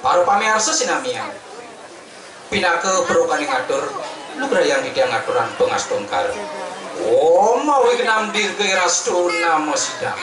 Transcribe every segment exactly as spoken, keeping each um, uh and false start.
Para pamiarsa sinamian, pinaka parokaning atur, lugrayang titiang ngaturang pangastungkara. Om awighnam dīghayastuna masiddham.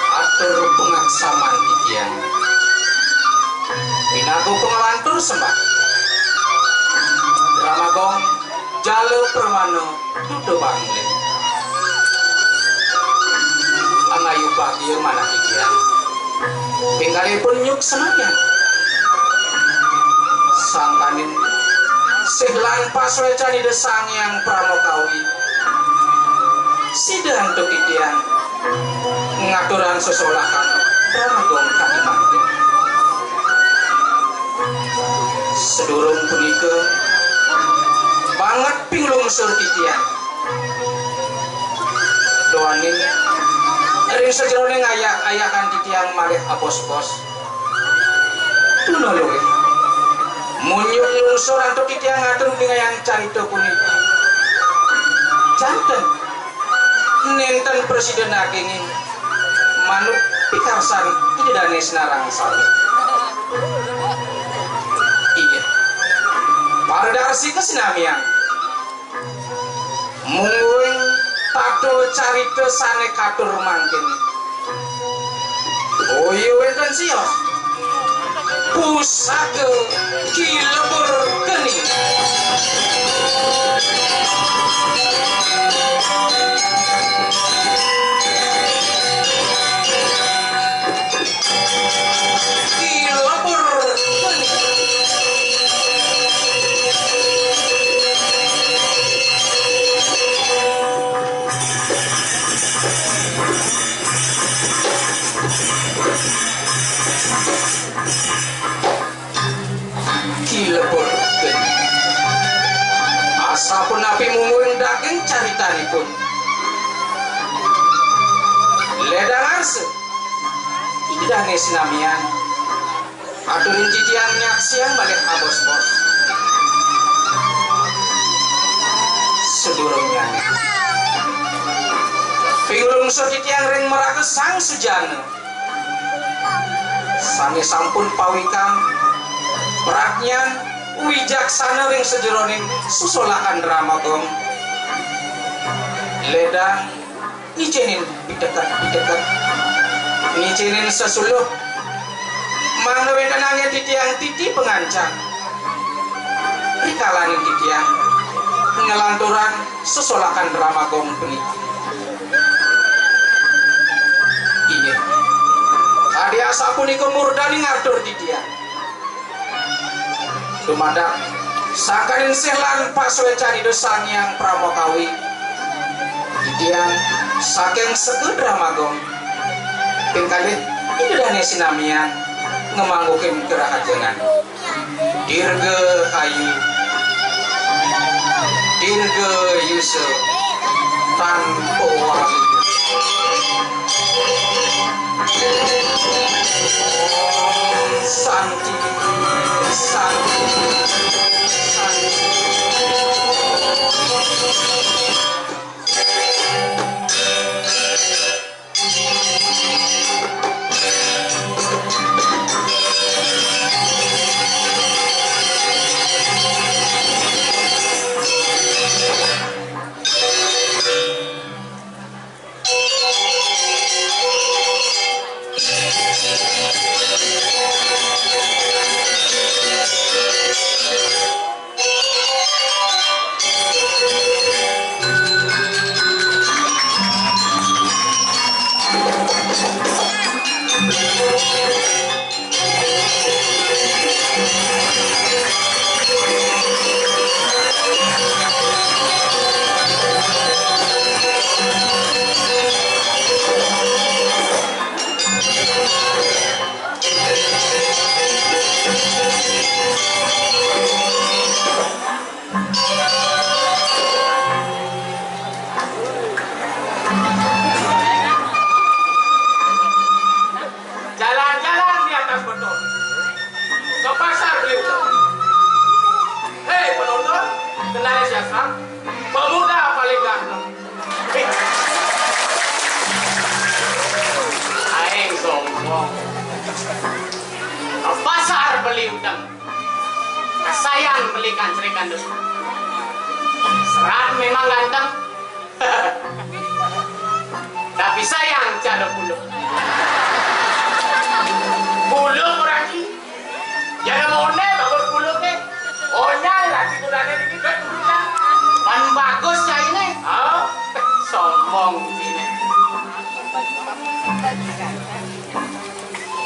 Atur pangaksaman titiang. Pinaka pangalantur sembah. Drama gong, jala pramana, duta bangling. Angayu bagia manah titiang. Pinggalipun nyuksenayang. Sangkaning sih lan pasuécan Ida Sang Hyang Parama Kawi. Sida antuk titiang ngaturang sesolahan Drama gong kadi mangkin. Sadurung punika, banget pinglungsur titiang. Duaning ring sajeroning ayah-ayahan titiang malih abos-bos. Tuna luih. Munjuk lungsur antuk titiang ngatur ningayang carita puniki. Janten. Nénten prasida nagingin manut pikarsan Ida Dané Sinarang Sari. Inggih. Para darsika sinamian. Mungguing tata carita sané katur mangkin. Oya wénten sios. Pusaka Ki Lebur Geni. Ki Lebur Geni. Ki Lebur Geni. Asapunapi mungguing daging caritanipun. Lédang arsa. Ida dané sinamian. Aturin titiang nyaksiang malih abos-bos. Sadurungnyané. Pinglungsur titiang ring maraga Sang Sujana. Sané sampun pawikang pradnyan wijaksana ring sajeroning sesolahan Drama gong. Lédang ngicénin piteket-piteket, ngicénin sesuluh, mangda wénten anggén titiang titi pangancan. Rikalaning titiang nglanturang sesolahan Drama gong puniki. Inggih. Kadi asapunika murdaning atur titiang. Dumadak Sangkaning sih lan pasuécan Ida Sang Hyang Pramakawi. Titiang saking Sekudra Magong. Ping kalih Ida Dané sinamian ngamanggukin kerahajengan. Dirga ayu, dirga yusa, tanpa wali. Santi, santi, santi. Jalan-jalan di atas beton. Ke pasar beli udang. Hei penonton, kenalin saya Sang, pemuda paling ganteng. Aing sombong. Ke pasar beli udang. Sayang beli kancrekan dulu. Serat memang ganteng. Tapi sayang cara puluk. Puluk orang ki. Jangan mondé bagus puluknya. Onyal lagi kurangnya dikit kan. Pan bagus cainé. Oh, sombong cainé.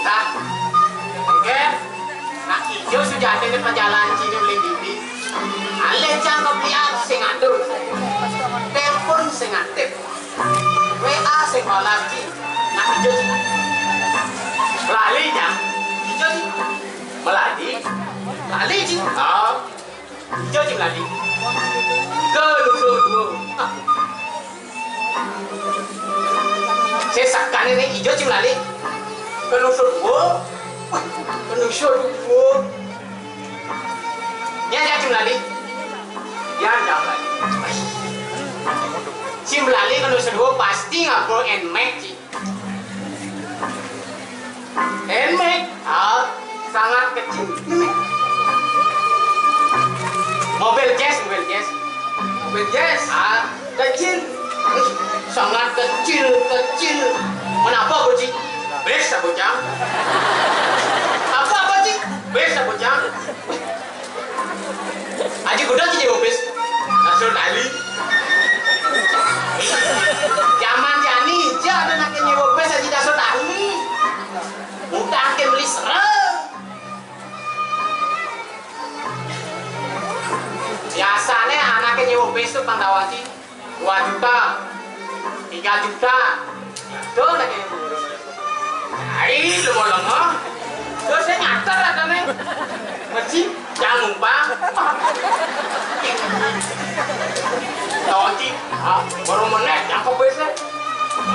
Nah, oké. Nah, ijo sujatiné pajalan cainé beli bibi. Alé cang kepliak sing atur. Telepon sing aktif. W A sing balas ci. Nah, ijo ci. Lali cang. Ijo ci. Meladi. Lali ci. Oh. Ijo ci meladi. Ke lusur dua. Sesakan ini ijo ci melali. Ke lusur dua. Wah, ke lusur dua. Ya, ya, ci melali. Ya, ya, melali. Ci melali ke lusur dua pasti ngapa Nmax ci. Nmax, ah, sangat kecil. Mobil Jazz, mobil Jazz. Mobil Jazz? Ah, kecil. Ih, sangat kecil, kecil. Kenapa, Bocil? Bis, Bocil. Apa, Bocil? Bis, Bocil. Aji kuda aji nyewa bis. Dasar tali. Zaman jani, ja ada nak nyewa bis aji dasar tali. Udah ke beli serem. Biasanya anak nyewa bis tuh pantauan sih. Dua juta, tiga juta. Tuh lagi. Ai, lu mau lemah. Terus saya ngater ada nih. Masih jangan lupa. Tahu sih, ah, baru menek cakep biasa.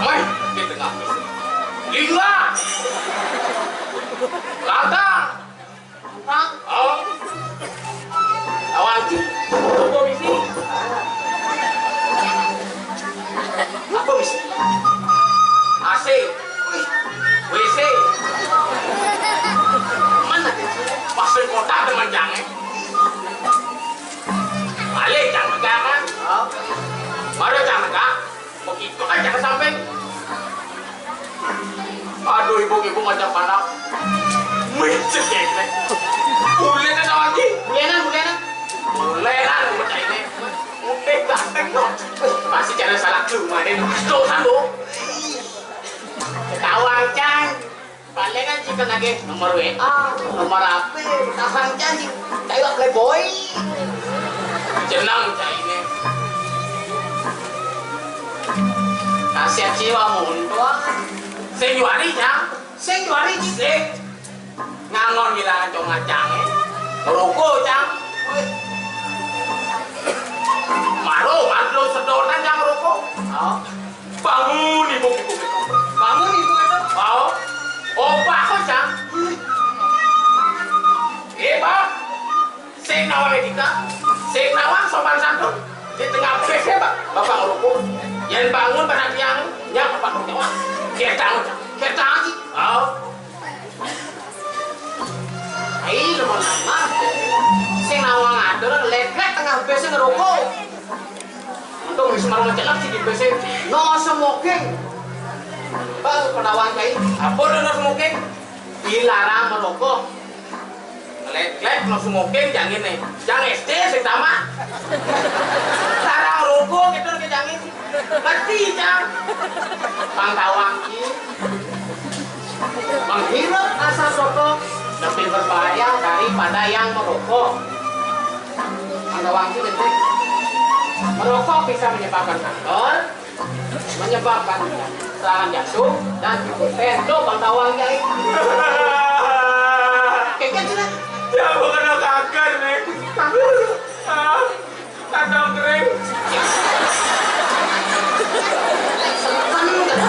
Weh, di tengah. Lima. Lantang. Hah? Oh. Lawan. Apa misi? Apa misi? A C. Wih. W C. Mana? Pasir kota teman jangan. Balik jangan kan? Oh. Baru jangan kan? Begitu aja ke samping. Aduh, ibu-ibu ngajak anak. Micet ya ini. Bulenan lagi. Bulenan, bulenan. Bulenan, bulenan ini. Udah ganteng dong. Masih cara salah tuh, main. Tuh, satu. Ketahuan, Cang. Palingan sih kena ge nomor W A, nomor H P, tahan janji. Kayak playboy. Tenang, cainé. Kasép siwa muntuh. Sing juari, Cang. Sing juari, sing. Ngangon ngilangan cong acangé. Ngroko, Cang. Wih. Maro, mantlo sedotan, Cang, ngroko. Oh. Bangun, ibu, ibu, ibu. Bangun, ibu, ibu. Oh. Obah kok, Cang. Eh, Pak. Sing nawang étika, sing nawang sopan santun. Di tengah bésé, Pak, Bapak ngroko. Yén bangun pada tiang, nyak Bapak nyawa. Kétang, kétang iki. Oh. Ai, lho, Mas. Sing nawang atur, lét-lét tengah bésé ngroko. Untung wis marang celek sing di bésé. No smoking. Pak, penawang kaé. Apa no smoking? Dilarang merokok. Nglek-nglek no smoking jang ngene. Jang S D sing tamat. Cara ngrokok gitu ke jang ngene. Ngerti, Cang? Pang tawang ki. Menghirup asap rokok lebih berbahaya daripada yang merokok. Pang tawang ki, ngerti? Merokok bisa menyebabkan kanker, menyebabkan serangan jantung dan juga stroke, Bang Tawang, Kiai. Kengken sini. Ya, bukan kanker, Neng. Ah, kantong kering. Seken,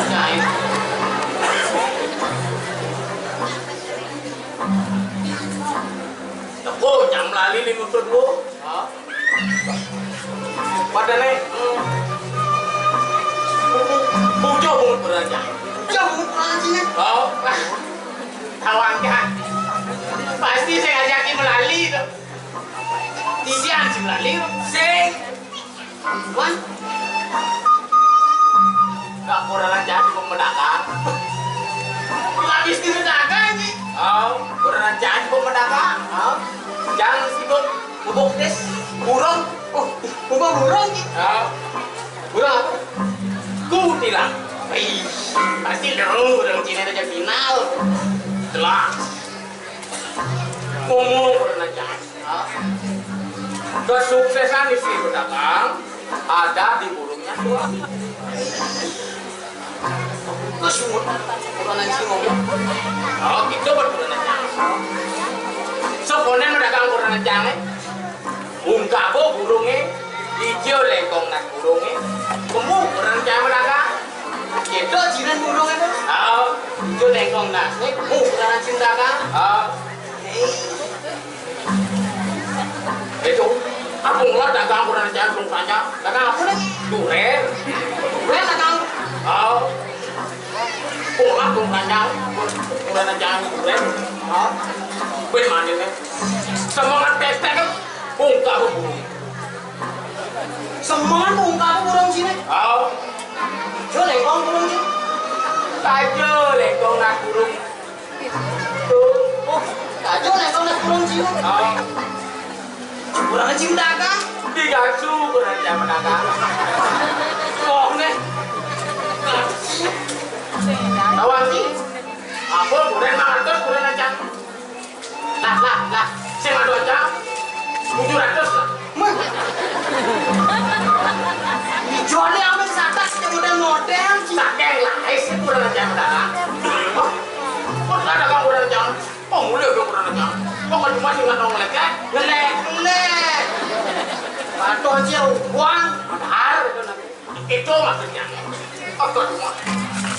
Kiai. Teko, jam lali lima puluh dua. Hah? Padahal, eh, bujur bungut beranjak. Bujur bungut beranjak. Oh, tawang kan. Pasti saya ajaki melali to. Titian sing melali. Sing. Wan. Gak kurang ajar di pemedagang. Lapis di pedagang, Ji. Oh, kurang ajar di pemedagang. Oh. Jangan sibuk. Bubuk des, burung. Oh, bubuk burung, Ki. Oh. Burung apa? Kutilang. Ih, pasti lu burung Cina aja final. Jelas. Ngomong pernah jelas. Oh. Kesuksesan istri berdagang ada di burungnya suami. Terus semut, kurang ajar ngomong. Oh, gitu, betul aja. Soponé medagang kurang aja, eh. Ungkabo burungé, ijo lengkong nas burungé. Kemu kurang aja medagang. Gitu jiran burungé to. Oh, ijo lengkong nas, eh, kemu kurang aja medagang. Oh. Eh. Itu, aku ngelah dagang kurang ajar, belum tanya. Dagang apa nih? Duren. Duren dagang. Oh. Kurang belum tanya. Kurang ajar duren. Oh. Bagaimana nih? Semangat pestek kan? Bungkak aku burung. Semangat bungkak aku burung sini. Oh. Yo, lengkong burung sini. Aja lengkong nak burung. Tuh. Oh, aja lengkong nak burung sini. Oh. Kurang aja dagang. Tiga su kurang aja dagang. Oh, nih. Tawang ki. Apa kurang lima ratus kurang aja. Lah, lah, lah. Sing ado aja. Tujuh ratus lah. Meh. Ijone ame satas sing model-model. Saking lah, eh, sing kurang aja dagang. Oh, kok ada kamu kurang aja? Oh, mulai udah kurang aja. Kok cuma sing nggak ngelek ya? Ngelek, ngelek. Patuh aja uang. Padahal itu nanti. Itu maksudnya. Apa cuma?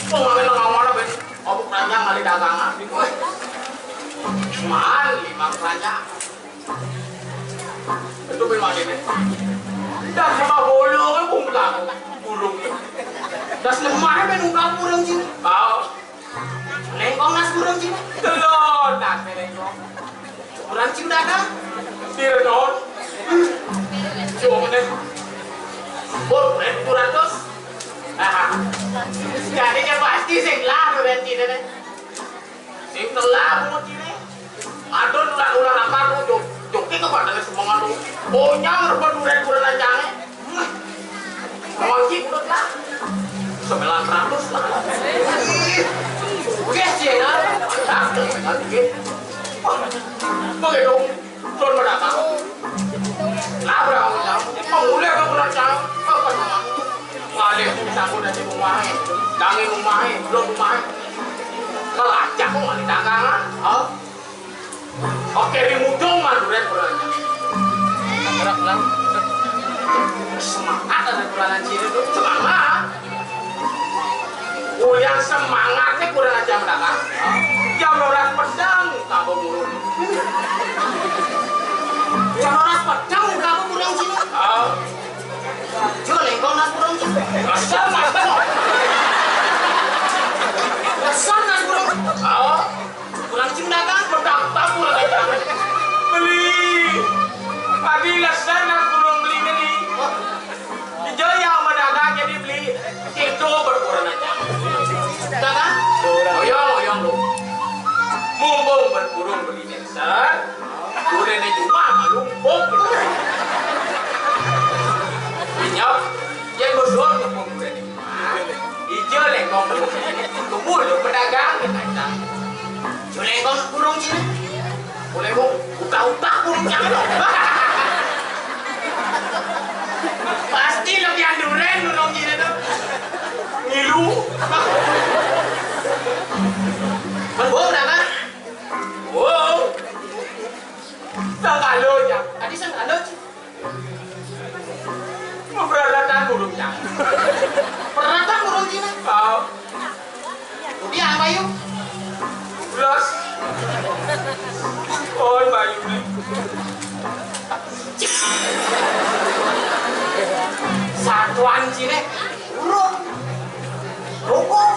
Mau ngambil ngawal apa? Obuk nanya ngali dagangan. Weh. Cuman lima nanya. Itu memang ini. Dah sama bolo kan bungkak. Burung. Das lemah men ungkap burung sini. Tahu. Lengkong nas burung sini. Telur nas lengkong. Kurang cinta kan? Tirnon. Jomne. Bor, eh, dua ratus. Ah. Jadi dia pasti sing lah, berarti deh. Sing telah, bungut ini. Aduh, ulah, ulah, apa, aku jok-, joki ke badan semangat lu. Bonyang, rupa duren, kurang aja, eh. Wajib udah lah. Sembilan ratus lah. Oke, sih, ya. Nah, lagi. Wah, pakai dong. Tuan mendatang. Lah, berapa jam? Jual lengkong nas burung. Dasar nas burung. Dasar nas burung. Oh. Kurang cing dagang. Pedang tabur aja. Beli. Tadi dasar nas burung beli beli. Ijo ya sama dagang jadi beli. Itu berkurang aja. Dagang. Oyong, oyong lu. Mumpung berkurung beli dasar. Udah nih cuma malu. Oh. Inyok. Yang bosor mumpung udah nih. Ijo lengkong burung. Tunggu lu pedagang kita. Ijo lengkong burung cina. Boleh bu, utak-utak burung cina. Pasti lebih anduren burung cina tuh. Ngilu. Kan gua berapa? Wow. Sangkalo ya. Tadi sangkalo. Peralatan burung cang. Peralatan burung cina. Oh. Udah apa yuk? Los. Oh, bayu nih. Satuan cina. Burung. Rokok.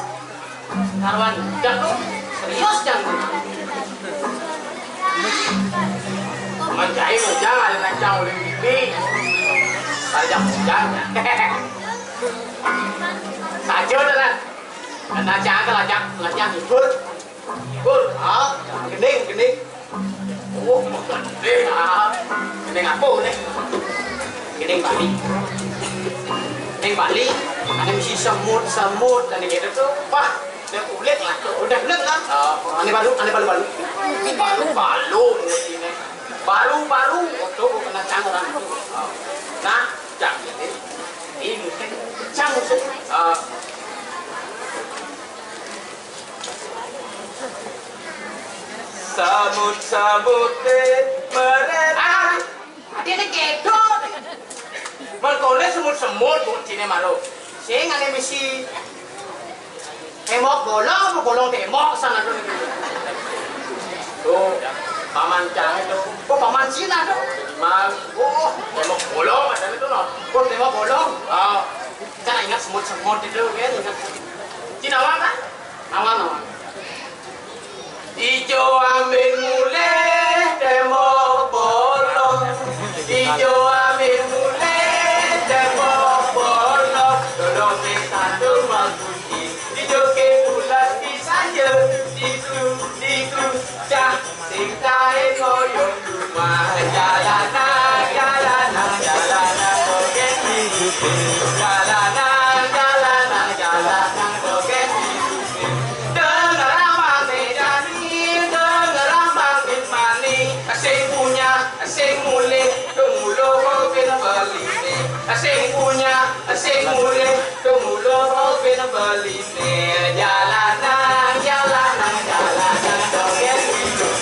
Karuan budak tuh serius, Jang. Manjai mujang ada nancang oleh pipi. Tajam mujang. Saja dah lah. Nancang ke lajak, lajak ikut. Ikut. Ah, gending, gending. Oh, eh, ah. Ini ngapo nih? Ini Bali. Ini Bali, ada misi semut-semut dan gitu tuh. Wah, udah kulit lah. Udah kulit lah. Oh. Ini baru, ini baru-baru. Ini baru-baru ini. Baru-baru. Waduh, kena cang orang itu. Nah, cang ini. Ini mungkin cang itu. Ah. Semut-semut deh, mereka. Ah, dia ada gedot. Merkone semut-semut, Bu, sini malu. Sing ada misi tembok bolong, apa bolong tembok sana tuh. Tuh, paman cang itu. Oh, paman Cina tuh. Mal, oh, tembok bolong ada itu no. Oh, tembok bolong. Oh, kita ingat semut-semut itu kan, ingat. Cina apa? Aman, aman. Ijo ambin mulih tembok bolong. Ijo ambin mulih tembok bolong. Tolong sing satu magunci. Ijo ke bulan di saja. Diku, diku, cah. Sing kae koyo rumah. Jalanan, jalanan, jalanan, kogen hidup. Jalanan, jalanan, jalanan, kogen hidup. Dengar Abang Mejani, dengar Abang Bismani, sing punya, sing mulih, kemulo kau kena beli ni. Sing punya, sing mulih, kemulo kau kena beli ni. Jalanan, jalanan, jalanan, dogen hidup.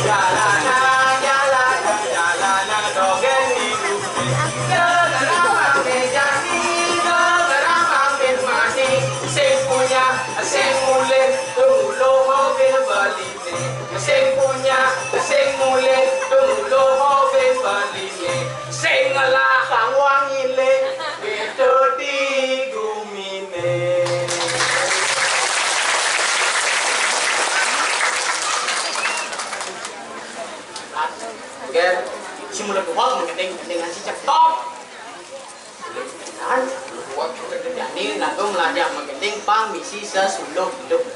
Jalanan, jalanan, jalanan, dogen hidup. Dengar Abang Mejani, dengar Abang Bismani, sing punya, sing mulih, kemulo kau kena beli. Sing punya, sing mulih, tunggu lomo bebaliné. Sing ngelah kang wangilé, beda di guminé. Oke, si mulut gua mengedeng-kedengan si cetok. Kan, buat kerjaan ini, nah, tuh melajah menggending pang misi sesuluh hidup.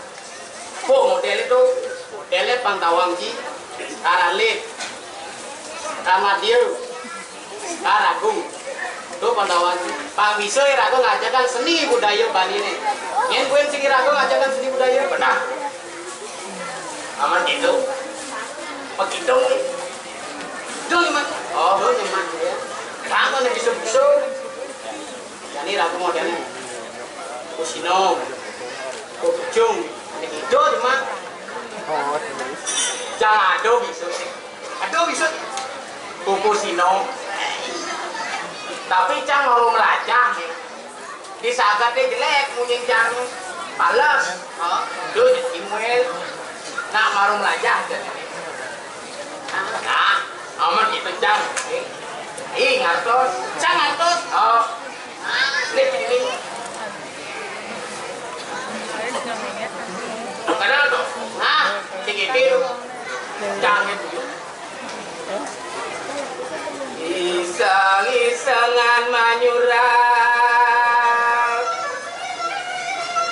Kok model itu? Modelnya pang tawang ji, Karalit, Ramadio, Karagung. Tuh pang tawang ji. Pang bisa ya, Ragung ngajarkan seni budaya Bali nih. Yang gue sing Ragung ngajarkan seni budaya. Benar. Aman gitu. Begitu nih. Dong, Mat. Oh, dong, Mat. Ya. Kapan yang bisa-bisa? Jadi ragu modelnya. Kusino. Kujung. Ini gitu, Mat. Oh, jangan ada bisa sih. Ada bisa. Kukusino. Tapi cang mau melajah nih. Disagatnya jelek, munyi jang pales. Hah? Tuh, Imuel. Nak marung lajah. Nah, aman itu, Cang. Ih, ngartos. Sang ngartos. Oh. Nih, ini. Kenal tuh? Nah, tinggi biru. Jangan gitu. Iseng-isengan manyurang.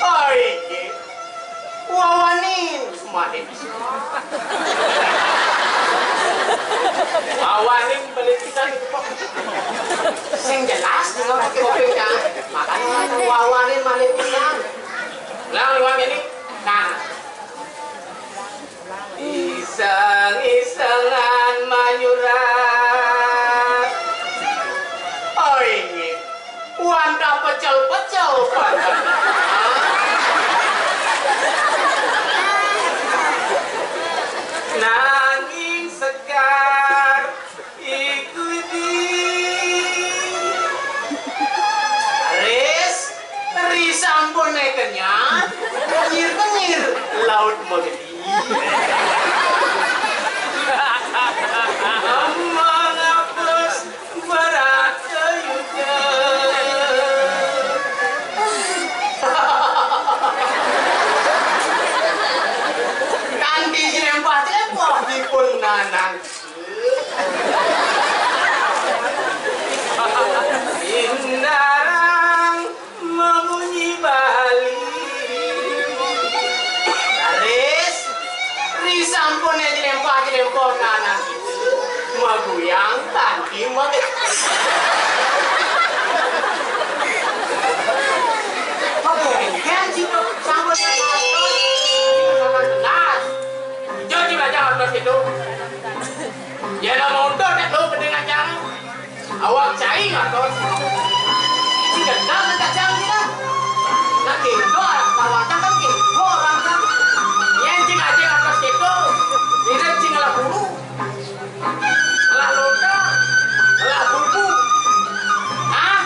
Oh, iki. Wawanin, malih pisan. Wawanin malih pisan itu kok. Sing jelas dengan kuping kan. Makanya wawanin malih pisan. Ulang, ulang ini. Nah. Iseng-isengan manyurang. Oh, inggih. Wantah pecel-pecel, Pak. Nanging Sekar iku di. Ris, ri sampun kenyang, kenyir-kenyir, laut menggedi. Mengapus berat kayunya. Kanthi jrempah-jrempah dipun nanang. Indarang memunyi Bali. Laris, ri sampun jrempah-jrempah nanak itu, maguyang kanthi mag-, magengken situ, sampun ngantos, ngantos. Yo, Cing Ajeng, ngantos situ. Yen ora montor nek lho gedhe ngancang. Awak cai ngantos. Sing gendang nek kacang kira. Nek kendo, kawatan kan kendo orang kan. Yen Cing Ajeng ngantos kendo, mirip sing ngelah bulu. Ngelah lonta, ngelah bulbu. Hah?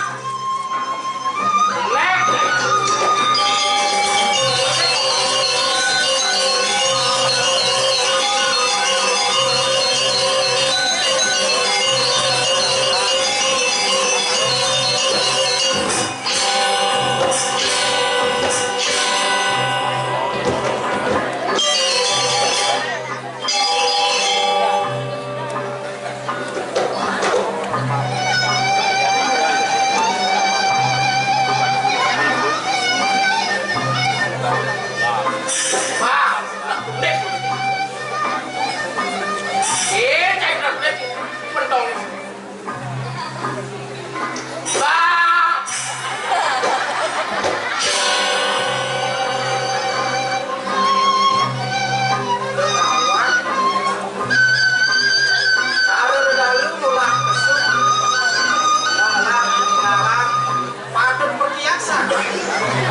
Patut perhiasan.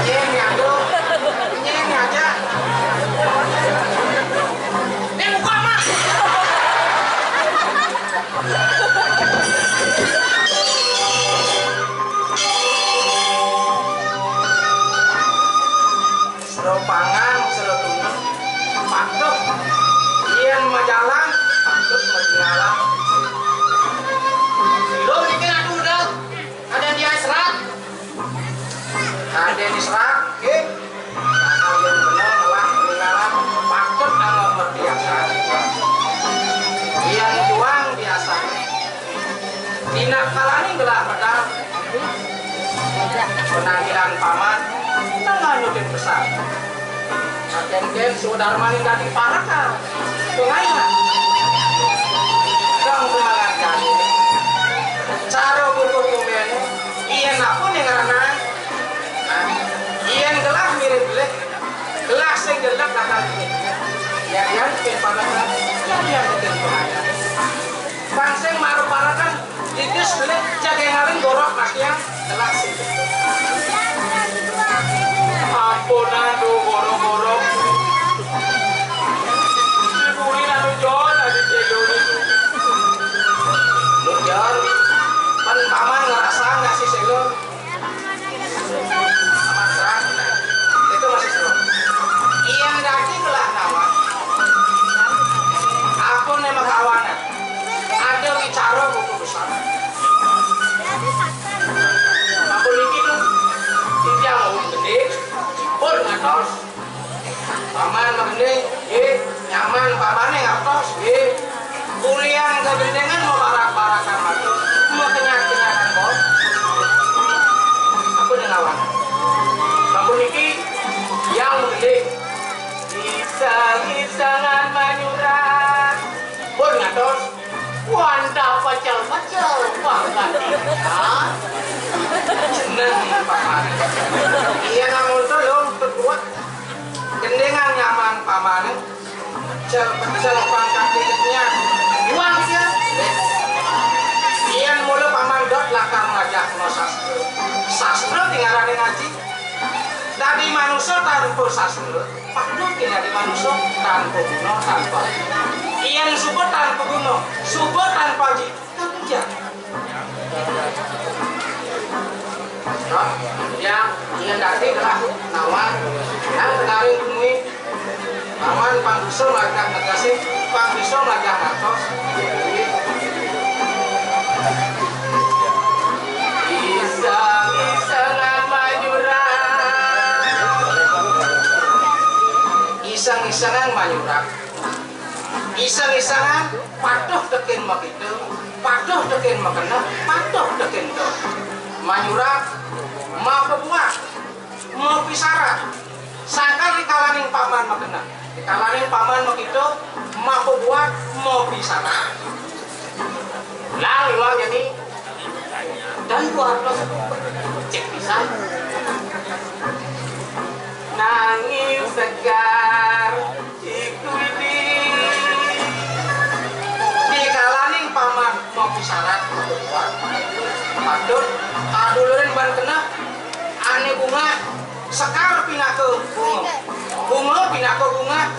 Nyeng ngado, nyeng ngajak. Ini buka, Mas. Sero pangan, sero tunung. Patut. Yen majalan, patut matinggalan. Lo bikin aku udah. Ada dia serat. Ada di serat, nggih. Kalau yang bener malah ketinggalan, patut kalau berbiasa. Yang juang biasa. Tindak kalani gelah pedal. Penampilan paman, nang nganutin pesan. Agen-gen sudarmaning dadi paraka. Tungaina. Dong tunangan kami. Cara buku kumen, iya napun yang ngarana. Iya gelah mirip leh. Gelah sing gelek bakal mirip. Ya, ya, bikin paraka. Ya, ya, bikin tungaina. Bang sing maru parakan titis belik jagengaring gorok makian telah sih. Ampun, aduh, gorok-gorok. Dibulin anu Jon, adi cedoni. Pecel, pecel, pangkat dikitnya. Iwang dia. Yén mula paman dot lakar ngajah sastra. Sastra tinggalané ngaji. Dadi manusa tanpa sastra, padha dadi manusa tanpa guna, tanpa aji. Yén suba tanpa guna, suba tanpa aji, tanpa aji. Nah, yang, yang dadi telah nawar, yang kemarin temui Paman pang bisa ngajak negasi, pang bisa ngajak ngartos. Iseng-isengan mayuran. Iseng-isengan mayuran. Iseng-isengan patuh tekén makita, patuh tekén makeneh, patuh tekén to. Mayuran mapabuat, mapisarat. Sangkal rikalaning paman makeneh, rikalaning paman makita, mapabuat, mapisarat. Lang iwang jani. Dan buat cek pisan. Nanging segar. Iku di, dikalaning paman mapisarat, patut kadulurin ban keneh ané bungah, sekar pinaka bunga, bunga pinaka bungah,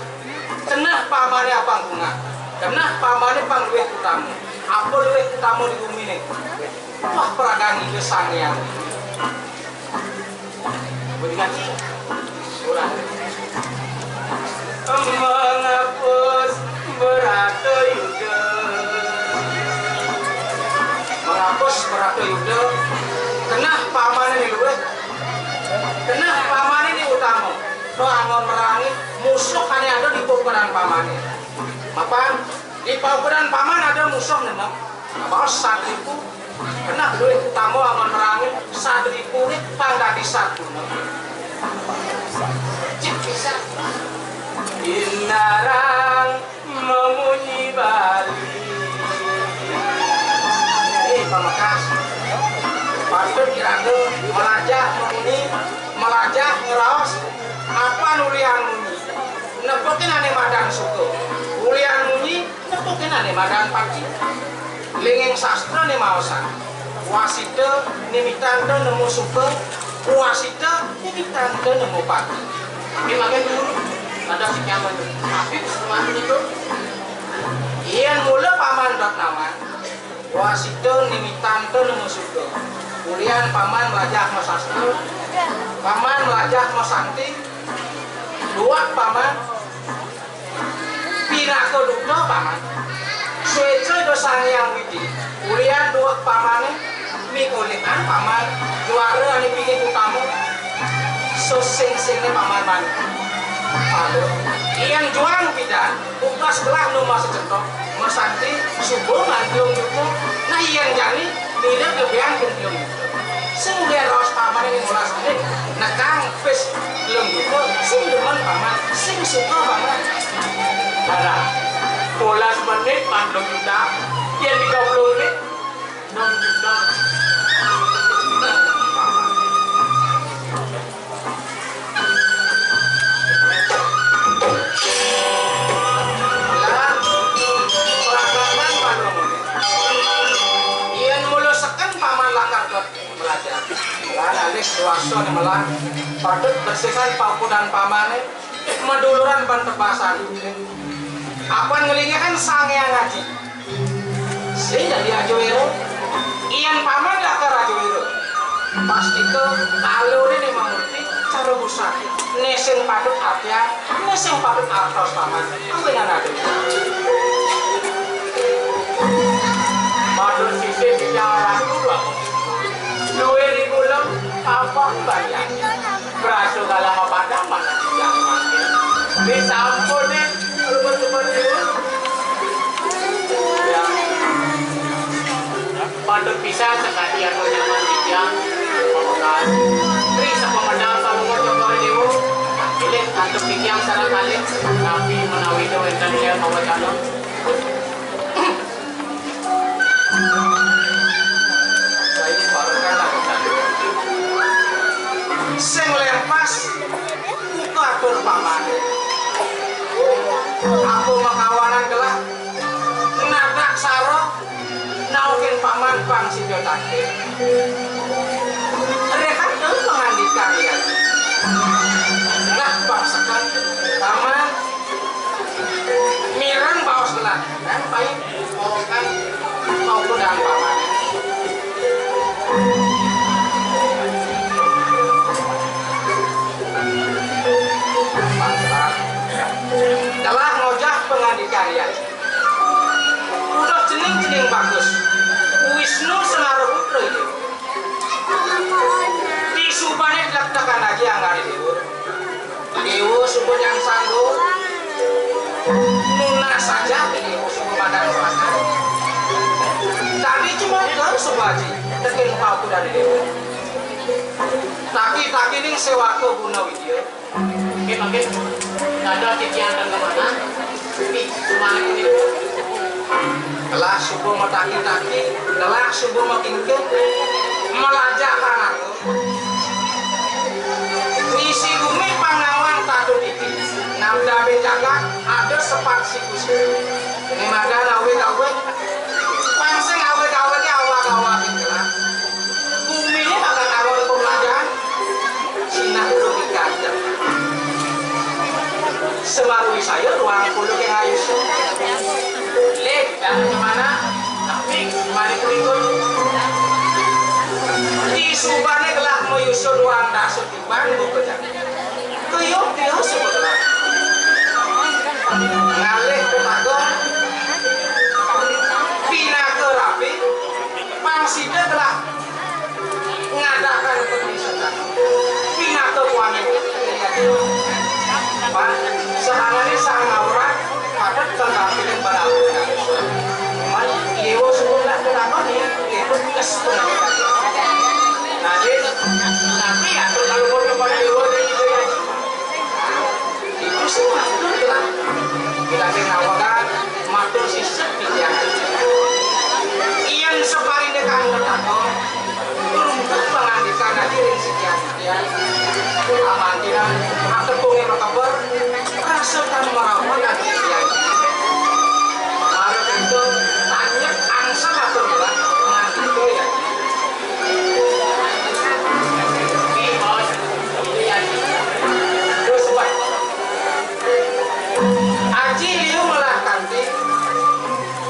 keneh pamané apang bungah, keneh pamané pang luwih utama. Apa luwih utama di guminé? Wah, pradang Ida Sang Hyang. Budi ngaji. Kurang. Mengapus berata yuda. Mengapus berata yuda. Keneh pamané né luwih. Keneh pamané né utama. To anggon merangi musuh ané ada di pokok pamané. Mapan di paukuran paman ada musuh nenem. Baos sadripu. Keneh luwih utama anggon merangi sadripu né pang dadi sadguna. Cik pisan. Inarang memunyi Bali. Eh, pamekas. Patut iraga melajah memunyi, melajah ngraos, apan ulian munyi. Nepukin ané madan suka. Ulian munyi, nepukin ané madan pati. Linging sastra né maosang. Wasita nimitanta nemu suka, wasita nimitanta nemu pati. Tapi makin dulu, ada si nyaman. Tapi semuanya itu. Yén mula paman dot nawang. Wasita nimitanta nemu suka. Ulian paman mlajah masastra, paman mlajah masanti, duweg paman pinaka duta paman. Suéca Ida Sang Hyang Widhi, ulian duweg pamané, mikolikan paman juara ané pingit utama. Susing-singné paman mani. Aduh, yén juang pidan, buka sebelah nu masa cetok, masanti, suba mantiung juta. Nah, yén jani, mirib lebihan ping telung juta. Sing ulian raos pamané ning molas menit, nekang pis telung juta, sing demen paman, sing suka paman. Barang, molas menit, pan telung juta. Yén tiga puluh menit, enam juta. Lah, pelajaran panuwun. Yén mula seken paman lakar dot belajar. Lan alih dewasa né melah, patut bersihan paukudan pamané, maduluran ban tebasan. Apan nglinggihang Sang Hyang Aji. Sing dadi ajuwira. Yén paman lakar ajuwira, pastika kalurané mamurti cara busana. Né sing patut atiang, né sing patut artos paman. Kuwi nang ati. Patut sisih bicara dulu. Duwe di gulem apa bayar? Berasa kalah mapadang mana yang mangkil. Disampun nih, rebut-rebut dulu. Ya. Patut pisan sakadi anu nyaman titiang, pamekas. Tri sapamedal salunga Cokor Dewa, bilih antuk titiang sareng kalih, napi menawi wénten ring pawacana. Sing lempas, buka atur paman. Aku Paman pang sida tadi. Rehat dulu pangandikan ya. Nah, pang sekar. Paman, mireng baos gelah. Nah, paman, mau kan, mau kudang paman. Telah ngojah pangandikan ya. Udah cening-cening bagus. Wisnu Semara Putra itu. Di subane dek-dekan lagi anggar dewa. Dewa suba nyang sanggup. Nunas saja dewa suba madan makan. Tadi cuma ke suba aji. Tekin paku dari dewa. Taki-taki ning sewaka guna widya. Oke, oke. Kada titiang dan kemana? Nih, semangat ini. Telah suba mataki-taki, telah suba makingkit, melajah pangaku. Ngisi bumi pangawan tatu titi, nabdabe jagat, ada sepat siku-siku. Ini madan awig-awig, pansing awig-awig awag-awag telah. Bumi ini bakal karuan pemelajaran, sinah kudu digajar. Semaru saya ruang kudu ke ayusun. Lek, jangan kemana? Tapi mari berikut. Di subane gelah mayusun ruang dasut iban buka jalan. Kuyup dia sebelah. Ngalih ke pagar. Pinaka rapi. Pang sida gelah ngadakan perpisahan. Pinaka kuané. Pak, sahanane sang aurat, patut kang kapining balaku. Man, liwa suku nak kenapa nih? Itu kes pendidikan. Nah, jadi, tapi ya, kalau mau kepada liwa dan juga ya, itu sih matur gelah. Kita sing ngawakan matur sisip pikiran. Yen separine kang tetako, turungkut pangandikan adi ring sikian sikian. Amantinan, atepunge makeber, rasa tan merawat adi sikian. Marep itu tanyek angsa matur gelah, ngandika ya. Terus, Pak. Aji liu ngelah kanti,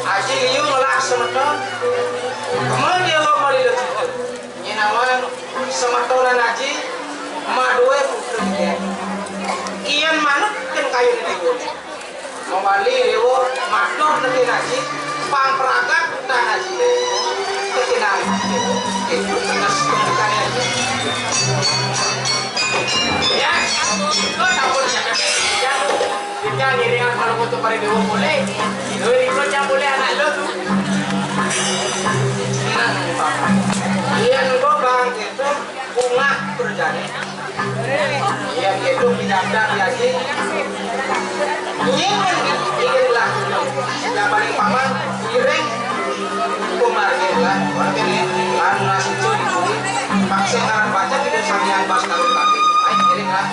aji liu ngelah semeton, kema dewa marila cita. Nyenawan semetonan aji, madue putra tiga. Iyan manut ken kayune dewa. Mawali dewa, matur neken aji, pang pragat utang aji. Tekenan, itu tegas pendidikan aji. Ya, kau campur siapa? Ya. Kita ngiringan kalau foto pada dewa boleh. Lo ikut yang boleh anak lo tuh. Iya, engko bang itu bunga kerjanya. Iya, itu pindah lagi. Ini kan ini lah. Yang paling paman, iring. Kumarge lah, wargane lan nasija dibuli. Paksa ngaran baca tidak samian pas karo kaki. Ayo, iring lah.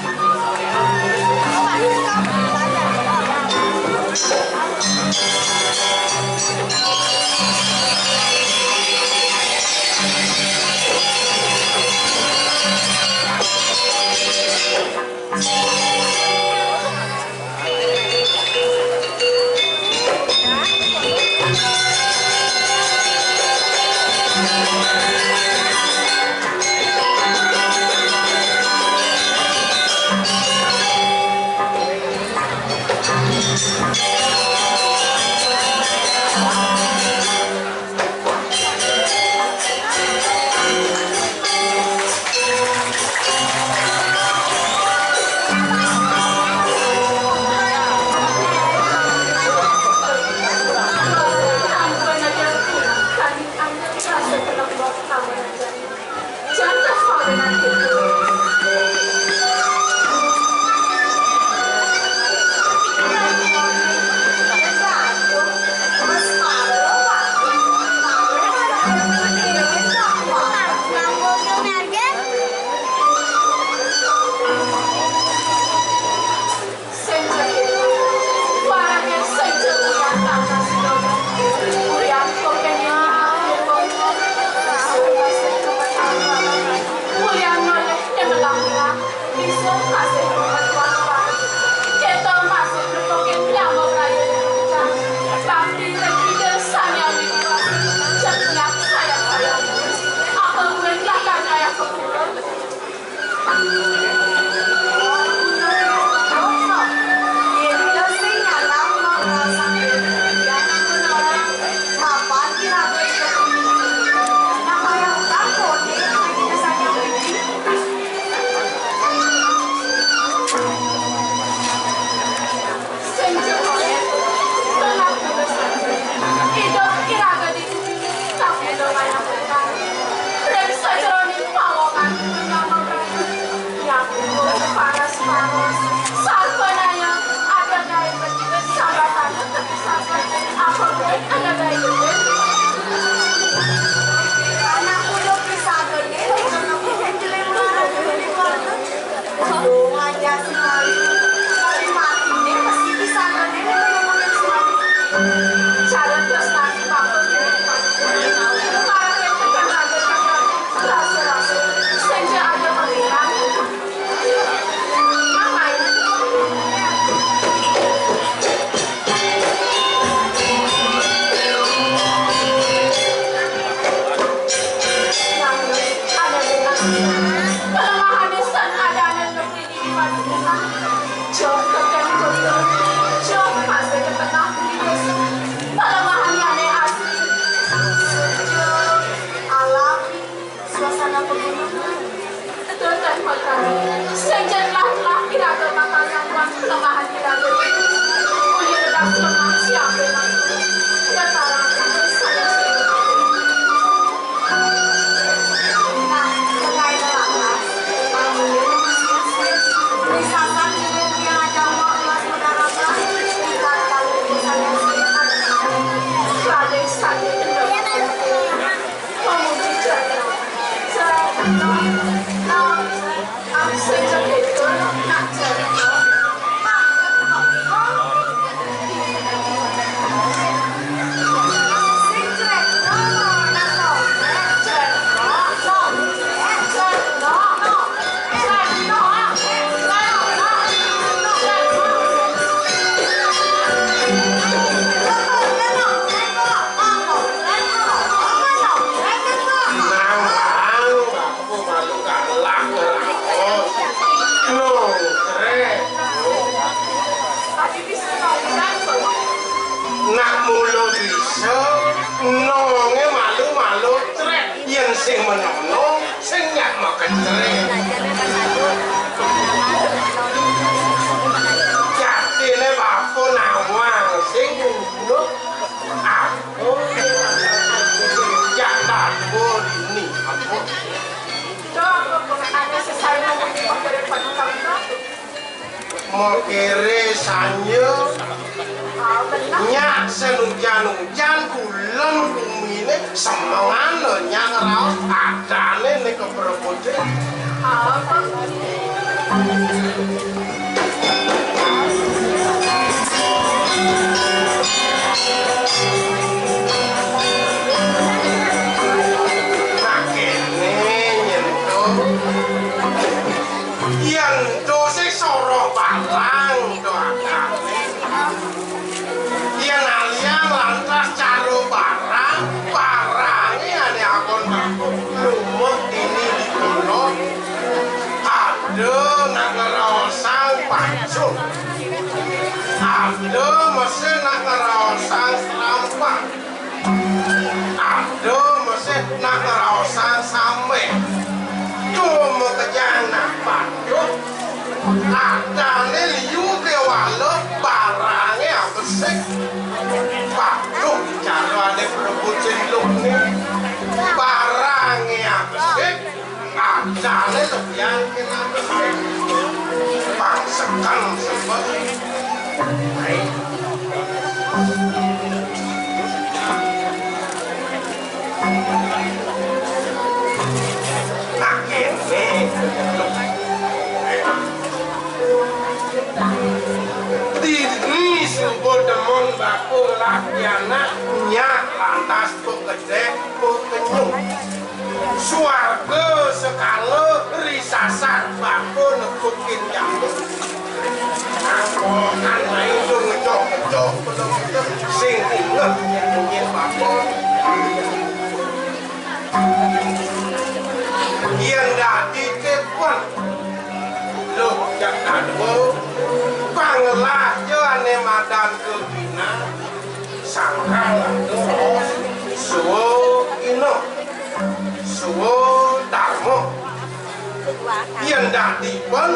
Teteh Mekar, sing jen lah-lah iraga bakal ngangguang kelemahan iraga. Ulih bedas lemah siapa mantu? Getarang saya sing. Nah, sekai lelakas, amun disasar dengan yang ada mau emas menarapa, kita tahu urusan yang singkat. Raden Sandi. Nak mula bisa, nonge malu-malu trek. Yen sing menono, sing nyak makecrek. Jatine bapa nawang sing ngunduk. Aku yak tadwa dini. Mokere sanya nyak sen ujan-ujan, kulon kumine semengan lo nyak ngraos adane ne keperebute. Makene nyentuh. Yen dosing soroh barang, doakan. Yen aliang lantas caro barang, barange ane akon takut. Lumut dini dikono. Ada nak ngerosang pacul. Ada mesin nak ngerosang serampak. Ada mesin nak ngraosang sambe. Cuma kejang nak patuh. Adane liu kewala barange abesik. Patuh cara ade perebut sing luh ni. Barange abesik. Ajale lebihan kena besi. Pangsekan sebab. Nah, ini. Dini subuh demun bakul lah pianak nyak lantas pun gede pun kenyung. Swarga sekala risasar bapa nekukin jamu. Angkokan main dong ngejok-ngejok, sing inget munyin bapa. Yen dadi tepon, loh, jak kadwa, pangelah ja ane madan kebina, sangkal ado raos, suwa ina. Suwa darma. Yen dadi pen,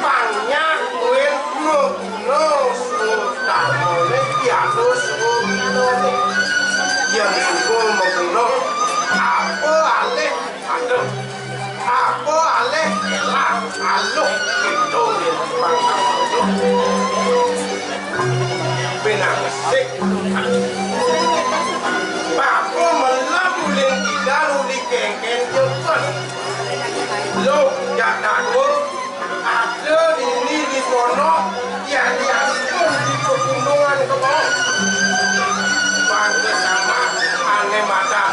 panyak wen maguna suwa darmane, piala suwa ginane. Yen suwa maguna, apa alih, aduh, apa alih elah, aluh, gitu, yen pang aluh. Benang sik. Bapa melap uling kidal uli kengken jepet. Loh, jak dadua, ada dini di pondok, tiang-tiang pun di pegunungan ke bawah. Bangga sama ane madan.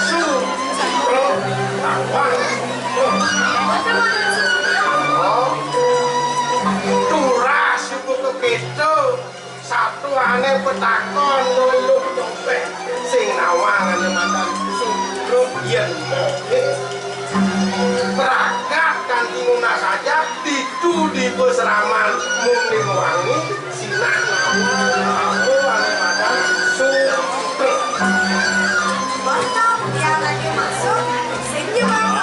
Su, pro, tawang. Oh. Turah suku ke kita. Satuane petakon luluh dompet sing nawang ane madan Sugro yen mohe. Pragat kanthi nunas ajat ditu di pesraman muni wangi sinah nawang aku ane madan Sugro. Bonto tiang lagi masuk sing nyuwun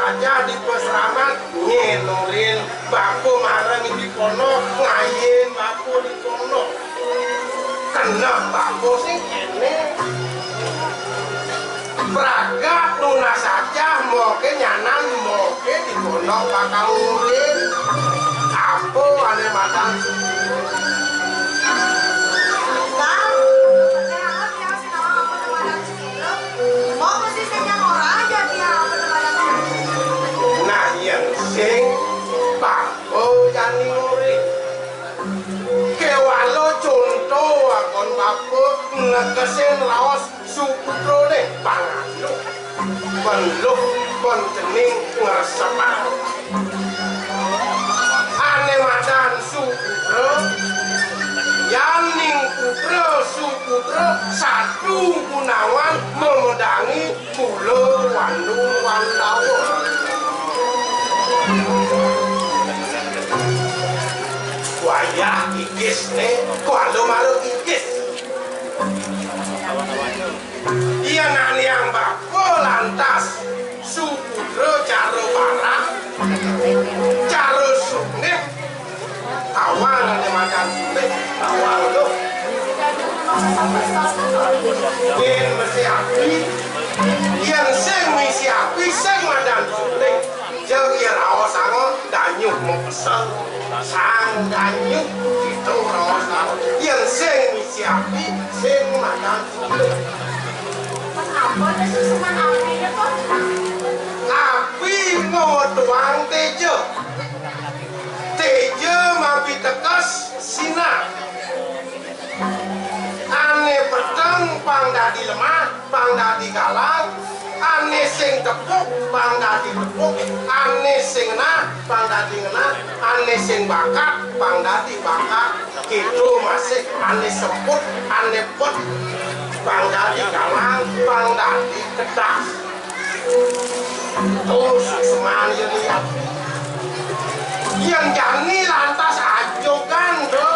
Aja dipasramat nyenurin bapa marang di kono, ngayin bapa di kono. Kena bapa sing kene. Pragat nunas aja, moke nyanan, moke di kono bakal ngurin. Apa ane madan? Bang, percaya amat ya, sing apa madan. Mau mesti sing nyang ora aja dia apa teman-teman. Nah, yen sing bapa jani nguri. Kewala conto akon bapa nekesin raos suputrane panganduk. Peluh pencening ngresepang. Ane madan suputra, yaning putra suputra satu gunawan memedangi kula Wanu Wandawa. Wayah ikis ne, kuala maru ikis. Iya nak liang bapa lantas suputra cara barang, cara sungeh, tawang ane madan sungeh, tawang tu. Yen mesti api, yen sing misi api, sing madan sungeh. Jeng iya raos angon, danyuh mapesel. Sang danyuh, itu raos angon. Yen sing misi api, sing madan sungeh. Apa itu susunan api itu? Api mau tuang teja. Teja mapitekes sinar. Ane peteng pang dadi lemah, pang dadi galang. Ane sing tepuk, pang dadi tepuk. Ane sing ngenah, pang dadi ngenah. Ane sing bakat, pang dadi bakat. Gitu masih ane semput, ane pet, pang dadi galang, pang dadi kedas. Terus seman ya lihat. Yang jani lantas ajokan, Bro.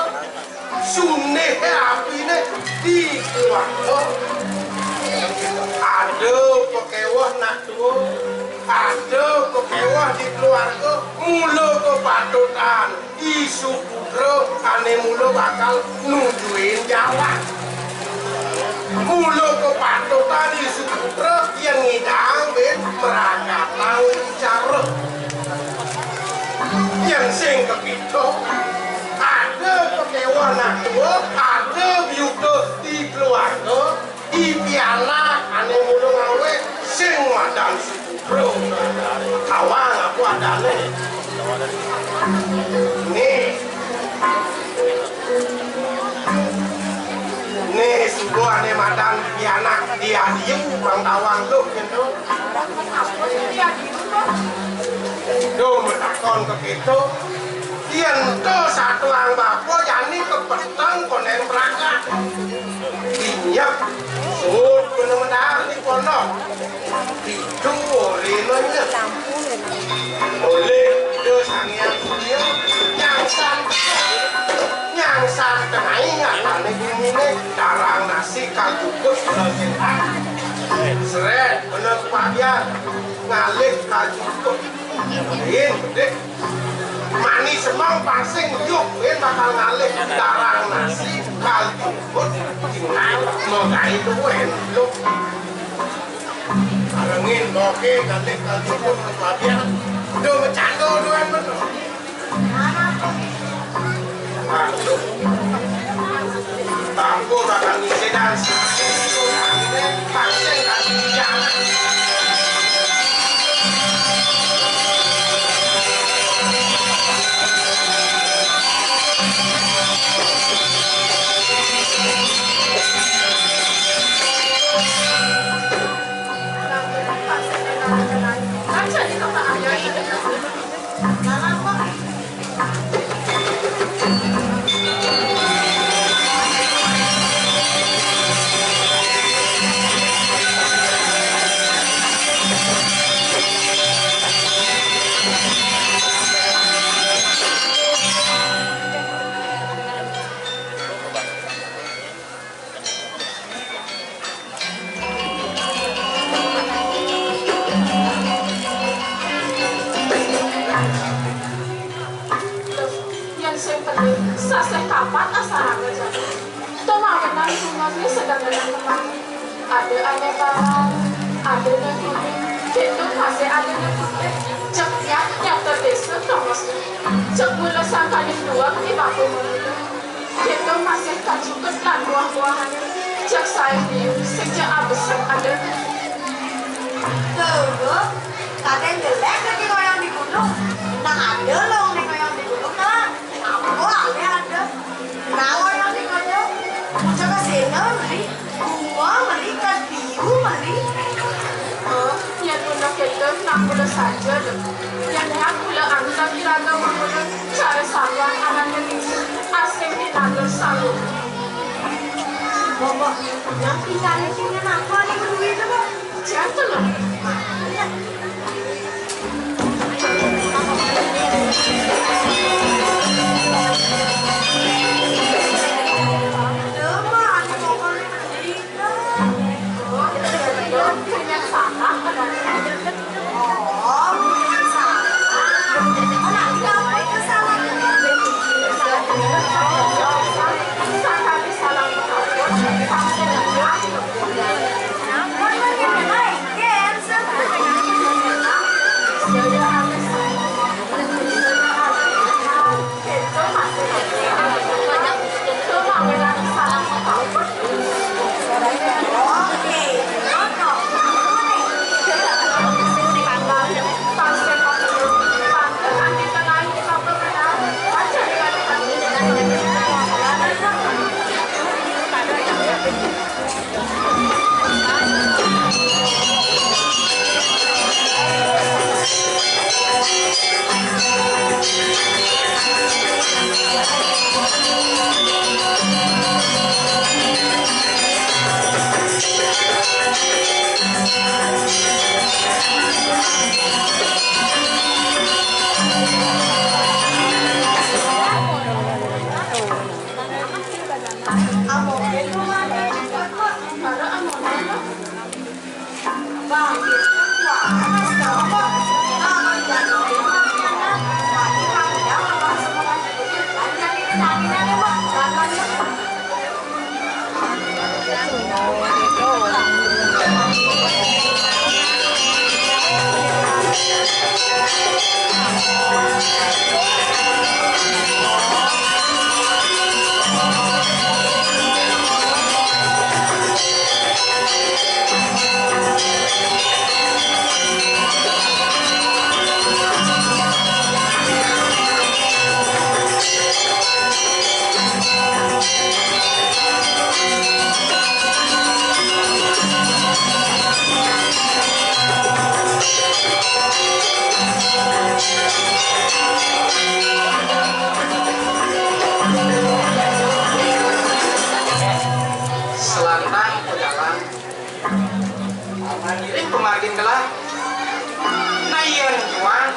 Sundih apine di keluarga. Ada pekewah nak tua, ada pekewah di keluarga, mula kepatutan isu putra ane mula bakal nujuin jalan. Mula kepatutan isu putra yang ngidang ben merakatang cara. Yang sing kepito, ada pekewa nak tua, ada biuda di keluarga, di pianak ane mula ngawe, sing madan suku bro. Tawang apa adane. Nih. Nih, suba ane madan pianak dia diu, bang tawang lu gitu. Duh, matakon ke gitu. Yen to satuang bapa jani kepeteng konen pragat. Inyep, sut bener-bener ni kono. Itu orina nyep. Oleh Ida Sang Hyang Surya, nyangsan, nyangsan kenai ngatane bumine, darang nasi kajukut bener. Sret, bener kepabian, ngalih kajukut. Rin, dek. Mani semang pasing yuk, yen bakal ngalih darang nasi, kal jukut, tinggal megai duwen, luk. Arengin, oke, ngalih kal jukut, kepabian. Udah bercanda duwen, bener. Aduh. Bangku bakal ngisi dan Sedang ada teman, ada ané barang, ada né kuning, kéto masih ada né putih. Cék nyat nyata désa tongos. Cék mula sangkaning duwang di bapa mula. Kéto masih kajukut lan buah-buahané. Cék saé liu, sing cék abesik ada. Tuh, Bu, kadén jelék lagi ngoyong di gunung. Nah, ada loh né ngoyong di gunung, nah. Apa alih ada? Nah, ngoyong di gunung. Pucuk kasina meli, bunga meli, kadiu meli. Oh, yén unduk kéto, nak kula saja, Dek. Yén nak kula antar iraga mangulun, cara sabar anane ningsih, asring dinatur saluhur. Bapak, yang tinggal di sini apa nih, Bu Dwi itu, Pak? Jatuh loh. Selantang pejalan, ngiring pamargin gelah. Nah, yén tuan,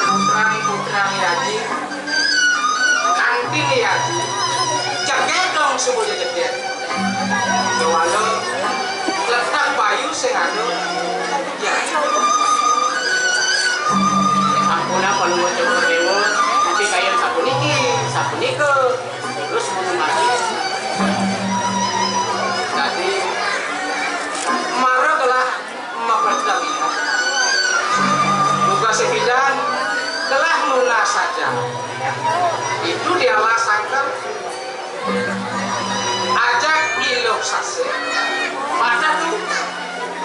putran-putran Yaji, kanti Yaji, jegég dong suba jegég. Kéwala letak bayu sing ada. Ya. Ampun apa lu coba dewa, tapi kaya sapuniki, sapunika. Terus mati. Dadi mara gelah maperda lihat. Tugas pidan gelah nunas saja. Itu dialah sangkal. Ajak iluh sasih. Pada tu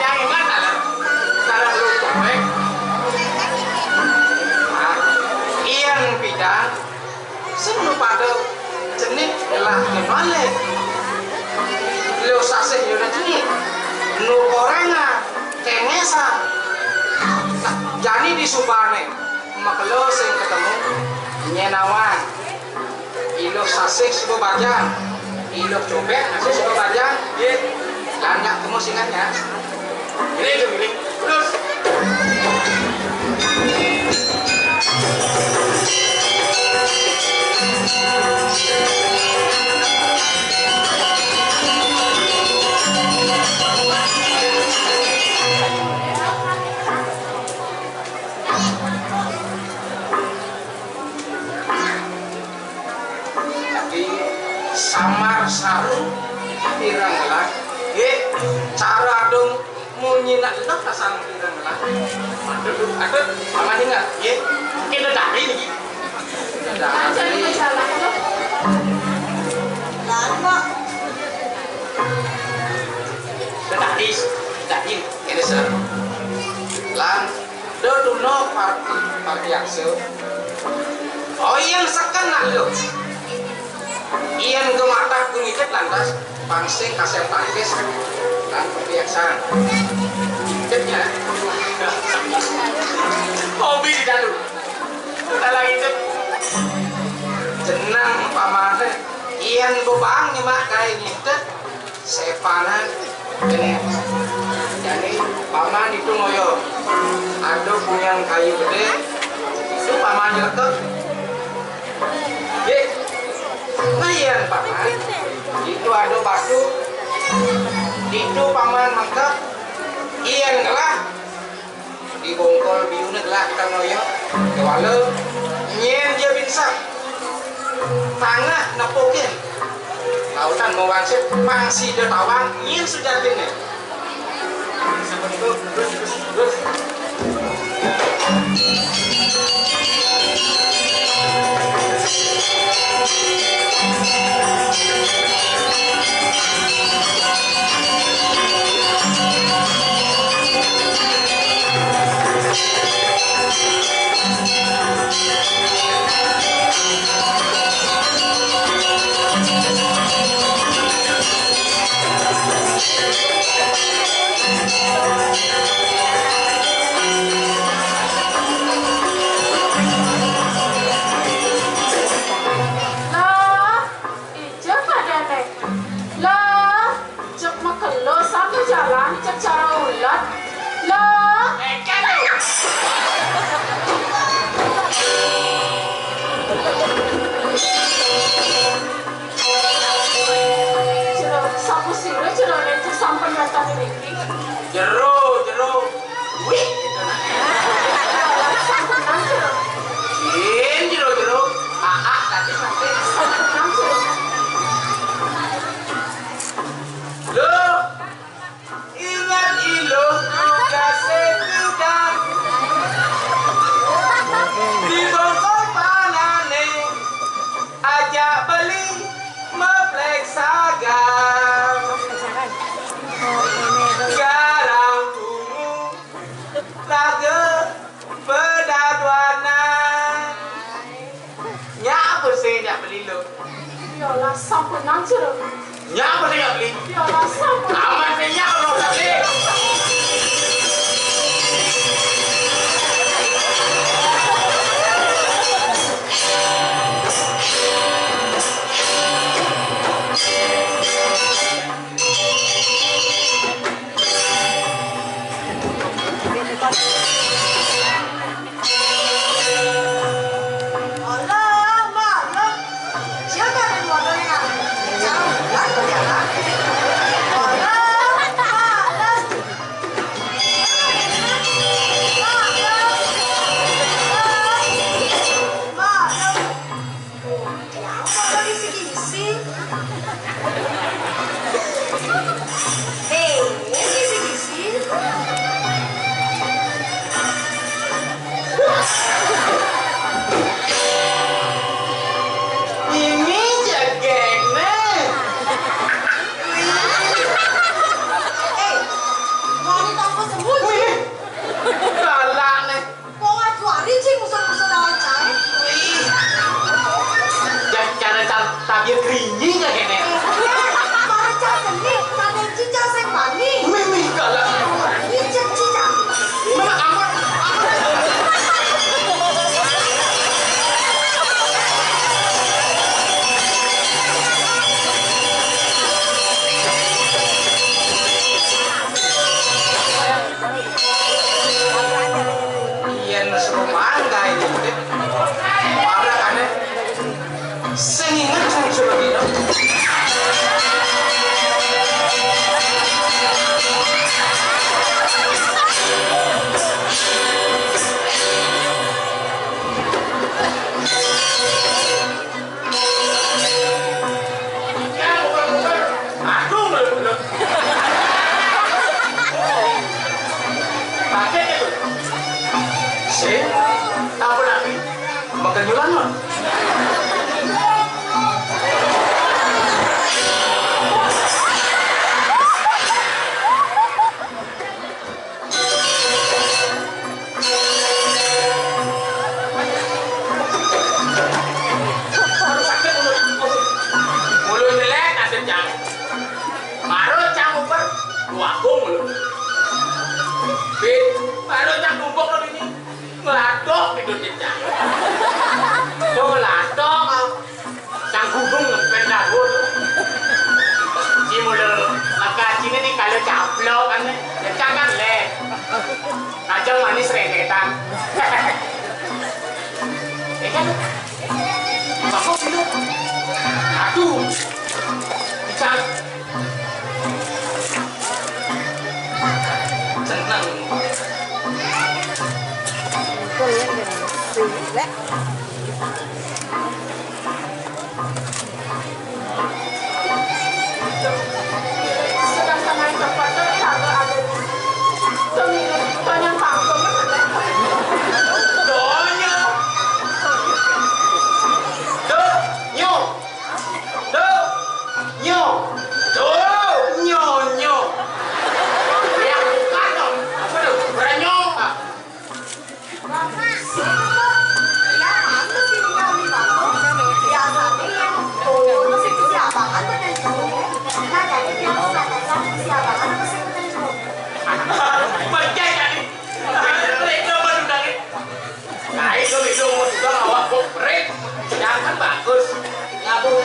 yang ingat dalam dalam lu kowe. Nah, iyan pidan sing nu pada cenik gelah nibalik. Lu sasih yo cenik. Nu korengan, kengesan. Nah, jani di subane, makelo sing ketemu nyenawan. Iluh sasih suba bajang. Iluh cobek nasi suba bajang. Nggih. Lan nyak temu singan ya. Ini itu, ini. Terus. Tapi samar saru Enak pasang pirang lah. Aduh, aduh, aman ingat, ya. Kita tadi nih. Kita tadi. Lan, Mak. Kita tadi, tadi, ini ser. Lan, do tuno parti, parti akse. Oh, yang seken nak lo. Iyan gematak gumicet lantas, pang sing kasep tangkis, lan perhiasan. Cecetnya. Hobi di dalu. Dalam itu. Jeneng pamane. Iyan bebang nyemak kae ngintet. Sepanan. Kene. Jani paman itu ngoyo. Ada punyang kayu gede. Itu paman nyeletuk. Nggih. Nah, iya, Paman. Itu ada batu. Itu Paman mangkep. Iyan ngelah. Dibongkol biune gelah kang oyo. Kewala. Nyen dia binsak. Tangah nepukin. Lautan mau wangsit, pang sida tawang, nyen sujatinne. Lah, ija kadene. Lah, cek makelo satu jalan, cek cara ulet. Lah. Jero, sapa sira jerone cek sampun wonten niki? Jero, jero. Wih. Sampun nang jero. Jin, jero, jero. Ah, ah, tadi sampai. Sampun nang jero. Loh, ingat iluh tugas sedang. Di bongkol panane. Ajak beli meplek sagan. Garang tungu laga pedaduanan. Nyapa sing nyak beli lo? Yolah, sampun nang jero. Nyapa sing nyak beli? Yolah, sampun. Aman sing nyak lo beli. Bit, baru cak kumpul lo ini. Ngelatok itu cecak. Tuh ngelatok. Sang gubung ngepen dahulu. Si model makacine nih kalau cablok kan. Cecak kan le. Kacang manis rendetan. Ya kan? Bagus itu. Aduh. Pisang. Seneng. Donya. Donyo. Donyo. Donyo. Ya, bukan dong. Apa tuh? Berenyong. Bapak, ya, aku sih punya beli batu. Biasanya yang turun sih siapa kan udah jauh. Nah, jadi dia bisa datang siapa kan pasti udah jauh. Baca tadi. Itu apa tuh tadi? Nah, itu itu mau juga awak kok break. Jangan bagus. Ngabur.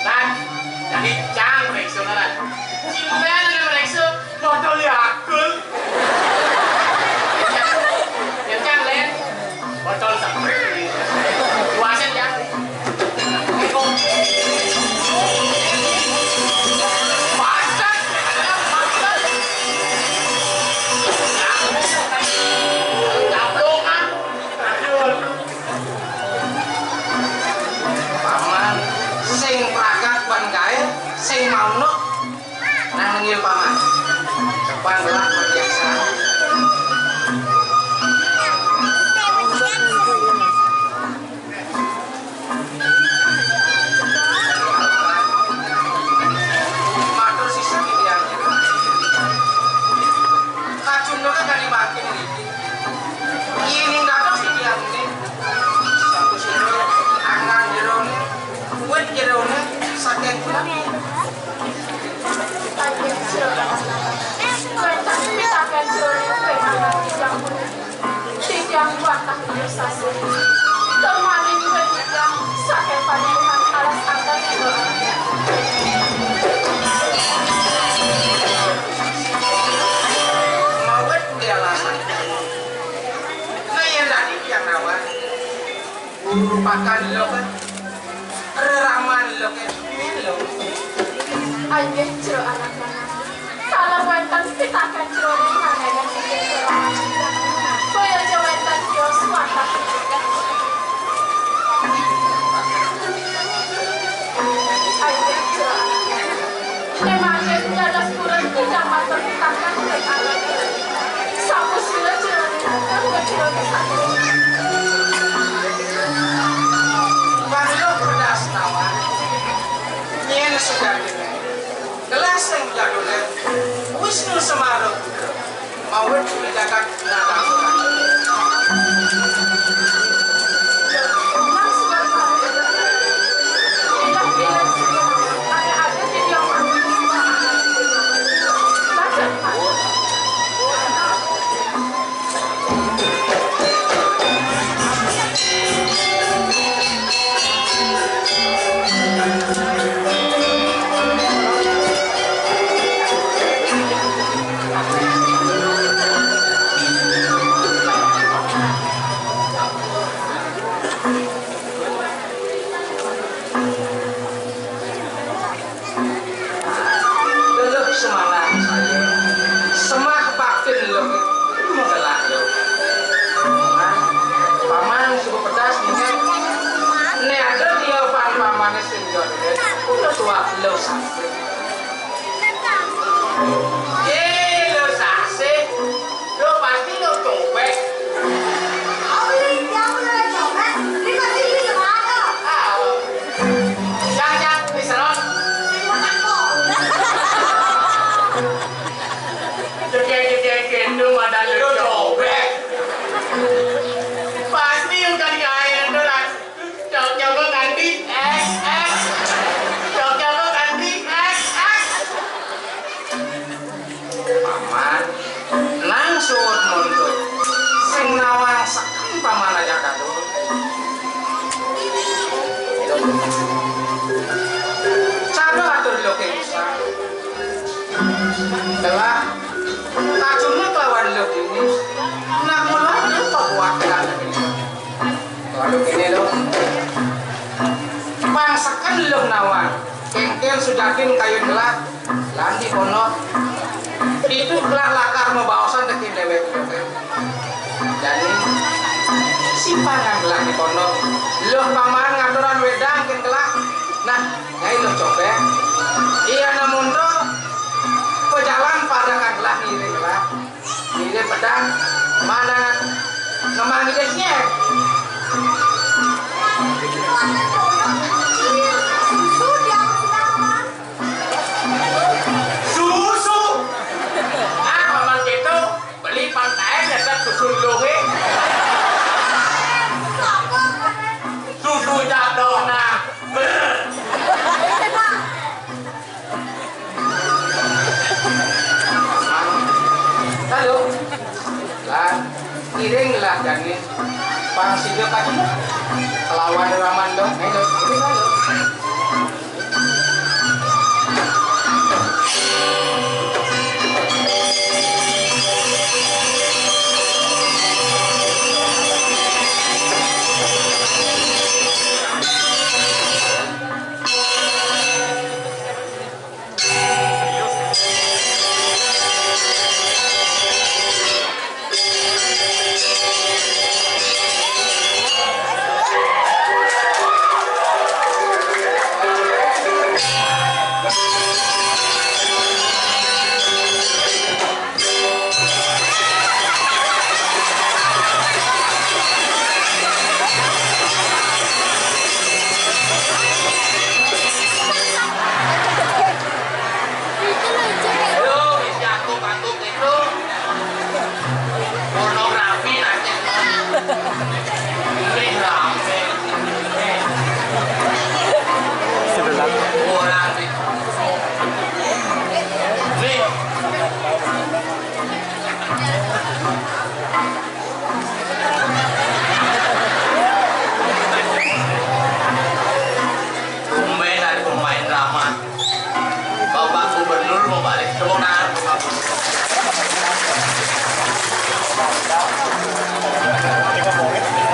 Tan, jadi cang rekso naran. Cimben ada rekso. Botol Yakult. Yang cang, Len. Botol Sprite. Puasin ya. Iko. Pasak. Pasak. Caplokan. Aduh, aduh. Paman sing pragat ban kae, sing maunuk. Nang nengil paman. Depan belah berbiasa. Matur sisik titiang. Kacundhake kalimatin niki. Yening dados titiang niki. Sampun sira angan jerone, wit jerone saking kula. Titiang wantah tiga sasi. Kemarin titiang saking panjenengan alas angkat dua. Mawit kuwi alasan. Nah, yen tadi tiang nawar. Guru pakan lho kan. Reraman lho kan. Lho. Ayo, jero anak lanang. Kalau wonten pitaken jroning panganan sing ora. Kaya aja wonten kios wantah. Ayo, jero anak lanang. Kemangke dados purun tidak matur pitaken ring anak. Sampun sila jroning anak, jroning anak. Pangluk pedas tawar. Nyen sudah gelas sing jadule Wisnu Semara Putra. Mawit jagat ngarang. Lho, semangat saya. Semah baktin lho. Mengelah lho. Nah, paman suku pedas nih. Nek ada dia pan pamane sing jodoh. Udah tua lho sampai. Ye, lho sasih. Lho pasti lho cobek. Paman ajak dadua. Cara atur Luh ké usah. Gelah, kacuna kelawan Luh dini. Nak mula Luh pabuat gelah dini. Waduh, kéné Luh. Pang seken Luh nawang. Kénkén sujatin kayun gelah. Lan di pondok. Ditu gelah lakar mabaosan tekén déwék. Jani, simpangan gelah di pondok. Luh paman ngaturang wédang kén gelah. Nah, nyai Luh Cobék. Ia namun to, pajalan parekan gelah ngiring gelah. Ngiring pedang, mana ngemang ngiring nyén. Susu. Ah, paman kéto, beli pantai dekat susu Luh. Susu jatuh nah. Brr. Halo. Lan, iring lah jani. Pang sida kacuna. Kelawan raman dong. Ayo, iring lah, Luh. Aduh, isi antuk-antuk itu. Pornografi nanti. Ini rame. Sebelah. Orang nih. Nih. Tumben ada pemain drama. Bapak Gubernur mau balik, tepuk tangan.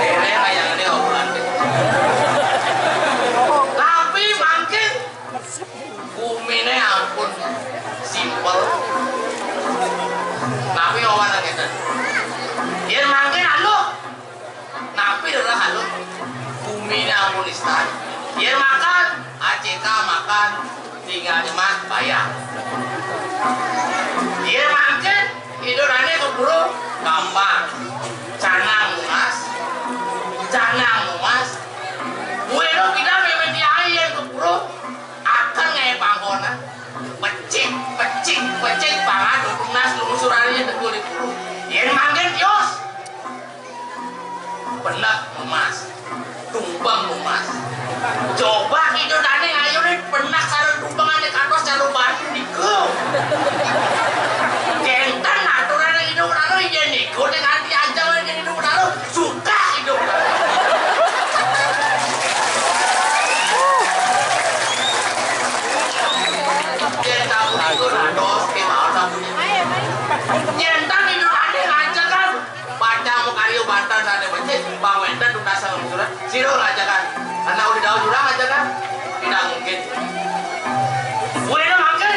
Ini kayak ini obrolan. Tapi mangkin guminé ampun simpel. Tapi owan ngéten. Yén mangkin aluh, napi rereh aluh? Guminé ampun istan. Yén makan, A C K makan, tinggal nyemak bayar. Yén mangkin, idup ané keburu gampang. Canang mungas, canang mungas. Kuwi lho kita mimiti air keburu. Akan ngaé pangkonan. Pecik, pecik, pecik, pangan tunas lungsurannya tegul di puru. Yén mangkin tios. Penek emas. Tumpeng emas. Coba kita tani ngayunin penek sareng tumpeng ané kados cara batu niku. Kénten aturan yang hidup lalu, iya niku, dengan diajang yang hidup lalu, suka hidup lalu. Yén tahu niku, rados, kémawon tahu niku. Yén tani hidup ané lancar kan, Pacang makarya banten sané becik, bang wénten tunas salungsuran. Sira ngajakan. Anak udah jauh jurang ajakan. Tidak mungkin. Kuwi mangke.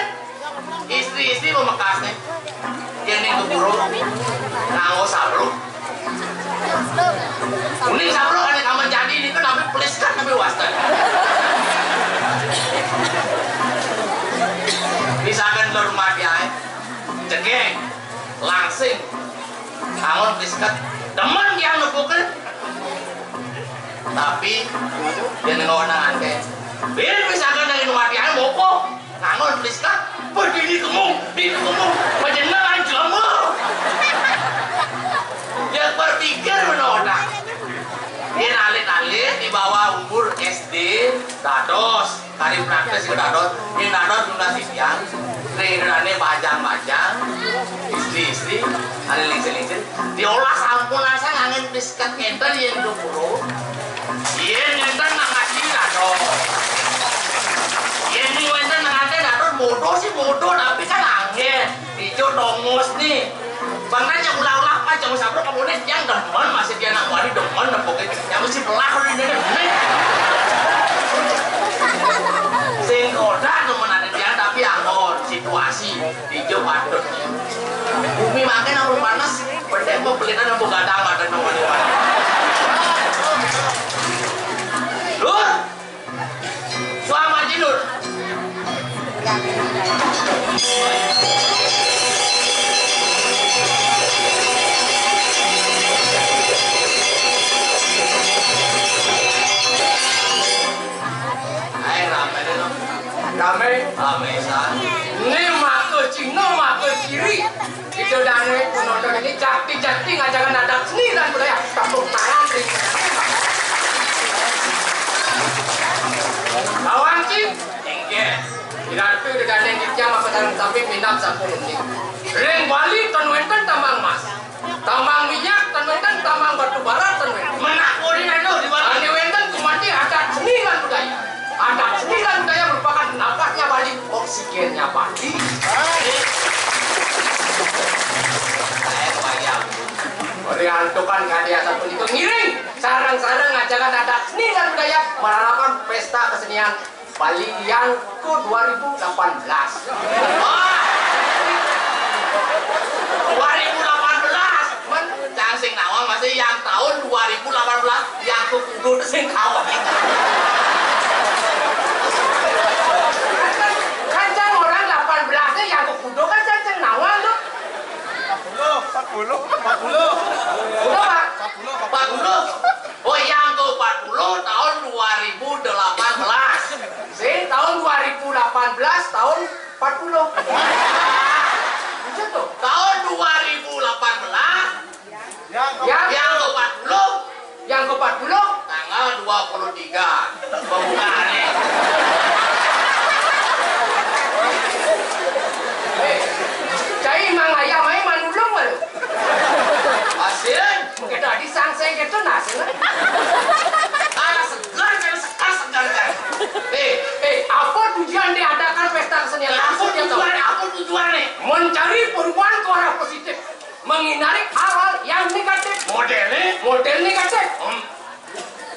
Istri-istri memekasne. Yen ning keburu nganggo sabluk. Kuning sabluk ane kamen jadi niku nampi peliskat nampi wasten. Misalkan lur mati ae. Cegeng, langsing, angon peliskat. Demen yang nepukin. Tapi dia nengok nang ante. Bin misalkan yang mati ae moko. Ngangon peliskat, berdiri kemung, diri kemung, panjenengan jelema. Dia berpikir menolak. Dia alit-alit di bawah umur S D, dados, kari praktis ke dados, yang dados tunas titiang. Ring ane bajang-bajang, istri-istri, ane lingsir-lingsir. Diolah sampun asa ngangen pisket ngenten yen dukur. Yen ngenten nang ngaji dados. Yen ning wenten nang ate dados modo sih modo, tapi kan anggen. Ijo tongos nih. Bang aja ulah-ulah apa jauh sabro kamu nih yang demen masih dia anak wali demen nepoke yang mesti belah udah ini. Sing kodak demen ada dia tapi anggon situasi. Ijo patut. Bumi makin apa panas, pendek mau belikan apa gadang ada nang wani-wani. Lur, selamat tidur. Ayo, rame deh, dong. Rame. Rame, San. Ini maka Cina, maka kiri. Itu dane penonton ini jakti-jakti ngajaran adat seni dan budaya. Tepuk tangan, beri. Kawan, Cing. Inggih. Iratu dedane Ditya maka sareng sami minab sampun uning. Ring Bali ten wenten tambang emas. Tambang minyak ten wenten, tambang batu bara ten wenten. Menak uri anu di Bali. Ane wenten gumanti adat seni lan budaya. Adat seni lan budaya merupakan napasnya Bali, oksigennya Bali. Saya bayang. Ori antukan kadi asapunika ngiring sareng-sareng ngajaran adat seni lan budaya mararapan pesta kesenian Bali yang ke dua ribu delapan belas. Wah! Dua ribu delapan belas. Men, cang sing nawang masih yang tahun dua ribu delapan belas yang ke kudu sing kawin. Kan cang orang delapan belas nya yang ke kudu kan cang sing nawang tuh. Empat puluh, empat puluh, empat puluh. Kudu, Pak. Empat puluh. Oh, yang ke empat puluh tahun dua ribu delapan belas. Sing tahun dua ribu delapan belas tahun empat puluh. Itu tuh. Tahun dua ribu delapan belas. Yang yang ke empat puluh. Yang ke empat puluh. Tanggal dua puluh tiga. Pembukaannya. Eh, cai mang ayam ae manulung lho. Asin. Mungkin tadi sangseng gitu nasi. Anak segar kan, segar segar kan. Eh, eh, apa tujuan diadakan pesta kesenian? Apa tujuan? Apa tujuan nih? Mencari perubahan ke arah positif, menghindari hal-hal yang negatif. Modelnya? Model negatif. Hmm.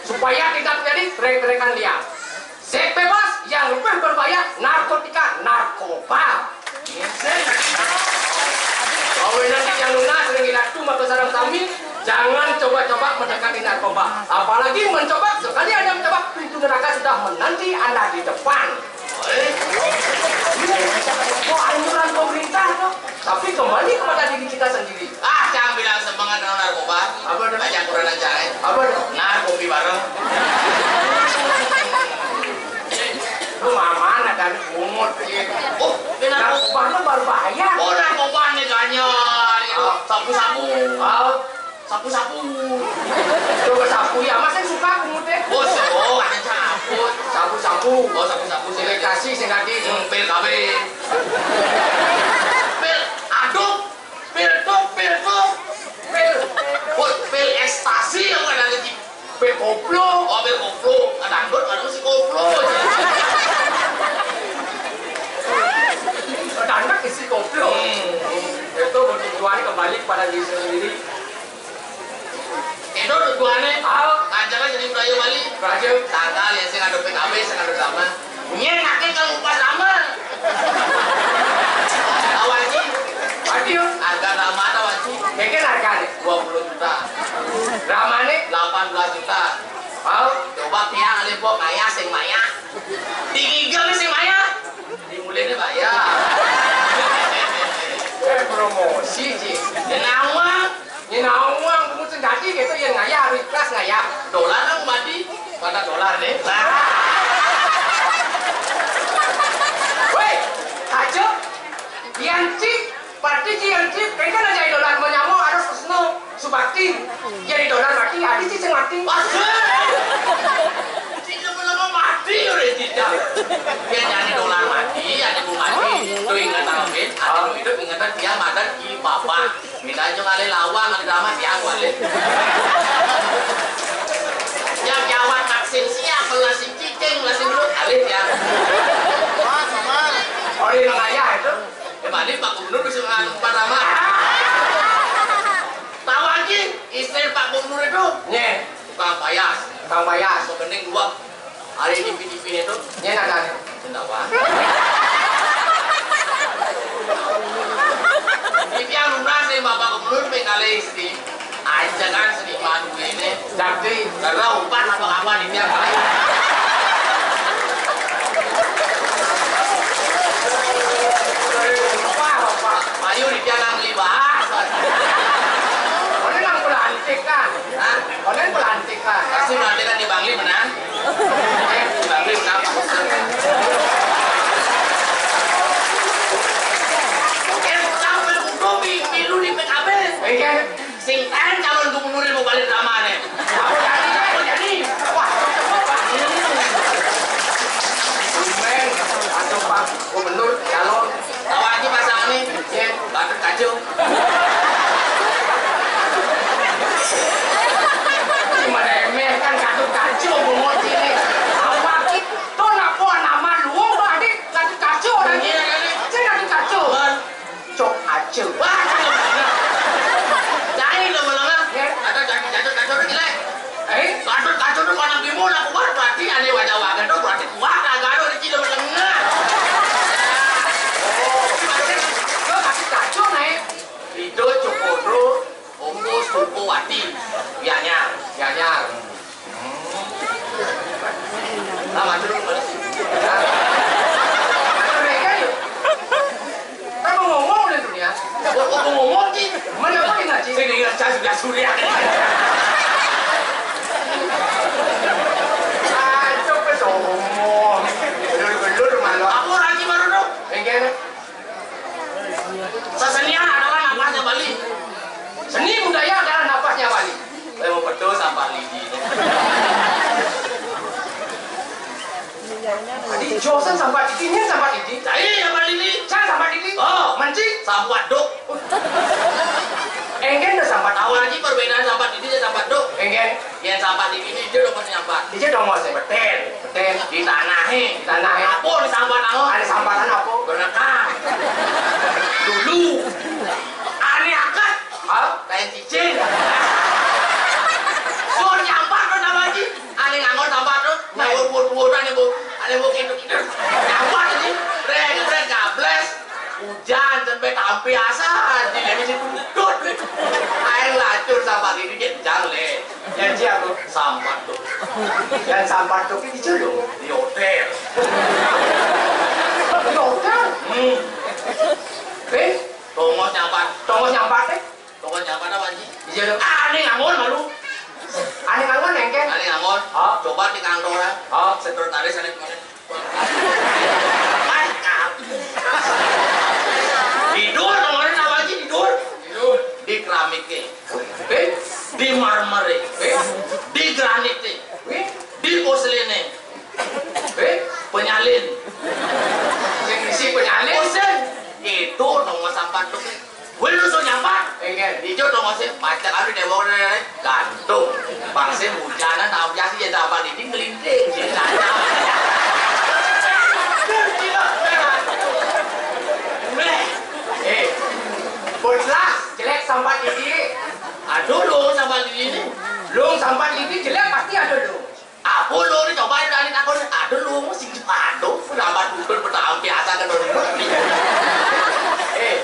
Supaya tidak terjadi trek-trekan liar. Seks bebas yang lebih berbahaya narkotika, narkoba. Awinan di Jaluna sering ilatu maka sarang sami, jangan coba-coba mendekati narkoba. Apalagi mencoba, sekali ada mencoba, pintu neraka sudah menanti Anda di depan. Itu anjuran pemerintah tuh. Tapi kembali kepada diri kita sendiri. Ah, jangan bilang semangat dengan narkoba. Apa tuh? Banyak kurang ajar, eh. Apa tuh? Narkopi bareng. Lu mana tadi pungut, ya? Oh, narkoba lu baru bahaya. Oh, narkoba nih ganja. Itu sabu-sabu. Oh. Sapu-sapu. Coba sapu ya, masih suka pungut deh. Bos, oh, ada sapu. Sapu-sapu. Oh, sapu-sapu sih. Selektasi sing tadi. Hmm, pil K B. Pil aduk, pil tuk, pil tuk. Pil, pil, pil ekstasi yang ada lagi. Pil koplo. Oh, pil koplo. Ada anggur, ada si koplo aja. Ada anak isi koplo. Hmm. Itu bertujuan kembali kepada diri sendiri. Itu tujuannya. Ayo. Acara jadi budaya Bali. Budaya. Tanggal ya, sing ada P K B, sing ada drama. Nyen, makin kalau upas drama. Tahu, Haji? Haji. Harga drama tahu, Haji? Kira harganya? Dua puluh juta. Dramanya? Delapan belas juta. Mau? Coba tiang ada buat maya, sing maya. Tinggi gak sing maya? Di mulanya bayar. Eh, promosi, Ji. Kenapa? Nyinawang, pungut sendadi gitu, ya ngayah, harus ikhlas ngayah. Dolar kan mati, pada dolar nih. Woi, aja, yang cik, pati cik yang cik, kan kan aja dolar mau nyamuk harus kesno, subakti, jadi dolar mati, ada cik sing mati. Asik. Cik lama-lama mati udah cicak. Biar jadi dolar mati, ada bu mati, tuh ingat Ih, bapak, minta aja ngalih lawang, ngalih drama, tiang ngalih. Yang jawab vaksin siap, melasing cicing, melasing belut, ngalih tiang. Wah, sama. Oh, ini nang ayah itu. Ya, balik Pak Gubernur bisa ngalih drama. Tahu lagi, istri Pak Gubernur itu? Nye. Tukang payas. Tukang payas. Bening dua. Hari ini P D P itu. Nye, nada. Sendawa. Ini yang lunas nih, Bapak Gubernur, pengkali istri. Aja kan seniman gue ini. Jadi, karena umpan apa-apa nih, tiap kali. Ayo, di jalan beli bahas. Mana yang pelantik kan? Hah? Mana yang pelantik kan? Pasti pelantikan di Bangli menang. Eh, di Bangli menang. Eh, sampai kudu pi-, pilu di P K B. Iya. Sing tahan calon gubernur mau balik drama nih. Apa jadi? Apa jadi? Wah, cepet, Pak. Hmm. Tumben, atau Pak Gubernur calon. Tahu aja pasangan nih. Iya. Batuk kacau. Cuma remeh kan, Gatot Kaca, bungut sini. Apa ki? Tuh, napa nama lu, Pak, adik? Gatot Kaca, orang ini. Iya, iya, iya. Saya Gatot Kaca. Bang. Cok Aca. Wah, cakep banget. Cari lo, Bang, ah. Iya. Ada Gatot, Gatot Kaca tuh jelek. Eh? Gatot Kaca tuh kalau bimo lah kuat, berarti ada wajah-wajah tuh, berarti kuat, agak ada di Cina Menengah. Oh, Gatot Kaca, naik. Itu Cokoro. Ongko Sukowati. Gianyar. Gianyar. Hmm. Nah, matur nuwun. Nah. Mereka yuk. Kan mau ngomong udah dunia. Kok, kok mau ngomong, Ci? Mana apa yang ngaji? Sing dengar saya sudah surya. Aduh, kesombong. Belur-belur malu. Apa lagi baru tuh? Enggak. Sasenian adalah napasnya Bali. Seni budaya adalah napasnya Bali. Saya mau betul sampak lidi. Tadi Josan sampak lidi, nyen sampak lidi. Saya sampak lidi. Saya sampak lidi. Oh, manci sampak dok. Enggen dah sampak. Tahu lagi perbedaan sampak lidi dan sampak dok? Enggen. Yang sampak di sini dia udah pasti nyampak. Dia dong mau betul. Betul. Di tanah, eh. Di tanah, eh. Apa di sambat, oh? Ada sambatan apa? Berekam. Dulu. Ane akad. Hah? Kain cicing. Sur nyambat tuh nama Haji. Ane nganggur sambat tuh. Nah, buat buat ane bu, ane bu gitu gitu. Nyambat ini. Brek brek gables. Hujan sampai tampi asal di lemi situ. Dut. Air lacur sambat ini kencang le. Yang siapa? Sambat tuh. Yang sambat tuh di jero. Di hotel. Di hotel. Hmm. Eh, tongos nyambat. Tongos nyambat, eh? Tongos nyambat apa, Ji? Di jero. Ah, ane nganggur malu. Ane nganggur nengke. Ane nganggur. Oh. Coba di kantor ya. Oh. Sekretaris ane kemarin. Tidur, ngomongin apa aja tidur? Tidur. Di keramik, eh. Eh? Di marmer, eh. Eh? Di granit, eh. Eh? Di porselen, eh. Eh? Penyalin. Yang isi penyalin. Porselen. Itu nomor sampah tuh, eh. Wih, lu suruh nyambat. Enggak. Ijo dong, masih pacak anu deh, mau nanya, gantung. Bangsa hujanan, tahu biasa jadi apa ini, ngelinting, jadi tanya. Eh, bocah, jelek sambat ini. Aduh, lu sambat ini. Lu sambat ini jelek, pasti ada lu. Apa lu ni coba dari takon, aduh lu mesti aduh, lambat udah bertahan biasa kan lu. Eh.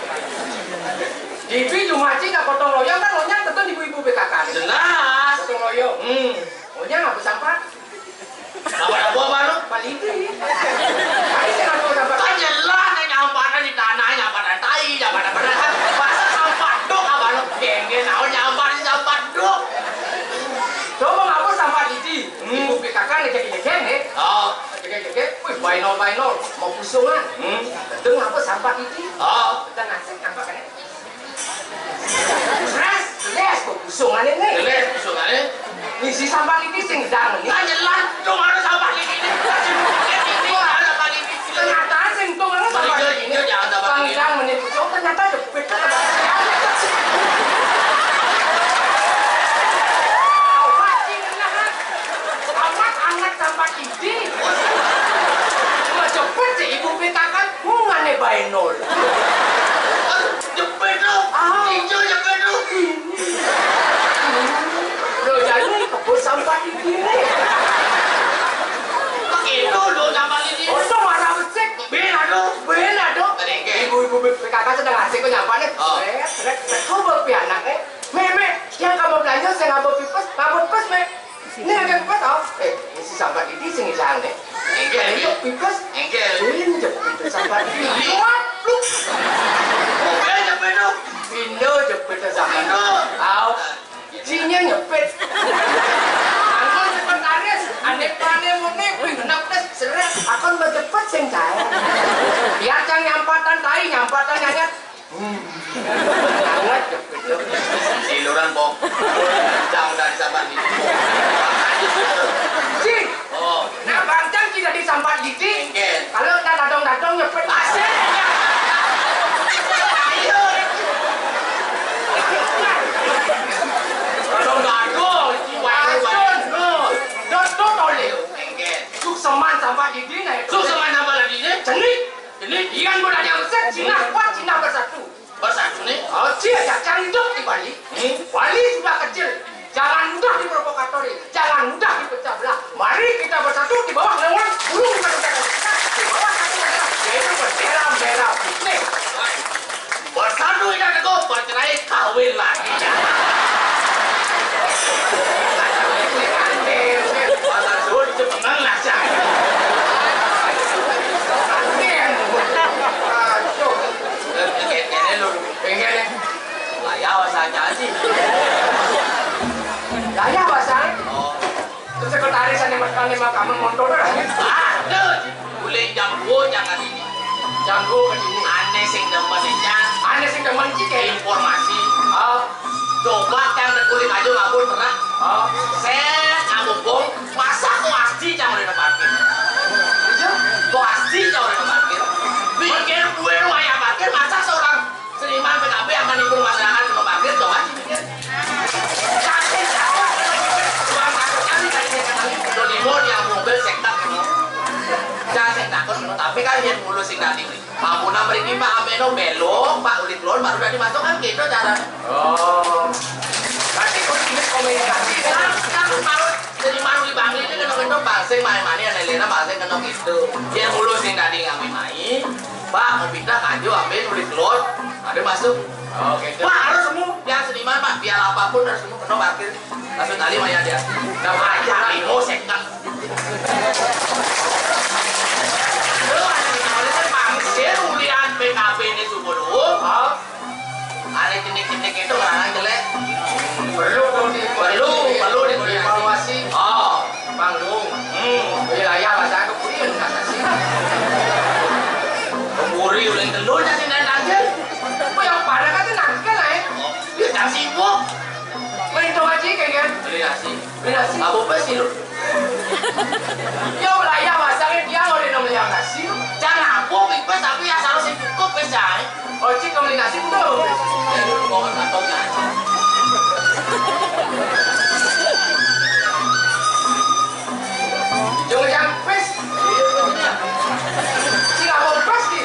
Di Pi Jumaji nggak gotong royong kan, lo nyang tentu ibu-ibu P K K. Jelas. Gotong royong. Hmm. Lo nyang apa sampat? Sampat apa, apa lu? Paliti. Tadi saya nggak tahu sampat. Kan jelas, kan nyampatan di tanah, nyampatan tai, nyampatan apa? Masa sampat dok apa lu? Geng-geng, naon nyampat, sampat dok. Coba ngapa sampat di Hmm. Ibu P K K ngejek-ngejek, eh. Oh. Ngejek-ngejek, wih, bainol, bainol, mau pusungan. Hmm. Itu ngapa sampat ini? Oh. Kita ngasih sampat kan? Seras, jelas, kok pusungan ini. Jelas, pusungan ini. Ngisi sampat ini sing dang ini. Nah, jelas, dong ada sampat ini. Ini ada sampat ini. Kenyataan sing dong ada sampat ini. Bang, jangan sampat ini. Bang, jangan menit pusungan. Kata jepit, kata sial. Awak sing kena, kan? Awak angat sampat didi. Cuma jepit si ibu P K K, hubungannya bae nol. Jepit tu. Ah. Ijo jepit tu. Lo jadi kebut sampat didi ni. Begitu lo sampat didi. Untung marah besik. Bela tu. Bela tu. Ibu-ibu P K K sedang asik kau nyampak ni. Oh. Seret, seret, seret. Kau bawa pi anak ni. Meh, meh, yang kamu belanja saya ngabut pipes, ngabut pipes, meh. Ini ada pipes, oh. Eh, ini si sambat ini sing hilang ni. Enggak, ini pipes. Enggak. Ini jepit sambat ini. Liwat, pluk. Bukan jepit tu. Pino jepit sambat. Pino. Au. Isinya nyepit. Angkon sekretaris, anek pane muni, ping genep tes, seret. Akan berjepit sing cair. Biar cang nyampatan tai, nyampatan nyanyat. Hmm. Anget jepit. Siluran, Bok. Cang dari sambat ini. Cing. Oh. Nah, bangcang kita di sambat gigi. Enggak. Kalau tak dadong-dadong nyepit. Asik. Ayo. Dadong-dadong, si Wahyu, Wahyu. Dadong oleh. Enggak. Sukseman sambat gigi, nah. Sukseman sambat gigi, nih. Jenik. Jenik. Ikan muda yang besar, Cina kuat, Cina bersatu. Bersatu ni? Oh, cia cacang hidup di Bali. Hmm? Bali sudah kecil. Jangan mudah diprovokatori. Jangan mudah dipecah belah. Mari kita bersatu di bawah naungan burung kita, di bawah satu bendera, yaitu bendera merah putih. Bersatu kita teguh, bercerai kawin lagi. Pasal suruh cepengan lah, Cak. Aduh. Ini lu. Pengen ya? Lah ya, bahasa aja sih. Lah ya, bahasa. Oh. Terus sekretaris ane makan lima kamu motor dah. Aduh, boleh janggo jangan ini. Janggo ke sini. Ane sing demen, Cang. Ane sing demen, Cik, ya? Informasi. Oh. Coba cang tekulik aja ngabur terak. Oh. Set ngabubung, masa kok asli cang udah parkir? Iya. Kok asli cang udah parkir? Bikin gue rumah yang parkir, masa seorang seniman P K B akan ikut masyarakat kena parkir, coba sih pikir. Sakit, sakit. Uang satu kali tadi saya katakan, udah lima yang mobil sektak ini. Jangan saya takut, tapi kan dia mulus sing tadi. Mampunan mriki, Pak, ameno belok, Pak, ulik lon, baru tadi masuk kan gitu cara. Oh. Berarti kudu jenis komunikasi kan? Kan, kan harus jadi maru di Bangli ini kena gitu, Pak, sing main-main, ada lena, Pak, sing kena gitu. Dia mulus sing tadi ngambil main, Pak, mau pindah kaju, ambil ulik lon, ada masuk. Oh, gitu. Pak, harus semua, biar seniman, Pak, biar apapun harus semua kena parkir. Maksud tadi mah ya dia. Nah, Pak, ya, limo second. Lu ada di mana sih, Bang? Dia ulian P K B ini subuh dulu. Hah? Ada jenik-jenik itu orang jelek. Perlu dong di-, perlu, perlu dievaluasi. Oh, Bang Dung. Hmm. Wilayah lah, saya kemudian kata sih. Kemuri udah telurnya sih, dan nanti. Apa yang pada kata nanti kan lain? Oh, dia tak sibuk. Main dong aja, kan? Beli nasi. Beli nasi. Apa sih lu? Ya, lah, ya, masaknya dia mau di nomor yang nasi. Jangan apa, Big Bang, tapi asal sing cukup, wis, ya. Oh, Cik, beli nasi, betul. Ya, lu mau nggak tahu, ya. Jangan, jangan, wis. Sing apa, wis, ki?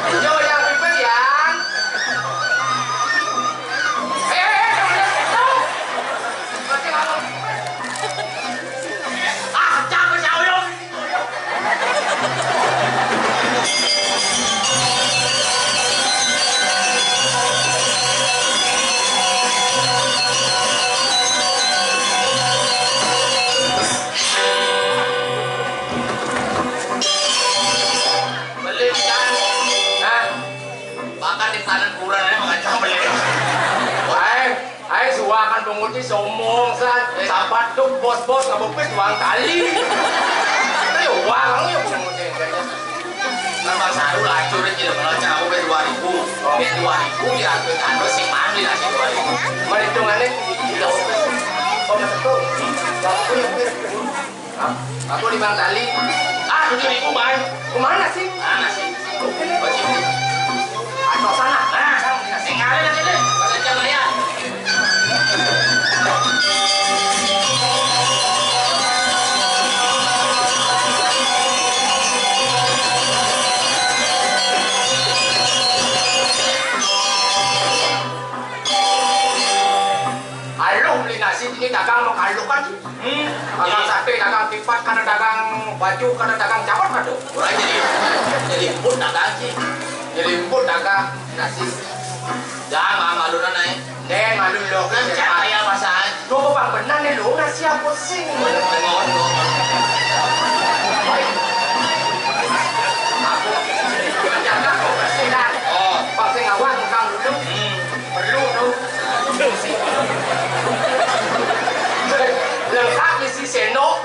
Yo, yang ribet, yang. Eh, eh, eh, jangan ribet, dong. Berarti kalau ribet. Ah, capek saya, yo. Beli, kan? Hah? Makan di sana kurang, ya, makan campur, ya. Ae, ae suwakan penguji somong, san. Eh. Sapat tuh bos-bos, nggak bopis, uang tali. Ayo, uang, lu yang penguji. Kan Bang Sarul acur aja, kalau campur, dua ribu. Oh. Wah, iku diatur anu sing mandi nasi goreng. Merhitungannya kilo. Kok betul? Aku yang Hah? Aku limang kali. Ah, tujuh ribu, Bang. Kemana sih? Mana sih? Oh, sini. Atau sana. Nah, tinggalin aja deh. Kata jam ya. Aduh, beli nasi ini dagang mau kalukan sih. Hmm. Dagang sate, dagang tipat, kada dagang baju, kada dagang capat kada. Orang jadi, jadi emput dagang sih. Jadi emput dagang nasi. Jangan malu nana eh. Deh, malu lo kan siapa ya pasal? Lo bang benar nih lo nasi apa sih? Tengok lo. Aku jaga kebersihan. Oh. Pasti ngawal tukang dulu. Hmm. Perlu tu. Lengkap isi sendok.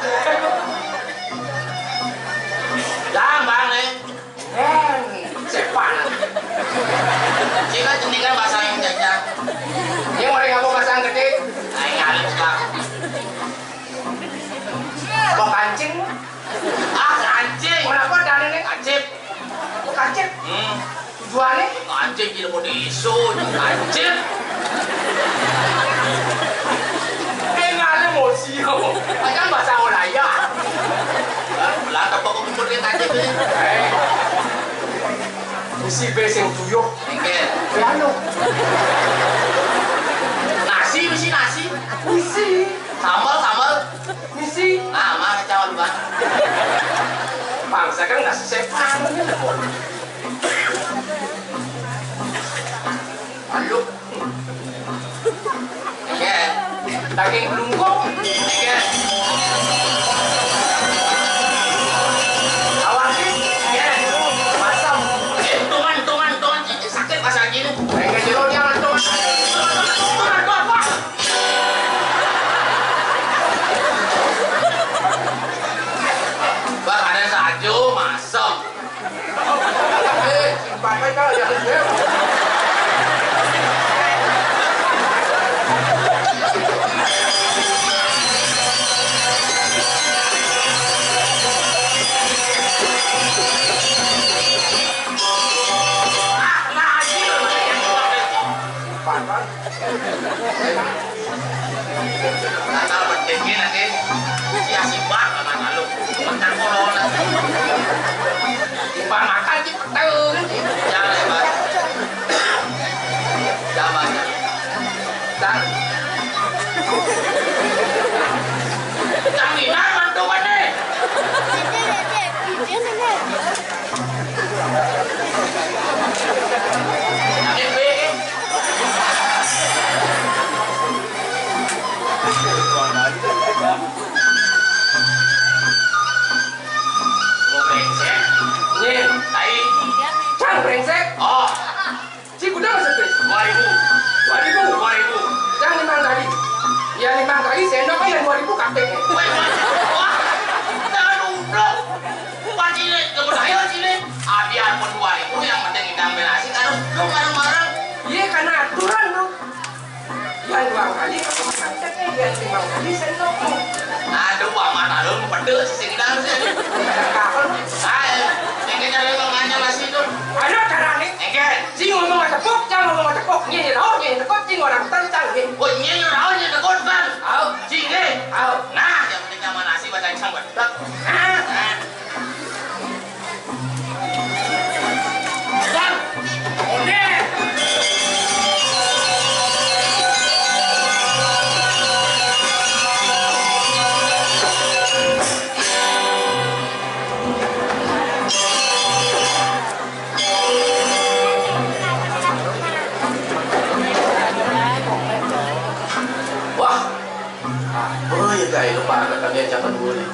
Dah, bang, eh. Eh, sepan. Cika jeningan basang yang jajan. Yang orang apa basang gede? Nah, yang halus lah. Kok kancing? Ah, kancing. Kenapa ada nih kancing? Kok kancing? Hmm. Tujuannya? Anjing, gila mau diisu, anjing. Dengan emosi, macam bahasa Ulaya. Lah, tepuk umur dia anjing ni. Eh. Isi beseng tuyuk. Oke. Ya, anu. Nasi, isi nasi. Isi. Sambal, sambal. Misi. Nah, mana cawan, Bang? Bangsa kan nggak sesepan. Aduh. Iya. Daging pelungkung. Iya. Awasin. Iya. Masam. Eh, tungan, tungan, tungan. Sakit masa gini. Kayak jero jangan tungan. Tungan, tungan, tungan. Bang, ada sajo masem. Eh, simpan aja ya. Ah, nah, anjir. Simpan, Bang. Nah, kalau pentingnya nanti dia simak sama malu. Menang corona. Simpan makan di petel. Jangan lebar. Jangan banyak. Dan jaminan mantu mana? Jangan B. Brengsek. Nih, tai. Cang brengsek. Oh. Si kuda masuk, Pris? Dua ribu. Dua ribu? Dua ribu. Yang limang kali. Ya, limang kali sendok kan yang dua ribu kapek. Wah, wah. Wah, jangan goblok. Bukan cilik, kamu saya cilik. Ah, biarpun dua ribu, yang penting indang berhasil. Harus lu bareng-bareng. Iya, karena aturan, Bro. Yang dua kali kapek, yang limang kali sendok. Aduh, amat alun, pedus, sing indang sih. Kakak, Bro. Hai, yang kita memang nanya masih itu. Ada cara nih. Engke. Si ngomong ngatepuk, cang ngomong ngatepuk. Nyih nyih raos, nyih nyih tekut, cing orang hutan, cang nyih. Oh, nyih nyih raos, nyih tekut, kan? Au. Cing, eh. Au. Nah, yang penting nyaman nasi, baca cang bedak. Nah. Nah. Bang. Oke. Wah, apa ya, guys? Lupa ada kami aja berdua nih.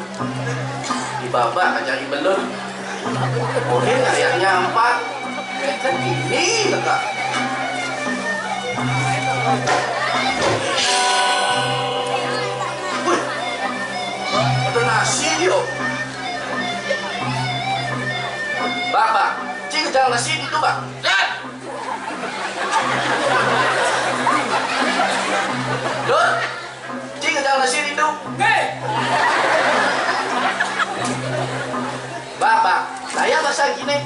Di babak aja di belum. Mungkin ayahnya empat. Ini lega. Wih, ada nasi dia. Bang, bang, cik, jangan nasi itu, bang. Set. Layah basa kiné.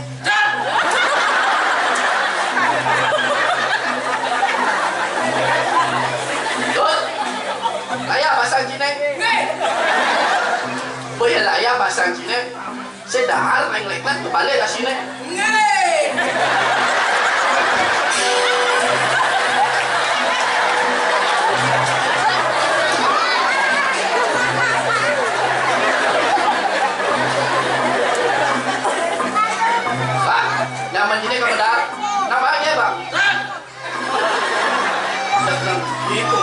Dul. Layah basa kiné. Nggih. Boya layah basa kiné. Sing dahar neng léklat kebalik asiné. Nggih. Bang, nyaman gini kamu dah. Napa aja, Bang? Gitu.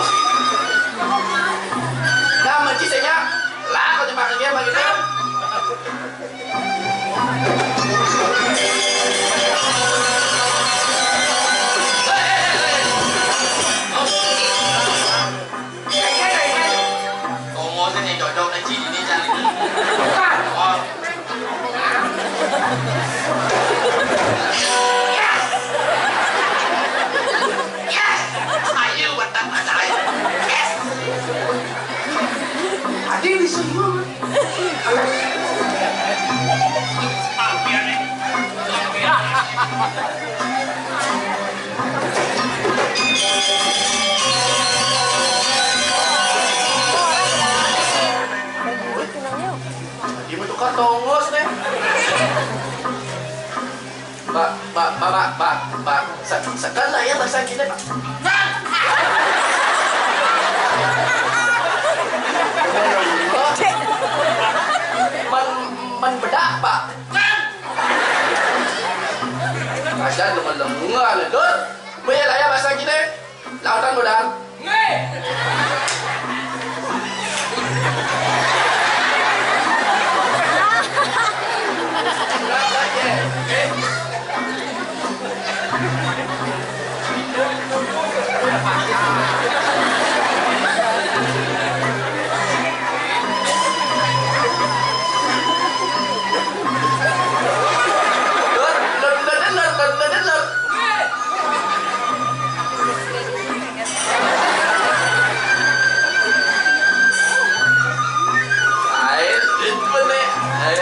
Nyaman sih saya. Lah, kalau cuma dia begitu. Tongosé sing cocok nang sini, Cang. Bukan. Oh. Yes! Yes! Ayo, buat apa saya? Yes! Adi bisa juga. Dia mah tukar tongos, nih. Pak, Pak, Pak, Pak, Pak, Pak. Se-, segan lah ya bahasa kita, Pak. Men, men bedak, Pak. Aja lu melengan, Dul. Boya lah ya bahasa kita. Lautan, Dul. Nggih. Air, duit mana? Air.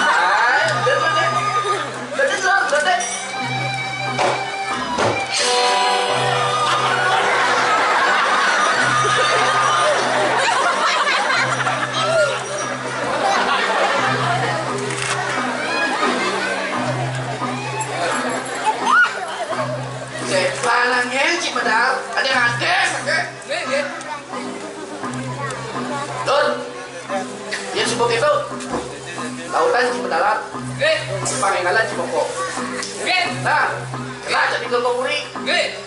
Air, duit mana? Duit, duit, duit, duit. Cek lanang yang cik medal, ada yang ada, oke? Nggih, nggih. Lur, yén subuh kéto, lautan cimedalan. Nggih. Pangéngalan cimoko. Nggih. Nah, kena jadi genggo puri. Nggih.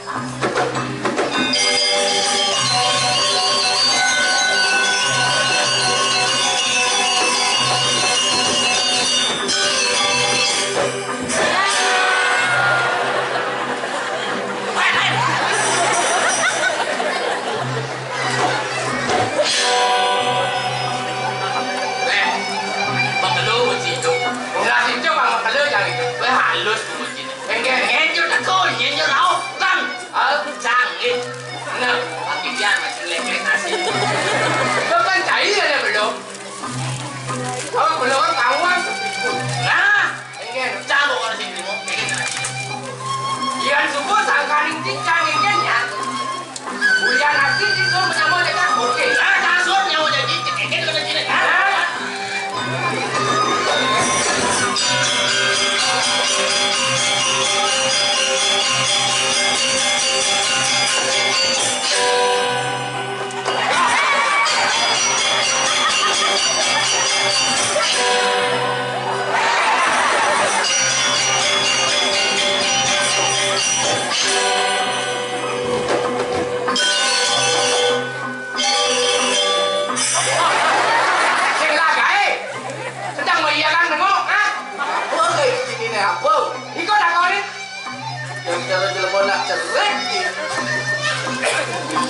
Éh, makelo mesti itu. Enggak sih, cuma makelo jangan itu. Wéh, halus tuh mesti. Enggak, enggak, enggak, enggak, enggak, enggak, enggak. Nah, tapi dia masih lek-lek nasi. Bukan cair ada belum. Kalau belum kan kawan. Nah, Engkén, cang kok ora sing trimo. Yén subuh sangkaning cincang engkén ya. Ulian ati disuruh menyambut dekat. Oke. Nah, kasut nyawa jadi cek engkén kena cilik. Ah. Sing lagaé. Sedang mengiyakan tengok, ah. Apa kayak gini nih, apa? Iko takoni. Yang cara jelema nak cerik.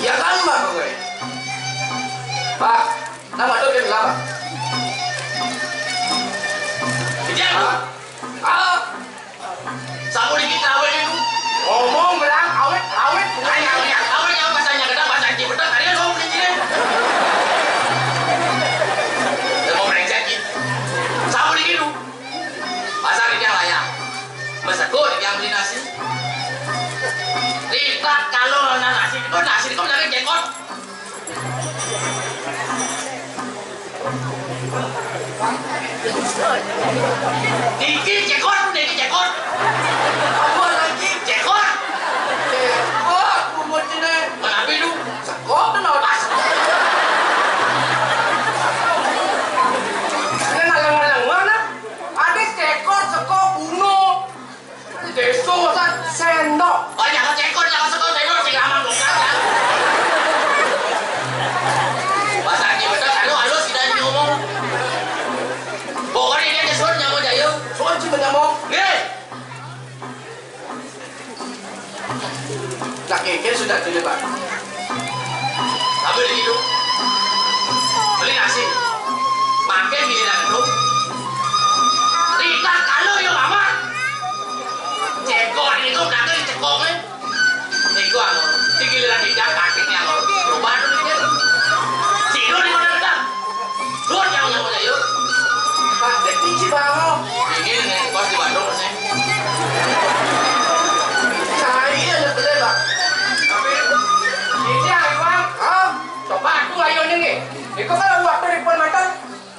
Iya kan, Bang, kowe? Pak, nama tuh dia bilang, Pak? Iya, Pak. Ah. Sapu dikit awet itu. Ngomong bilang awet, awet. Ayo, awet, awet, yang bahasanya gedang, bahasa Cipedang. Tadi kan ngomong dikit. Dia mau brengsek, gitu. Sapu dikit, tuh. Niki cekot, niki cekot. Apa lagi? Cekot. Cekot, bungut ini. Kenapa itu? Sekot, no. Ini ngalang-ngalang mana? Ada cekot, sekot, bungut. Desa, San. Sendok. Oh, jangan cekot, jangan sekot, sendok, sing lama bukan, ya. Bahasa Aceh betul, anu halus, kita ini ngomong. Pokoknya dia nyusun, nyamuk jaya. Suan sih, nyamuk. Nih. Nah, kengken sudah dulu, Pak. Tapi beli itu. Beli nasi. Makan giliran itu. Tidak kalau yang lama. Cekok itu belakang cekoknya. Niku anu, di giliran tidak kakinya anu. Coba dulu ini. Tidur di mana kita? Suruh yang nyamuk aja, yuk. Pak, cek kunci, Bang. Ini nih, pas di Bandung sih. Saya ada beli, Bang. Tapi ini yang Iwan. Hah? Coba aku ayo nih. Iku kan waktu di pun mata.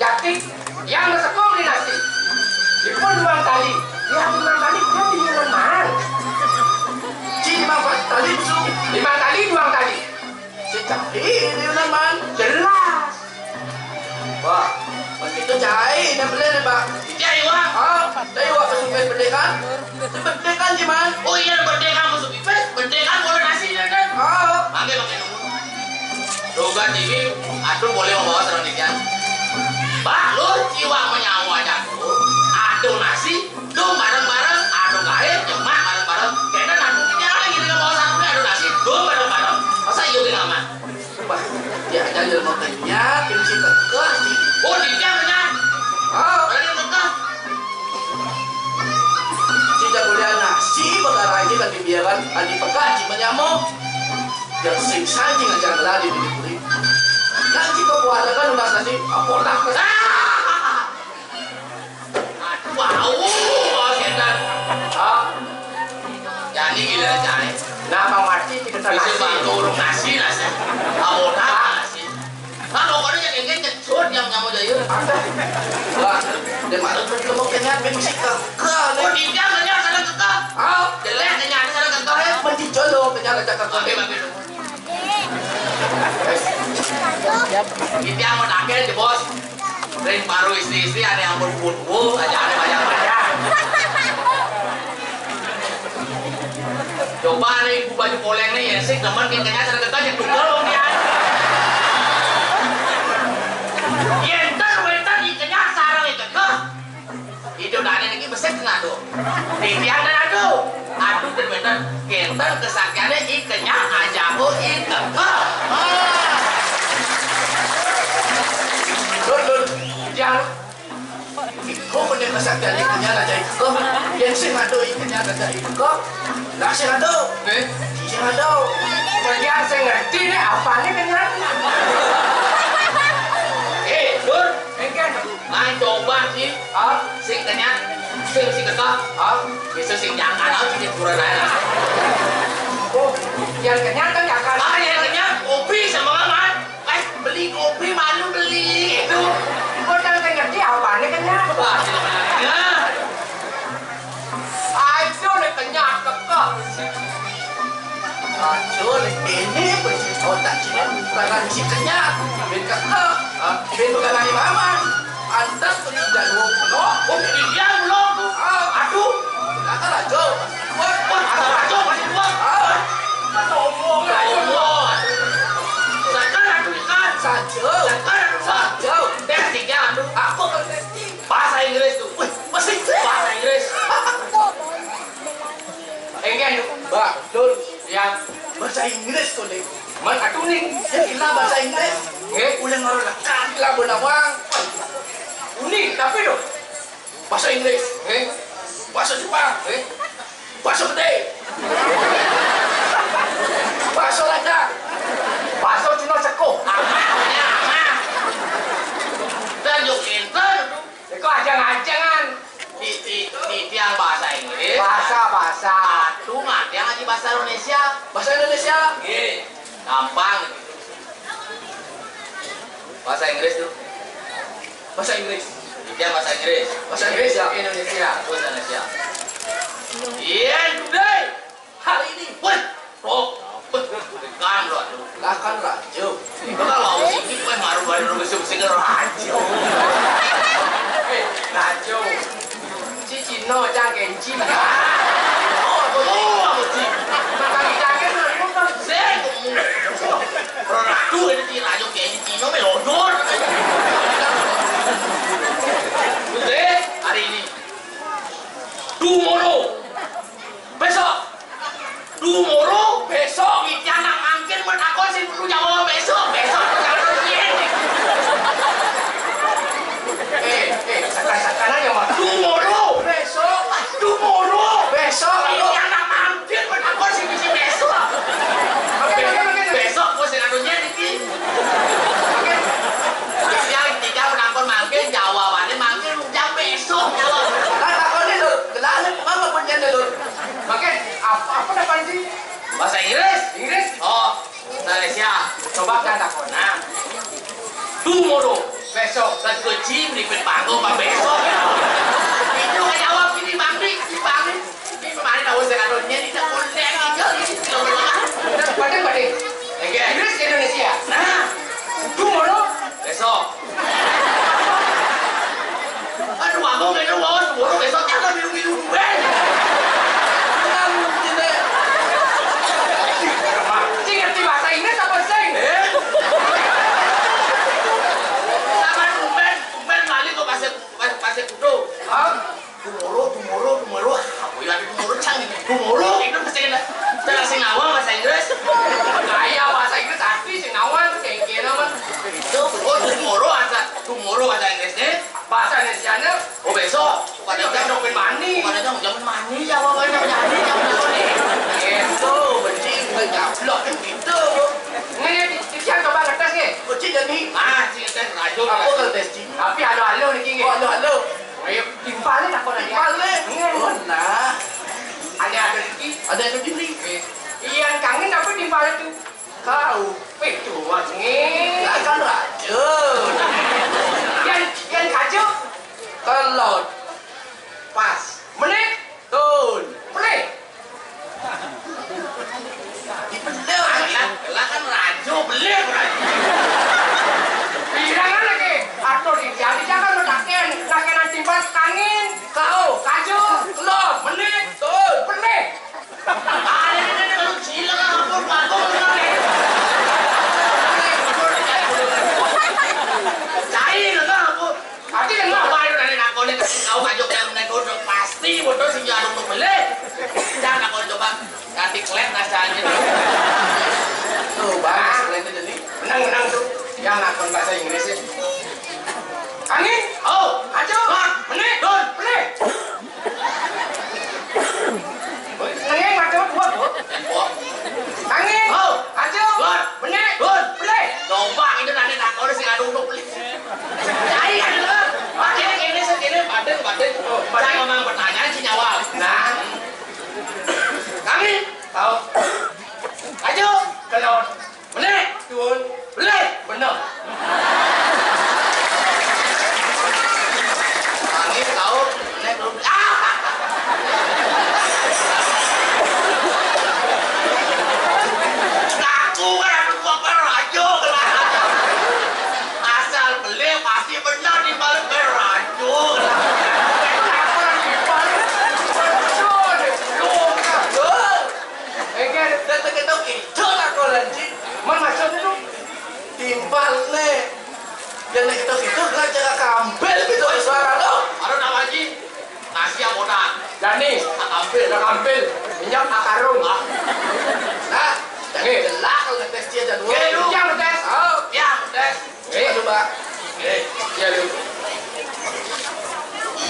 Jadi, yang sekolah di nasi. Di pun limang kali. Yang limang kali dia tinggalan mahal. Cik, Bang, pas tadi musuh. Limang kali, dua kali. Secari ini, Bang. Jelas. Wah, begitu cai, dah beli nih, Pak. Cai, Wak. Ah, cai, Wak, kesukai pendek kan? Itu pendek kan, Jiman? Oh iya, pendek kan, masuk pipes, pendek kan, boleh nasi, ya kan? Ah. Pakai, pakai nomor. Doga T V, aduh, boleh membawa serang ikan. Pak, lu jiwa menyawa aja tuh. Aduh, nasi, lu bareng-bareng, aduh, gaib, nyemak bareng-bareng. Kita nanti kita lagi dengan bawa satu, aduh, nasi, lu bareng-bareng. Masa iya, gini amat? Wah, dia aja ilmu kenyat, ilmu si kekeh sih. Oh, dia kenyat. Oh. Berarti kekeh. Tidak boleh nasi, bakal aja kan dibiarkan, kan dipegat, si menyamuk. Yang sing saji ngajar lari di kulit. Nanti kau keluarga kan udah nasi, apa lah? Ah! Aduh, bau, bau setan. Hah? Jadi gila, cai. Nah, Bang Marci, kita bisa nasi. Bantu urung nasi, nasi. Bau tak nasi. Nah, pokoknya yang ingin nyecut yang nyamuk jaya. Wah, dia malu tuh, dia mau kenyat, dia mesti kekeh, nih. Oh, dia kenyat, sana kekeh. Hah? Jelek, kenyat, sana kekeh, ya. Mesti jolo, kenyat, aja kekeh. Oke, oke. Kita mau nakal, Bos. Ring baru istri-istri ada yang berbuat aja, ada banyak aja. Coba nih, ibu baju poleng nih, ya sih, temen kita nyasar ke kaca, tunggal dong dia. Yen ten wetan dikenyang sarang itu, keh. Itu tadi niki besit kena tuh. Titiang dan aduh. Aduh, dan bener. Kenten kesaktiannya i kenyang aja, oh, i kekeh. Dun, dun. Jangan. Iko punya kesaktian i kenyang aja, i kekeh. Yang sing aduh, i kenyang aja, i kekeh. Lah, sing aduh. Eh? Sing aduh. Bagian sing ngerti nih, apa nih kenyang? Eh, Dun. Engken. Nah, coba sih. Ah, sing kenyang, sing, sing kekeh. Ah, bisa sing jangan, ah, sing kurang aja. Oh, yang kenyang kan jangan. Ah, yang kenyang, kopi sama makan. Eh, beli kopi, malu beli, gitu. Kok yang kenyang sih, apa nih kenyang? Wah, ya. Aduh, nih kenyang, kekeh. Aduh, nih ini, kunci otak sini, bukan si kenyang. Bin kekeh, ah, bin bukan lagi maman. Antas pergi dari pulau. Oh, iya, pulau. Ah, aduh. Kata raja, masih dua. Wah, kata raja, masih dua. Ah. Kata omong, kata omong. Sakar atuh ikan. Saja. Sakar atuh ikan. Saja. Testing ya, aduh. Aku akan testing. Bahasa Inggris tuh. Wih, masih bahasa Inggris. Enggak, Mbak, Dul. Ya. Bahasa Inggris tuh, Dek. Man, atuh nih, ya gila bahasa Inggris. Eh, udah ngaruh lekat lah, Bu Nawang. Unik, tapi loh. Bahasa Inggris, eh. Bahasa Jepang, eh. Bahasa gede. Bahasa Raja. Bahasa Cina sekuh. Aman, ya, aman. Dan yuk, pinter. Itu ajang-ajangan. Titi, titi yang bahasa Inggris. Bahasa, bahasa. Atuh ngerti yang ngaji bahasa Indonesia. Bahasa Indonesia. Iya. Gampang gitu. Bahasa Inggris tuh. Bahasa Inggris. Ya, bahasa Inggris. Bahasa Inggris ya? Indonesia. Bahasa Indonesia. Iya, today. Hari ini. Woi, roh. Woi, kan, roh. Lah, kan rajo. Itu kalau sini, woi, maru-maru, besok sini rajo. Eh, rajo. Ci Cino, cang kenci. Oh, oh, oh, ci. Makan cangkir, lu, lu, lu. Sing. Roh rajo, ini ci rajo kenci Cino, melodor. Today, hari ini. Tomorrow. Besok. Tomorrow, besok. Iki anak mangkin men takon sing perlu jawab besok. Besok, besok, besok. Eh, eh, sekarang, sekarang yang mau. Tomorrow. Besok. Tomorrow. Besok. Iki anak mangkin men takon sing bisi besok. Oke, oke, oke. Besok, gua sing anu nyet iki. Oke. Terus dia ketika men takon mangkin, jawabannya mangkin, jam besok, jawab. Lah, takon dulu. Gelar, apa punya dulu? Oke, apa, apa namanya sih? Bahasa Inggris? Inggris? Oh, Malaysia. Coba kan takon, nah. Tomorrow, besok, terus gue cim, ribet banget, Pak, besok. Itu kan jawab ini, Bang Dik, si Bang Dik. Ini kemarin tahu saya kalau dia tidak boleh, tinggal ini, tidak boleh. Padahal, padahal. Oke. Inggris, Indonesia. Nah, tomorrow, besok. Aduh, aku kayaknya mau tomorrow, besok, jangan milu-milu duit. Sing ngerti bahasa Inggris apa sing? Eh? Sama tumben, tumben balik kok pasir, pasir, pasir kudu. Hah? Tomorrow, tomorrow, tomorrow. Apa ya ada tomorrow, cang? Tomorrow, itu bahasa Inggris. Kita sing ngawal bahasa Inggris. Kayak bahasa Inggris, tapi sing ngawal tuh kayak gini, Man. Itu, oh, tomorrow ada, tomorrow bahasa Inggris nih. Bahasa Indonesia nih. Oh, besok. Pada jam, jam mani. Pada jam, jam mani, ya, apa, jam mani, jam mani. Itu, benci, nggak gablok, kan gitu. Nih, Cian coba ngetes nih. Oh, Cian nih. Ah, Cian tes rajo. Apa kalau tes Cian? Tapi halo-halo nih, King. Oh, halo-halo. Ayo, timpalin aku nanya. Timpalin. Iya. Oh, nah. Ada, ada lagi. Ada yang dibeli. Iya, kangen apa timpalin tuh? Kau. Wih, tuh, Mas, nih. Lah, kan raja. Yang, yang kaca. Telur. Pas. Menit. Tun. Menit. Di bener. Lah, lah kan raja, bener, raja. Bilangan lagi. Atur di, jadi jangan lo taken. Taken nanti pas kangen. Kau, kaca, telur, menit, tun, menit. Ada ini, ini, kalau gila, ampun, bagus, bener, nih. Cari, lah, ampun. Ati dengar apa itu tadi nakoni, kasih tahu, ngajuk yang naik kodok, pasti bodoh sing jarum tuh beli. Jangan nakoni coba, nanti kalian rasanya. Tuh, Bang, kalian itu nih. Menang, menang tuh. Yang nakon bahasa Inggris ya. Angin, oh, aja, Bang, menit, don, menit. Nengeng macam buat, Bu. Angin. Oh. Aja. Buat. Benek. Buat. Benek. Coba itu nanti tak tahu sih, aduh, untuk beli. Cari kan, Bu. Pakai ini, ini, sendiri, batin, batin. Oh, batin. Saya memang pertanyaan, si nyawa. Nah. Kami. Tahu. Aja. Kalau Bener. Tuan. Bener. Bener. Angin tahu, bener belum. Ah! Ngaku kan aku gua kan raja, kan. Asal beli pasti bener di balik kan raja, kan. Apa yang di balik? Betul, betul. Engke, nek ketok itu lah koran, Ci. Man, maksudnya tuh timpal nih. Yang nek ketok itu lah cara kampel gitu suara lo. Aduh, nama Ci? Nasi apa tak? Dani, tak kampel, tak kampel. Minyak akarung. Ah. Nah, jadi gelak kalau ngetes dia jadwal. Oke, lu. Yang ngetes. Oh. Yang ngetes. Eh, coba. Eh, iya, lu.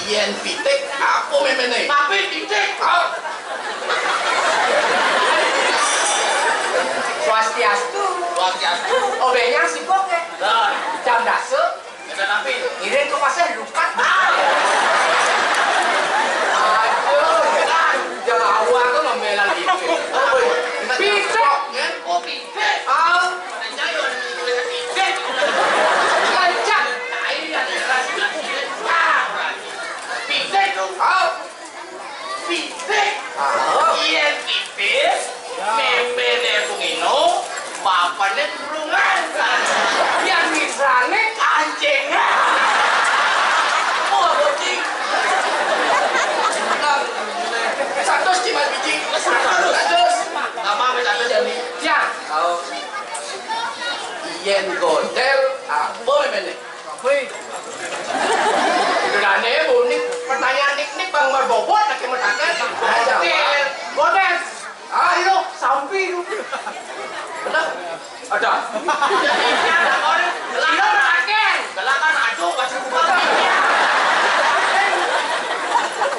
Yen pitik, apa memene? Tapi pitik. Oh. Swastiastu. Swastiastu. Obengnya sibuk ya? Nah. Jam dasa. Ada tapi. Ngiring ke pasar lupa. Ah. Aduh. Jawa tuh ngambil lagi. Pitik. Kan? Oh, pitik. Ah. Ada jayun, ada pitik. Lancar. Nah, iya, ada keras, keras. Ah. Ini burungan. Yang misalnya kancingnya. Wah, bocing. Satus cuma biji. Satus. Satus. Apa, apa satus, Jami? Ya. Oh. Yen godel, apa memene? Wih. Udah aneh, Bu. Ini pertanyaan nik-nik, Bang Marbobot, lagi metakan. Godel. Godel. Ayo, sampi lu. Bener? Ada. Iya, ada, Bang. Silakan, Raken. Silakan, aduh, kasih buka.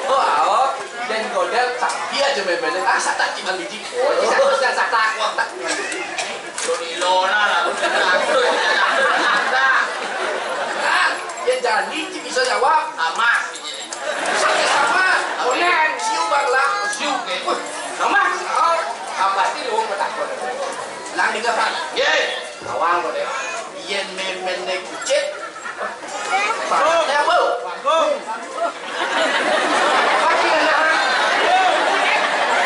Oh, aok. Dan godel, sampi aja memene. Ah, satak cuma biji. Oh, bisa, bisa, satak, satak. Lu di Ilona lah, lu di Ilona. Ah, ya jadi, ci bisa jawab. Amas, biji. Sama. Onen. Siu bang lah. Siu, oke. Wih, sama. Oh, apa sih lu mau takut? Lang di kapan? Ye. Awal kok deh. Yen memene kucit. Bang. Ya, Bu. Bang. Apa sih, anak?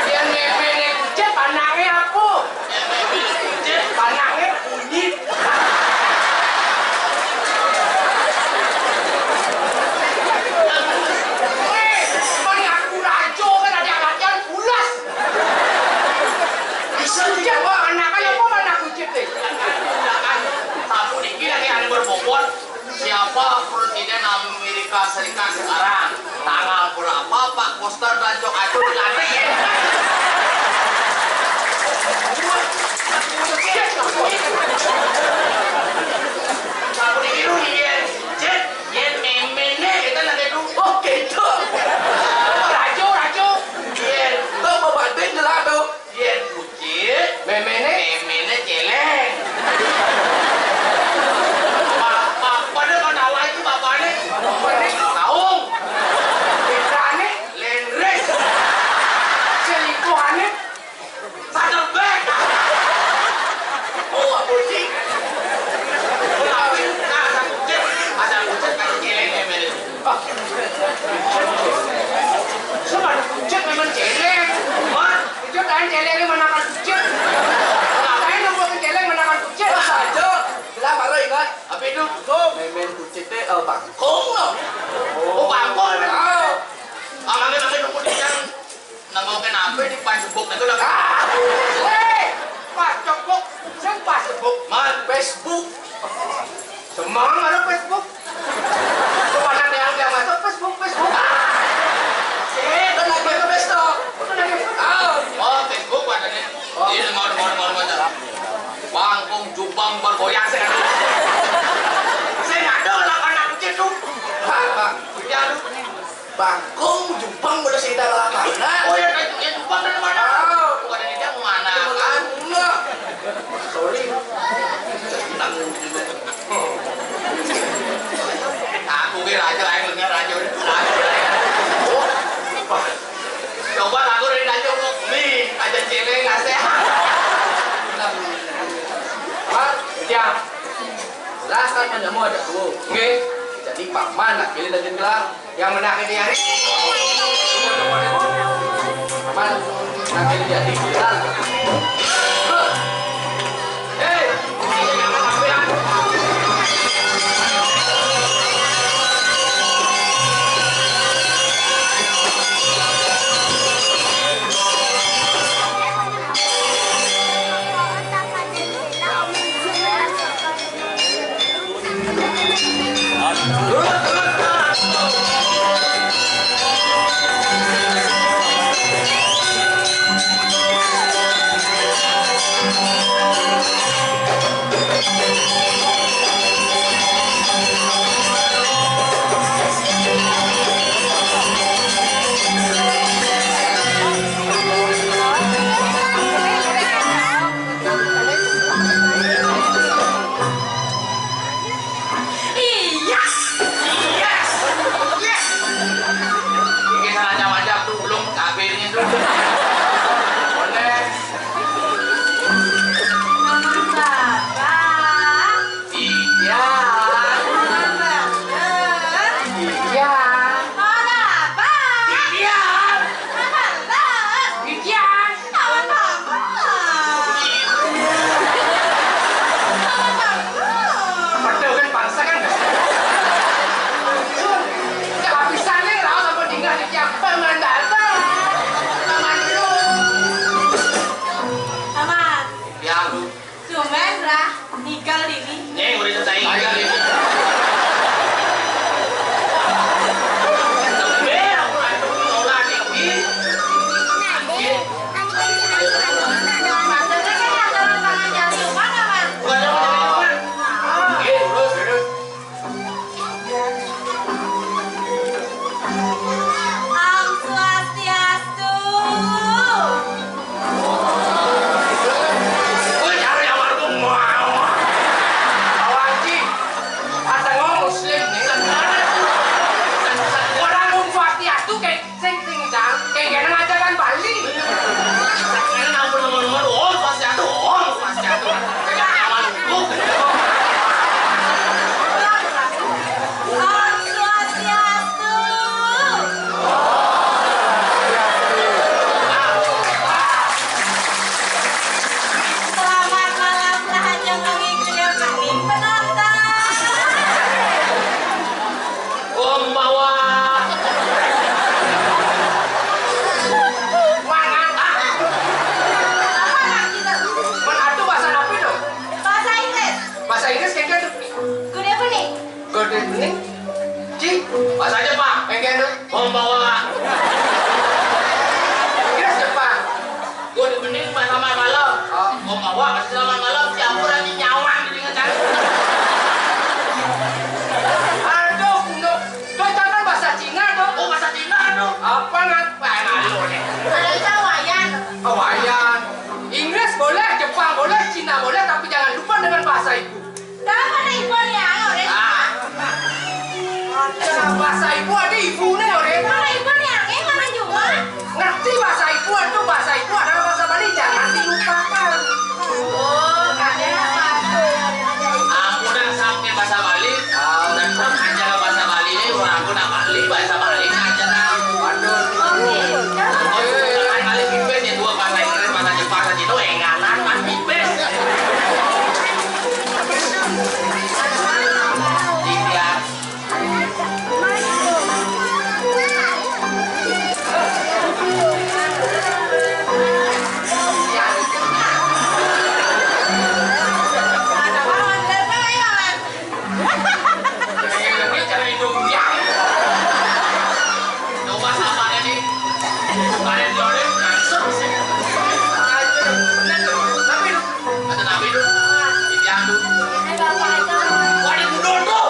Yen memene kucit, pandange apa? Yen memene kucit, pandange kunyit. Weh, mari aku rajo kan ada latihan pulas. Bisa dijawab. Anak apa mana kucit deh? Aku dikira nih ada berbobot. Siapa Presiden Amerika Serikat sekarang? Tanggal berapa Pak Koster dan Cok Aco dilantik? Aku dikira nih, ya. Cek. Yen memene, kita nanti dulu. Oh, gitu. Rajo, rajo. Yen. Tuh, Bapak Ben jelas tuh. Yen kucit. Memene. Memene celeng. Bapak, pada mana lagi bapaknya? Bapaknya taung. Bedanya lendres. Selingkuhannya Sadelbek. Oh, apa sih? Tapi, nah, ada kucit, ada kucit kan celeng ya, Mel. Ah. Sama ada kucit memang celeng. Wah, kucit lain celeng mana kan kucit? Ngapain yang buat celeng mana kan kucit? Wah, aja. Lah, baru ingat. Apa itu? Memen kucit teh, eh, bangkong loh. Oh, bangkong, memang. Ah. Amangnya, amangnya nunggu di jalan. Nang mau kenapa di Facebook itu lah? Ah, weh, Facebook, sing Facebook, man, Facebook. Semang ada Facebook. Coba nanti yang dia masuk Facebook, Facebook. Ah, eh, kan lagi ke Facebook. Itu lagi. Ah. Oh, Facebook ada nih. Oh. Iya, mau, mau, mau, mau. Bangkong jubang bergoyang sih kan. Saya nggak ada lah anak kecil tuh. Apa? Ya, tuh. Bangkong, jubang, udah sing dalam mana? Oh ya, kan, ya, jubang dari mana? Ah. Bukan dari dia, mana? Mana? Sorry. Aku kira aja, ayo, bener aja, udah. Oh. Coba aku dari Tanjung, nih, aja celeng, nggak sehat. Pak, ya. Jelas kan, menemu ada tuh. Oke. Jadi, Pak Man, lah, pilih dan jelas. Yang menang ini hari. Aman. Nanti jadi kita. Hei. Konbanwa. Inggris, Jepang. Gua mending main selamat malam. Oh. Konbanwa, masih selamat malam, si Ampur nanti nyawa di dengan cara. Aduh, kuno. Tuh, itu kan bahasa Cina tuh. Oh, bahasa Cina tuh. Apa nggak? Wah, malu nih. Kalau itu Hawaiian. Hawaiian. Inggris boleh, Jepang boleh, Cina boleh, tapi jangan lupa dengan bahasa ibu. Dah, mana ibu ni, ah, orang? Ah. Ada bahasa ibu, ada ibu ni, orang. Mana ibu ni, ah, eh, mana cuma? Ngerti bahasa ibu, itu bahasa ibu adalah bahasa Bali, jangan dilupakan. Oh, ada apa? Aku dah sampai bahasa Bali, tetap aja bahasa Bali ni, orang aku nak Bali, bahasa Bali aja dah. Waduh. Oke. Aku sekali pipis ya, dua bahasa Inggris, bahasa Jepang, bahasa Cina, enganan, man, pipis. Iya. Ada nabi tu. Dibiang tu. Ada gundul tu.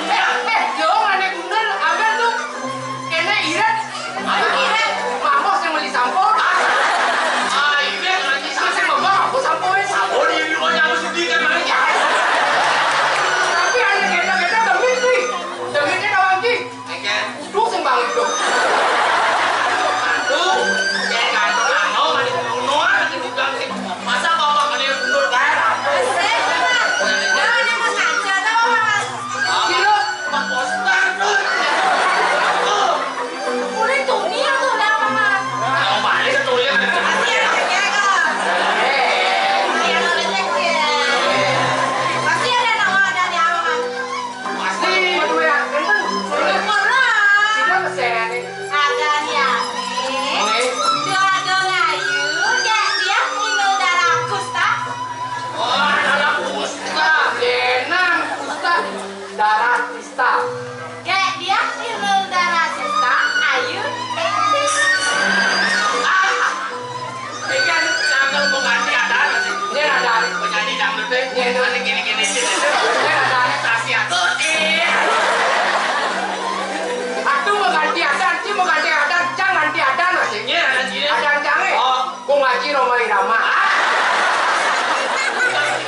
Eh, eh, jauh ada gundul, Abel tu. Kena irit. Apa irit? Mabos yang beli sampo. Ah, irit lagi. Saya mau bawa sampo, eh. Sampo ni, oh, yang sudi kan lagi. Tapi ada kena-kena demit ni. Demitnya dah wangi. Oke. Kudu sing balik dong. Aduh, ya, kacau, kacau, mani kuno, mani kuno, mani kuno. Masa bapak mani kuno, kayak apa? Saya, Pak. Nah, ini Mas Haji atau apa, Mas? Gila. Pak Poster, tuh. Tuh. Udah tuh, nih, tuh, udah apa, Mas? Kalau balik, tuh, ya. Masih ada cek, ya, kalau. Eh. Yang udah cek, ya. Masih ada nama dari apa, Mas? Pasti. Aduh, ya, enten. Ora. Sida mesene. Ada niate. Oke. Dua dong ayu, kayak dia minum darah kusta. Oh, darah kusta. Benar, kusta. Darah kusta. Kayak dia minum darah kusta, ayu. Ah! Ini kan cakep, mau ganti adan, sih. Ini ada penyanyi dangdut, deh. Ini ada gini-gini, sih. Ini ada. Tasya tuh, eh. Aku mau ganti adan, sih, mau ganti adan, jangan ganti adan, sih. Ini ada sini. Adan jangan. Oh. Kong Haji Rhoma Irama. Ah.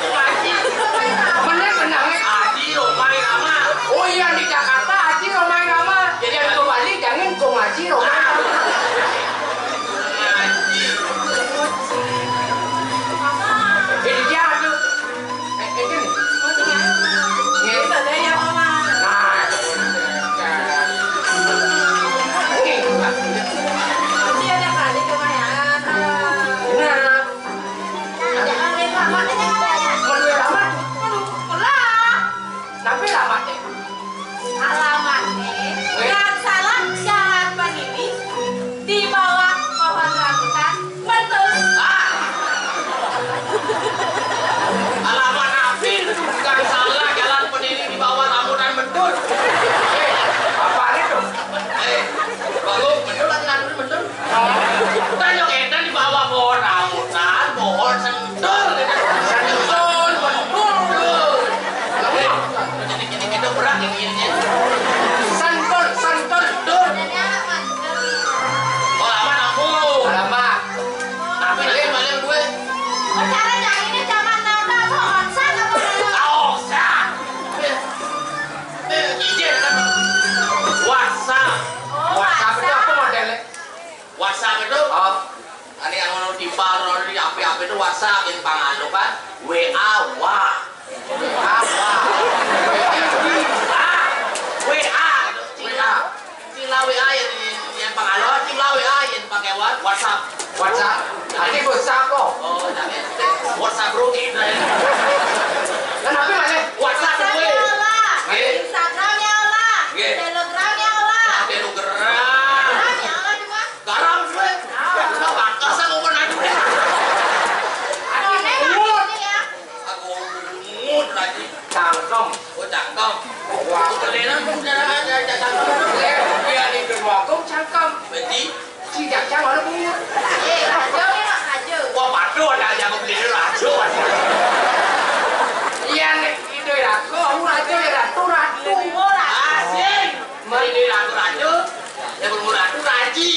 Kong Haji. Bener, bener, eh. Haji Rhoma Irama. Oh iya, di Jakarta Haji Rhoma Irama. Jadi, yang ke Bali jangan Kong Haji Rhoma Irama. Ini dia tuh. Eh, eh, gini. Nggih. Nah. Nggih. Nah. Ada yang lamat ni, jangan lamat. Perlu lamat? Perlu. Perlu. Tapi lamat ni. Alamat ni, Gang Salak, Jalan Penini, di bawah pohon rambutan, betul. Ah. Alamat apa tu? Gang Salak, Jalan Penini, di bawah rambutan, betul. Eh, apa ni tu? Eh, bagus, betul lah, betul. Tanya kita di bawah pohon rambutan, pohon sentul, gitu. Sentul, betul. Jadi gini, kita berat yang gini. Sentul, sentul, betul. Oh, lama nangku. Lama. Tapi lagi malam gue. Cara cari ini zaman nada apa? Onsan apa? Ah, onsan. Eh, eh, izin kan? WhatsApp. Oh, WhatsApp itu apa modelnya? WhatsApp itu, oh, ada yang mau di bar, di apa-apa itu WhatsApp, yang pangalo kan, W A, wah. Apa? Ah, W A gitu. W A. Cila W A yang, yang pangalo, cila W A yang pakai what? WhatsApp. WhatsApp. Nanti WhatsApp kok. Oh, nanti WhatsApp bro, gitu ya. Kan apa mana? WhatsApp gue. Instagram ya Allah. Nggih. Instagram ya Allah. Nggih. Telegram ya Allah. Telegram. Telegram ya Allah juga. Garam, weh. Garam. Garam, weh. Oh, cangkem. Wah. Kebetulan udah ada, ada cangkem. Iya, di Gunung Agung cangkem. Berarti? Tidak cangkem, ada bungut. Eh, raja ni nak raja. Wah, padu ada aja aku beli raja. Iya, nek itu ya, aku, aku raja ya, ratu, ratu. Asing. Mari di ratu, ratu. Ya, berumur ratu, raji.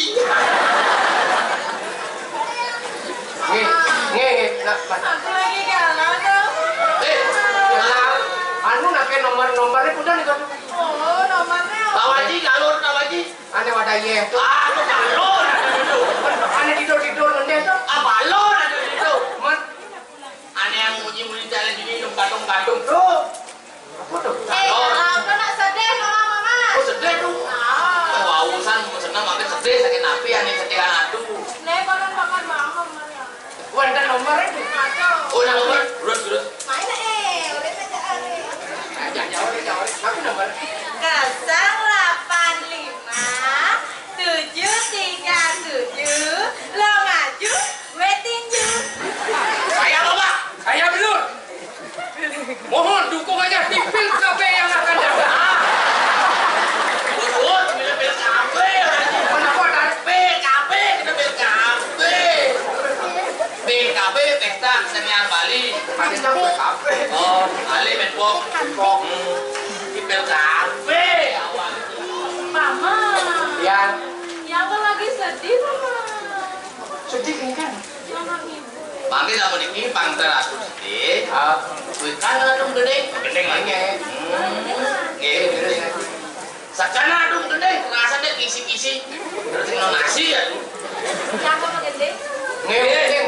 Nggih, nggih, nggih. Nah, Mas. Aku lagi galau, tau. Eh, galau. Anu, nak ke nomor-nomornya udah nih, Kak. Oh, nomornya. Pak Waji, galur, Pak Waji. Ane wadah iya. Ah, aku galur, ada duduk. Ane tidur-tidur ngendih, tuh. Ah, balur, ada duduk. Mas. Ane yang muji-muji jalan ini, dong, kadung-kadung, tuh. Apa tuh? Eh, apa nak sedih, Mama, Mama? Oh, sedih tuh. Ah. Wah, urusan mau senang, makin sedih, sakit napi, ane sedih anak tuh. Nih, baru makan bangun, Mama. Wah, ada nomor itu. Ada. Oh, ada nomor? Terus, terus. Main, eh, udah saja, eh. Jangan jauh, jangan jauh. Aku nomor. Kosong delapan lima tujuh tiga tujuh, lo maju, waiting you. Saya apa, Pak? Saya belum. Mohon dukungannya di Pil K B yang akan datang. Betul, Pil K B. Kenapa ada P K B, kita P K B? P K B, Pesta Kesenian Bali. Pesta P K B. Oh, Bali, Menpok. Menpok. Hmm. Di P K B, awal. Mama. Ya. Ya, aku lagi sedih, Mama. Sedih, kan? Mama ibu. Mangke lamun niki pangter aku sithik. Ah. Kuwi kan anu gending. Gending lagi. Hmm. Nggih, gending. Sakjane anu gending, rasane kisi-kisi. Terus sing nasi ya. Siapa mau gending? Nggih, gending.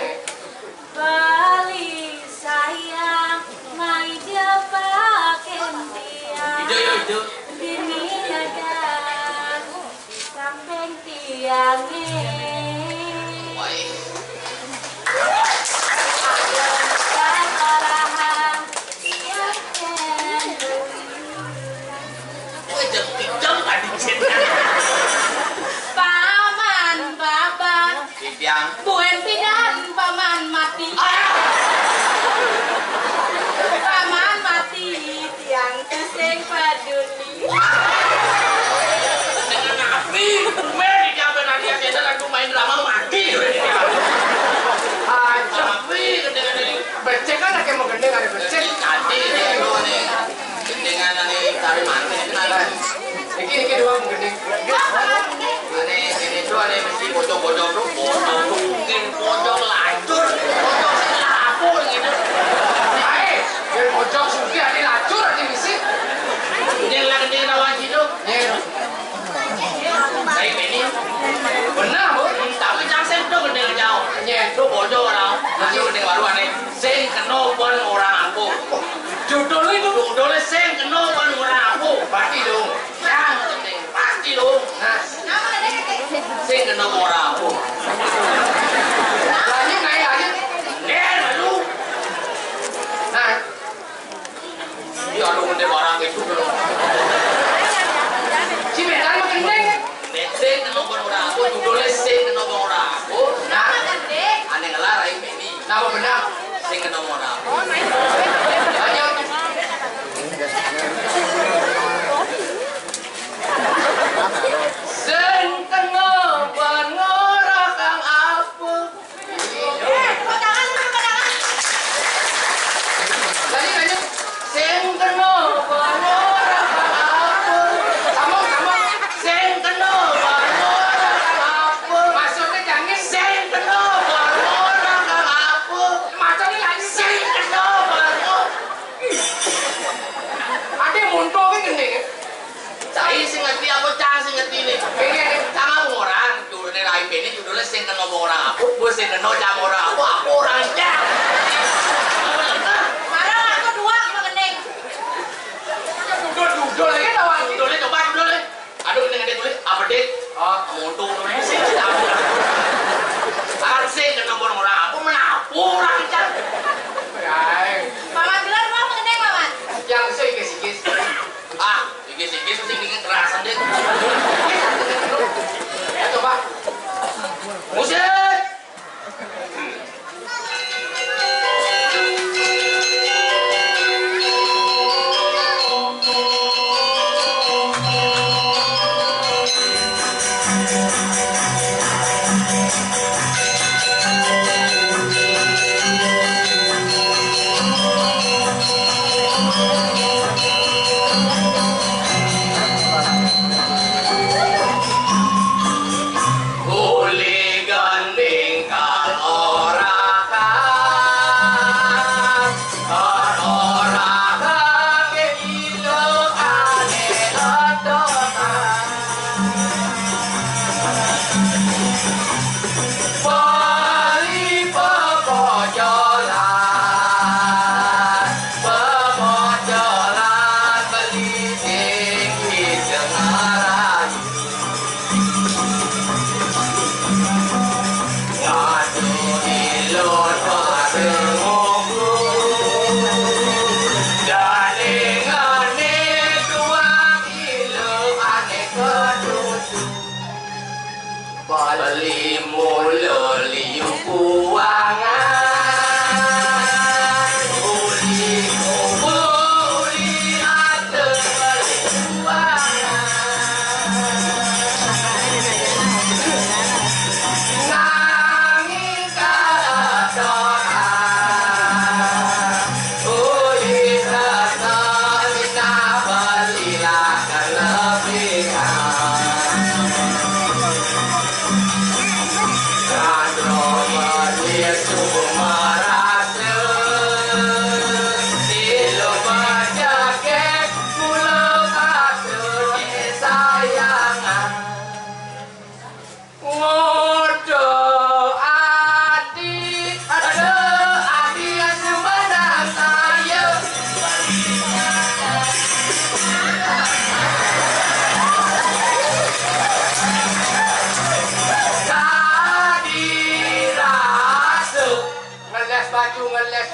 Bali sayang, mai japaken tiang. Ijo, yo, ijo. Dini ada. Samping tiange. Woi. Ayo, kekalahan, tiang kenduri. Woi, jam pijam tadi, Cin. Paman Babat. Di tiang. Buen pidan Paman mati. Ah! Paman mati, tiang tu sing peduli. Dengan api, tumben di jaban aja, biasa lagu main drama mati. Aja. Api, dengan ini. Becek kan lagi mau gending, ada becek. Tadi, ini, ini. Gendingan ini, cari mati. Nah, iki, iki dua mau gending. Ini, ini tuh ada mesti bocor-bocor tuh, bocor tuh, mungkin bocor lacur, bocor sing lapor gitu. Ae, yen bocor sugih ati lacur ati misi. Yen lah gending lawan gitu. Yen. Saya ini. Benar, Bu. Tapi cang sing tuh gending jauh. Yen. Tuh bocor orang. Nanti gending baru aneh. Sing kena pun orang aku. Judul itu. Judulnya sing kena pun orang aku. Pasti dong. Yang penting pasti dong. Nah. Sing kena pun orang aku. Lanjut, naik, lanjut. Nih, lalu. Nah. Iya, lu ngendek barang itu. Si Medan mah gendeng. Sing kena pun orang aku, judulnya sing kena pun orang aku. Nah, aneh ngelar, aing Meni. Nama benar? Sing kena pun orang aku. Lanjut. Sing kena pun orang aku. Tepuk tangan, tepuk tangan. Lanjut, lanjut. Sing kena pun orang aku. Sambung, sambung. Sing kena pun orang aku. Maksudnya jangan. Sing kena pun orang aku. Maksudnya lanjut. Sing kena pun orang aku. Ada muntul kan gini. Cai sing ngerti apa cang sing ngerti nih? Pengen. Cang aku orang, judulnya lain ini judulnya sing kena orang apa, gue sing kena cang orang apa, apa orang cang. Marah aku dua, aku gending. Judul, judul lagi lawan. Judulnya coba judulnya. Aduh, ini ada tulis, apa deh? Oh, muntung tulis sih. Cang sing kena orang apa, menapu orang cang. Paman gelar apa gending, Paman? Yang sih, kis-kis. Ah, iki sing iki sing iki kerasan, Dik. Ya, coba. Musik.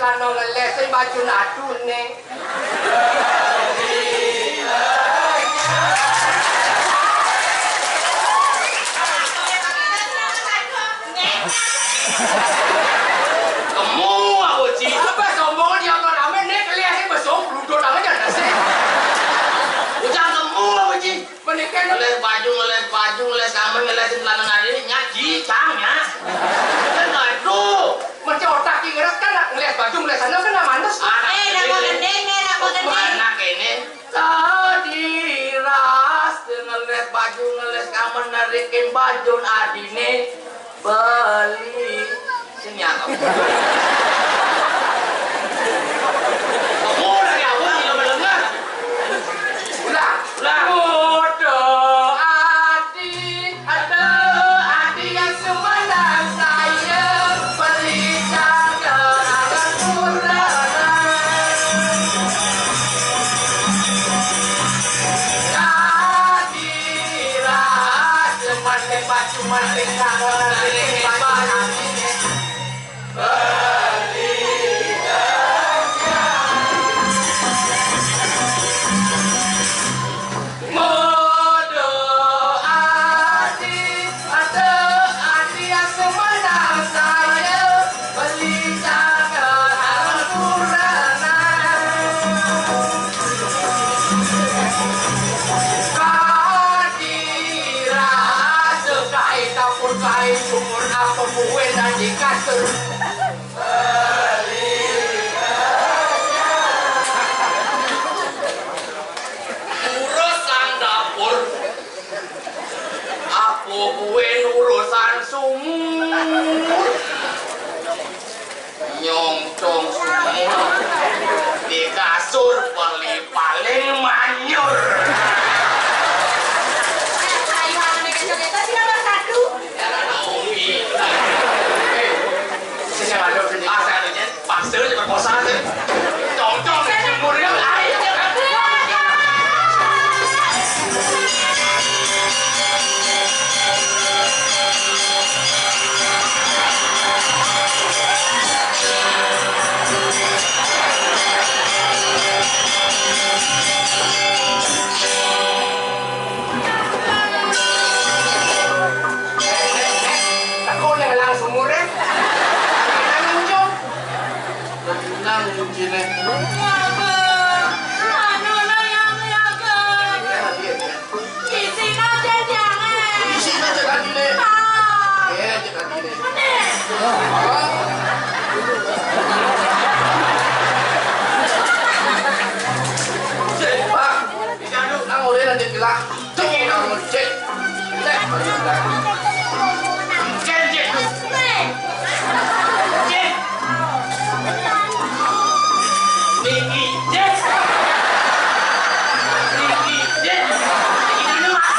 Lana ngelés sing baju natune. Kemu aku, Ci. Apa sombong dia, apa rame nih, kelihatan sih besok, bludut aja dah sih. Ujang kemu aku, Ci. Menikah ngelés baju, ngelés baju, ngelés kamar, ngelés celana nari, nyaji, cang, ya. Kan aduh. Macam otak ki ngeres kan, ngelés baju, ngelés sana kan, mantes. Anak Eh, nama ini. Gending, eh, nama gending. Anak ini. Tadi ras ngelés baju, ngelés kamar, narikin baju adine. Beli. Sini aku. Kamu dari awal tidak mendengar. Ulang, ulang. Bodoh ati, aduh ati yang semenang saya beli jaga akan kurang. Tadi ras, cuman lepas, cuman lepas, cuman lepas. Modo ati, ado ati yang semenang saya beli tangan kurana. Kadira sekai tapur kai sumur apa buwe dan di kasur. Urusan dapur. Apa buin urusan sumur? Nyongcong sumur. Di kasur beli paling manyur. Ayo, anu, nih, kecil-kecil, sih, nomor satu. Jangan tahu, Umi. Eh, sini, ada, sini. Ah, saya ada, Jen. Paksa aja berkosa aja. Congcong di sumur yang lain. Aku yang langsung murah. Yang muncul. Tenang, kunciné. Anu, no, yang yaga. Isina aja jangan. Isina aja tadi, Nek. Ah. Eh, aja tadi, Nek. Bener. Ah. Pak, nang oleh lanjut gelah. Cek, nang cek. Cek. Cek, cek. Cek. Niki, Cek. Niki, Cek. Niki dulu, Mas.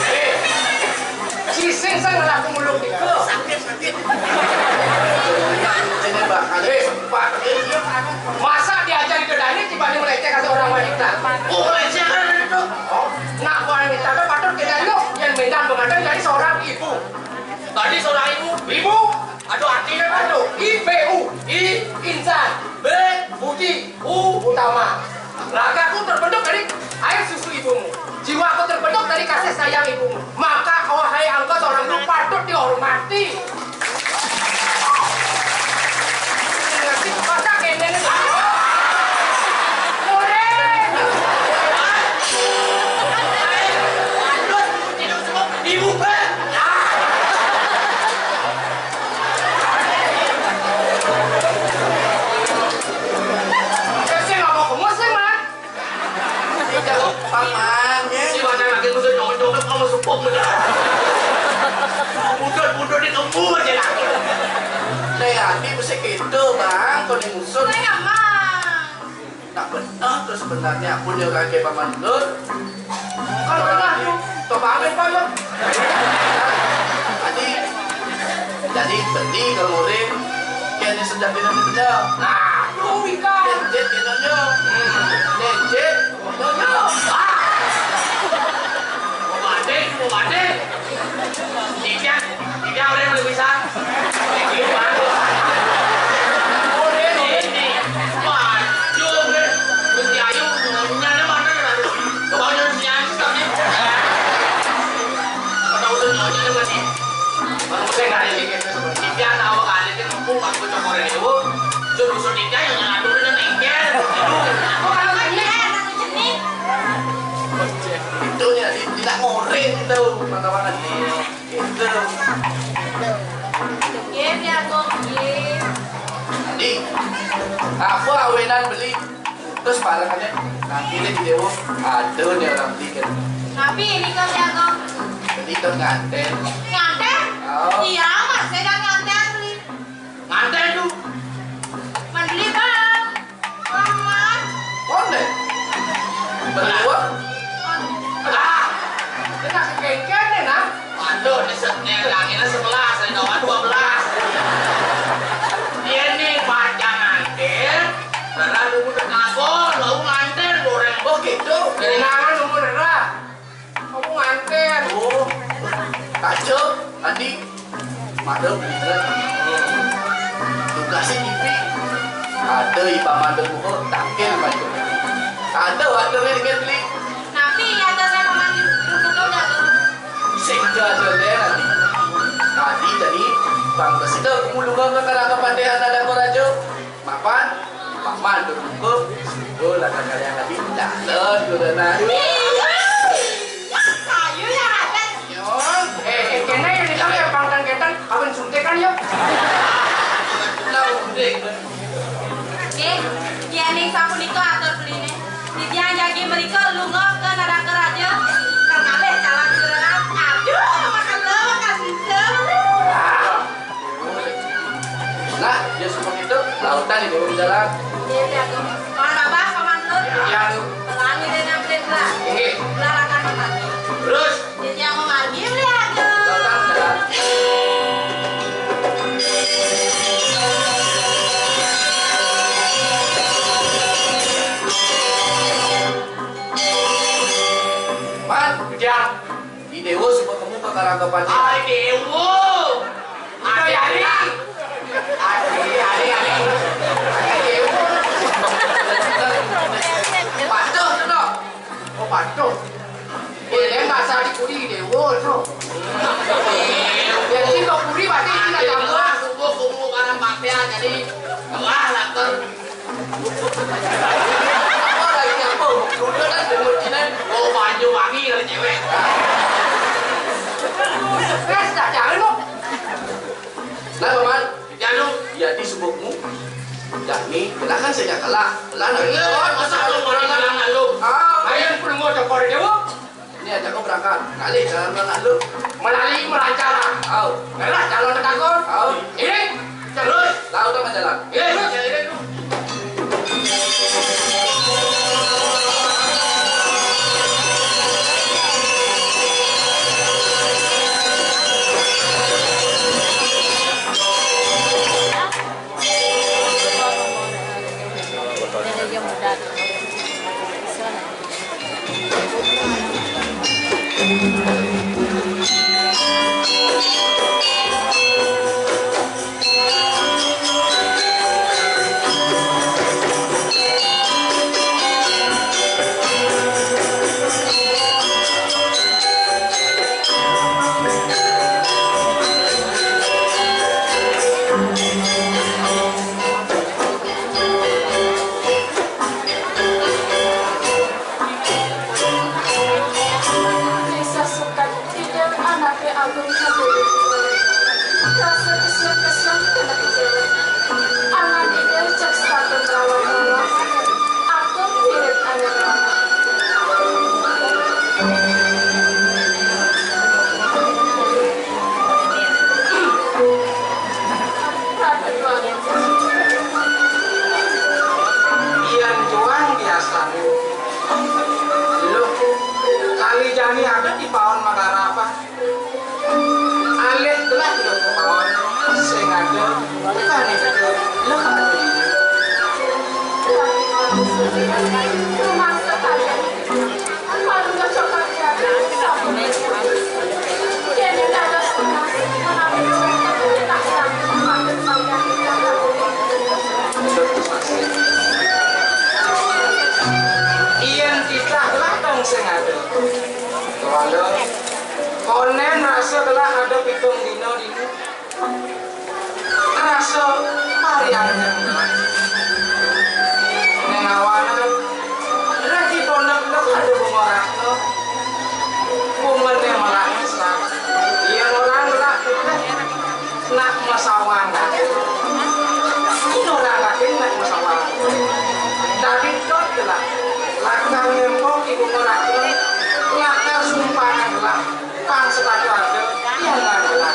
Eh, cising saya ngelaku muluk niku. Sakit, sakit. Ini, Mbak. Eh, Pak. Masa diajari dedane dibanding melecehkan seorang wanita? Oh, melecehkan itu. Oh, nah, wanita itu patut kita itu yang minta pengantin dari seorang ibu. Tadi seorang ibu. Ibu. Aduh, artinya apa tuh? I B U. I. Insan. B. Budi. U. Utama. Ragaku terbentuk dari air susu ibumu. Jiwaku terbentuk dari kasih sayang ibumu. Maka, wahai engkau seorang ibu, patut dihormati. Masa kene nih? Murid. Ibu, eh. Sing apa kamu sing, Man? Tidak, Paman, ya. Si mana lagi musuh nyodok, kamu sepok muda. Muda-muda di kampung aja lah. Nah, ya, ini mesti gitu, Bang, kalau di musuh. Saya, Mang. Nah, benar tuh sebenarnya, aku juga kayak Paman Dur. Kalau benar tuh, coba ambil, Pak, ya. Tadi, jadi beli ke Murin, kayaknya sejak ini benar. Nah, tuh, Wika. Kecil, kecilnya. Hmm, kecil, kecilnya. Ah! Pade. Titiang, titiang udah beli pisang. Ini bagus. Udah ini. Waduh, Gusti Ayu, nyonya mana? Kebanyakan si Ayu tapi. Kata udah nyonya mana nih? Baru saya kali ini. Titiang tahu kali ini empuk aku cokorin itu. Suruh suruh titiang yang ngatur dengan engkel. Aduh. Itu ya, tidak ngoreng tuh, mata banget nih. Gitu. Nggih, Pi Agung, nggih. Tadi, aku awenan beli. Terus parangannya, nanti nih di Dewo, ada nih orang beli kan. Tapi ini kok, Pi Agung? Beli ke nganten. Nganten? Oh. Iya, Mas, saya nganten beli. Nganten tuh. Mandi, Bang. Selamat. Konde. Berdua. Ah, kena kekengken ya, nah. Waduh, ini se-, ini langitnya sebelas, ini doang dua belas. Dia nih panjang nganten, karena dulu kagok, lalu nganten, goreng. Oh, gitu. Jadi nangan umur berapa? Kamu nganter. Oh. Kaco, tadi. Madem, bener. Tugasnya T V. Ada ipa mandel muka, tangkil mandel. Ada waternya dengan beli. Tapi ada saya paman di buku tuh nggak tuh. Sing ada deh nanti. Tadi, tadi, Bang Presiden, aku mau lupa ke karena kepandean ada apa, Rajo? Mapan, paman berbuka, subuh lah kalian lagi jalan, udah nari. Ayo ya, Raden. Yo, eh, eh, kena ini kan ya, pangkang ketan, kawin suntikan, yo. Tahu, deh. Nggih, yen ning sapunika atur beline. Titiang jagi mrika lunga ke Naraka Raja. Kekalih calon juragan. Aduh, makan lo, makan lo. Nah, ya seperti itu, lautan di bawah jalan. Iya, iya, tuh. Paman Babah, Paman Tut. Iya, tuh. Pelangi dan nyamplin lah. Oke. Belarakan mati. Terus? Jadi yang memanggil ya, tuh. Lautan jalan. Man, Ujang. Di Dewo suka kamu ke karangkapan. Ay, Dewo. Ada ya, Ari. Ari, Ari, Ari. Ari, Dewo. Patuh, no. Oh, patuh. Ini bahasa di Puri, Dewo, no. Jadi, kalau Puri, berarti ini nggak tahu. Subuh, kumu, karang, pakaian, jadi, wah, lapar. Apa lagi apa? Dulu kan denger Cina. Oh, Banyuwangi dari cewek. Wes, tak jangan, kok. Lah, Paman. Janu. Ya, di subukmu. Jani, lah kan saya kalah. Lah, nah, iya, masa lu mau kalah, lu? Ah. Ayo, pun mau coba dia, Bu. Ini aja kau berangkat. Kali jalan anak lu. Melalui melancar. Au. Merah calon takut. Au. Ini. Terus. Tahu teman jalan. Iya, terus. Desa Sukat Tidal anaké Agung Kabudi. Rasa kesian-kesian kena kecewa. Anak Tidal cek status rawat-rawat. Agung mirip anak mama. Raden Wangun. Yan juang biasané. Lho, kali jani ada di paon Magarapa. Alih telah hidup paon sing ada kali hidup. Lho, kali ini. Rumah sekalian. Baru cocok kerja. Setelah ada pitung dina dini, rasa mariangan. Ning awanan, rek diponek ada bunga ratna. Bungane malah mesra. Iya orang lah nak masawang. Ini orang lagi nak masawang. Tapi kok lah, lakar ngempok ibu orang, lakar sumpahan lah. Pang sepatu ada, yang nggak ada.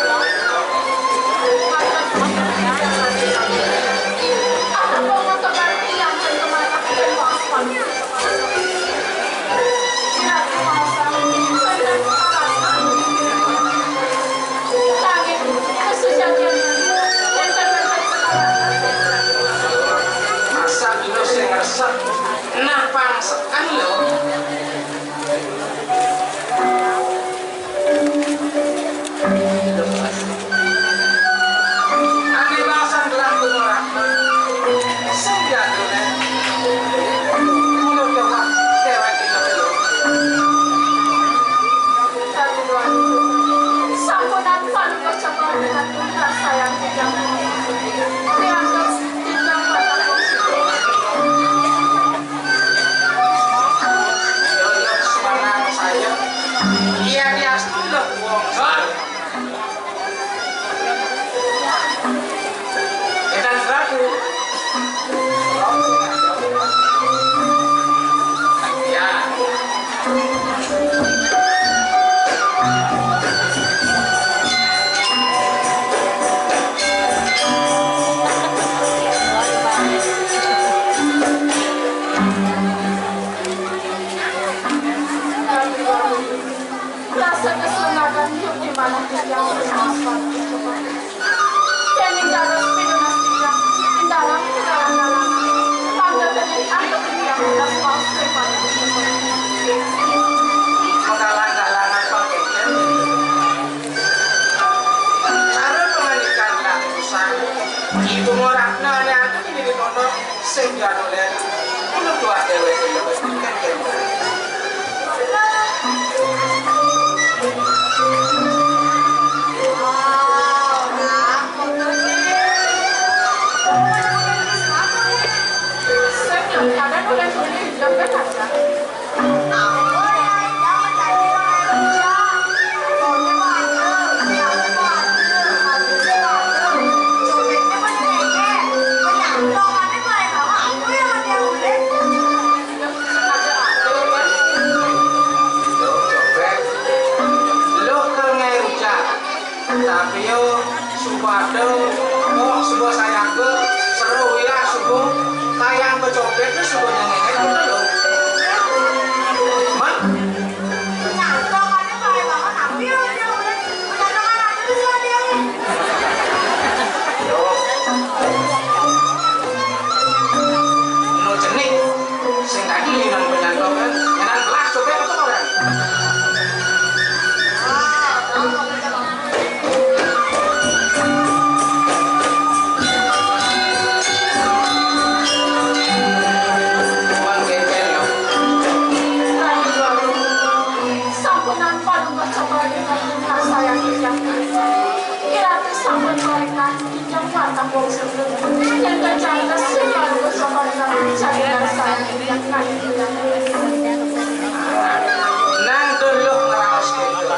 Masa dulu sing resep, nah pang sekan lho. Ane bahasan gelah tumorah. Sing jadune. Mulo jawab dewek ino. Sampunan panuwun coba dengan sayang tidak. Dianggap tidak pada posisi. Iya, dia sudah wong. Edan seraku. Ya. Rasa kesenangan hidup di mana kita bersahabat. Dan yang harus pinunas kita di dalam segala-galanya. Tanda dari akhir yang kita semua sering. Menggalang-galangan pakai cara pengandikan ratusan ibu morakna yang ini dikono. Sing jadule, kulo tuwah dhewe. Lho, copet. Lho, kang ngae ucap. Tapi yo, supada, kok suba sayaga, seru ya, suba kayang kecopet, suba nyengenget, gitu lho. Mak? Nyangka, kan, pakai banget, tapi yo, dia udah, udah dengar aku tuh, dia. Lho. Mau cenik. Sing tadi nang penyantokan, nang kelas coba apa orang? Bang Genten ya. Sampeyan paling percaya dengan saya yang Ira sampun paringah titiang watang wong sugih. Yen kencana sing paringah saka Ira, jadikan saya titiang kang. Nang dulur ngraos gitu.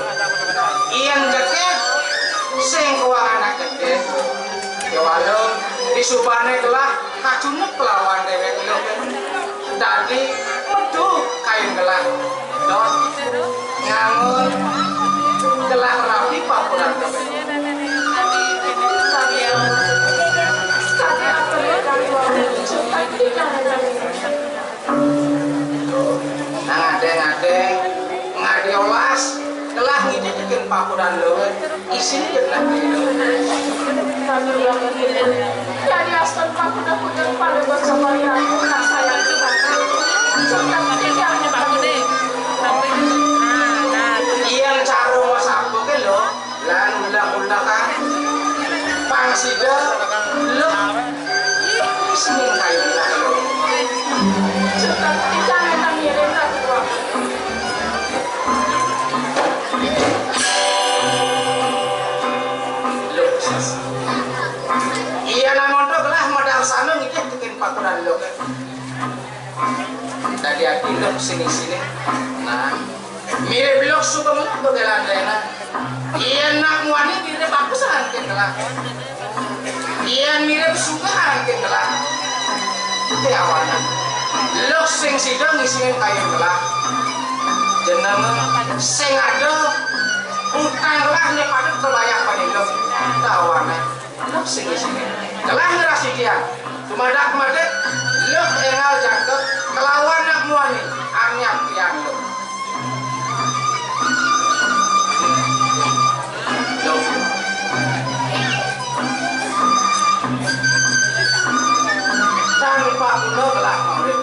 Yen cekit, sing kuwang anak cekit. Ya walau, disubane telah kacunep kelawan dhewek lho. Dadi metu kain gelah. Dot ngangon gelah rapi papuran. Nang adeng-adeng, ngadi olas, gelah ngidit ikin papuran lho. Isine ya, Pak. Jadi, astun pakuda-kuda pada bocah kaya aku, nak sayang kita. Sudah tidak ada pakuda. Iya, cara mau sapu ke lo, lan ulah-ulah kan. Pang sida, lo, sing kayu lah lo. Sudah tidak ada ngiring lagi, Pak. Ora lho. Dadi ati lho sing isine. Nah, mirip lho suka menapa galantena. Yen nak muani mirip aku sangke telah. Yen mirip suka angke telah. Te awana. Lho sing sida ngisine kayu telah. Jeneng sing ada utang lah ne patut kebayang panilem. Tawana. Lho sing isine. Telah ngerasi tiang. Tumadak madeg, lho engal jangkep, kelawan nak muani, anyap tiang lho. Lho. Tanpa guna gelah urip.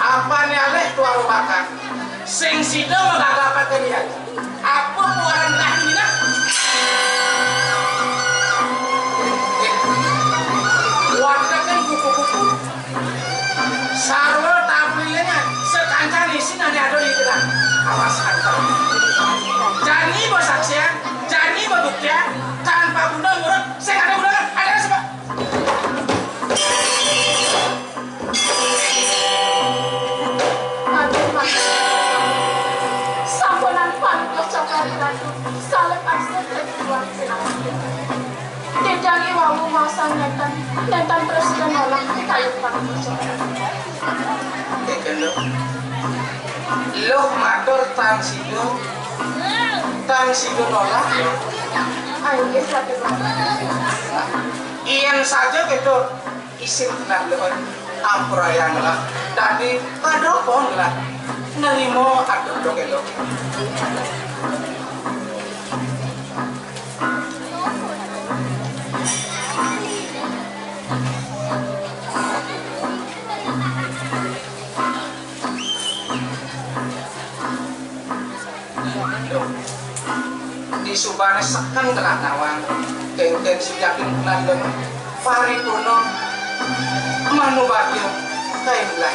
Apane alih tuaru bakat. Sing sida magagapake niat. Apa puaran gelah dina? Watekan kupu-kupu. Sarwa taplilingan sekancan isin ane ada di tengah. Awas antar. Jani basaksian, jani babuktian, tanpa guna ngurut, sing ada guna, ada sebab. Aduh, Mas. Sampunan panutup cokor Ratu. Salib aksir dadi tuan sinambi. Titiang iwawu maosan nenten, nenten prasida nolak kayun panutup cokor. Ikene. Luh matur tan sida. Tan sida nolak. Ah, inggih, Ratu. Yen saja gitu. Isin tenan lho, ampurayang lah. Dadi padha apa lah. Nerima atur dok elok. Disubane seken telah nawang, kengken sujati nandeng paripurna manubagya kaimlah.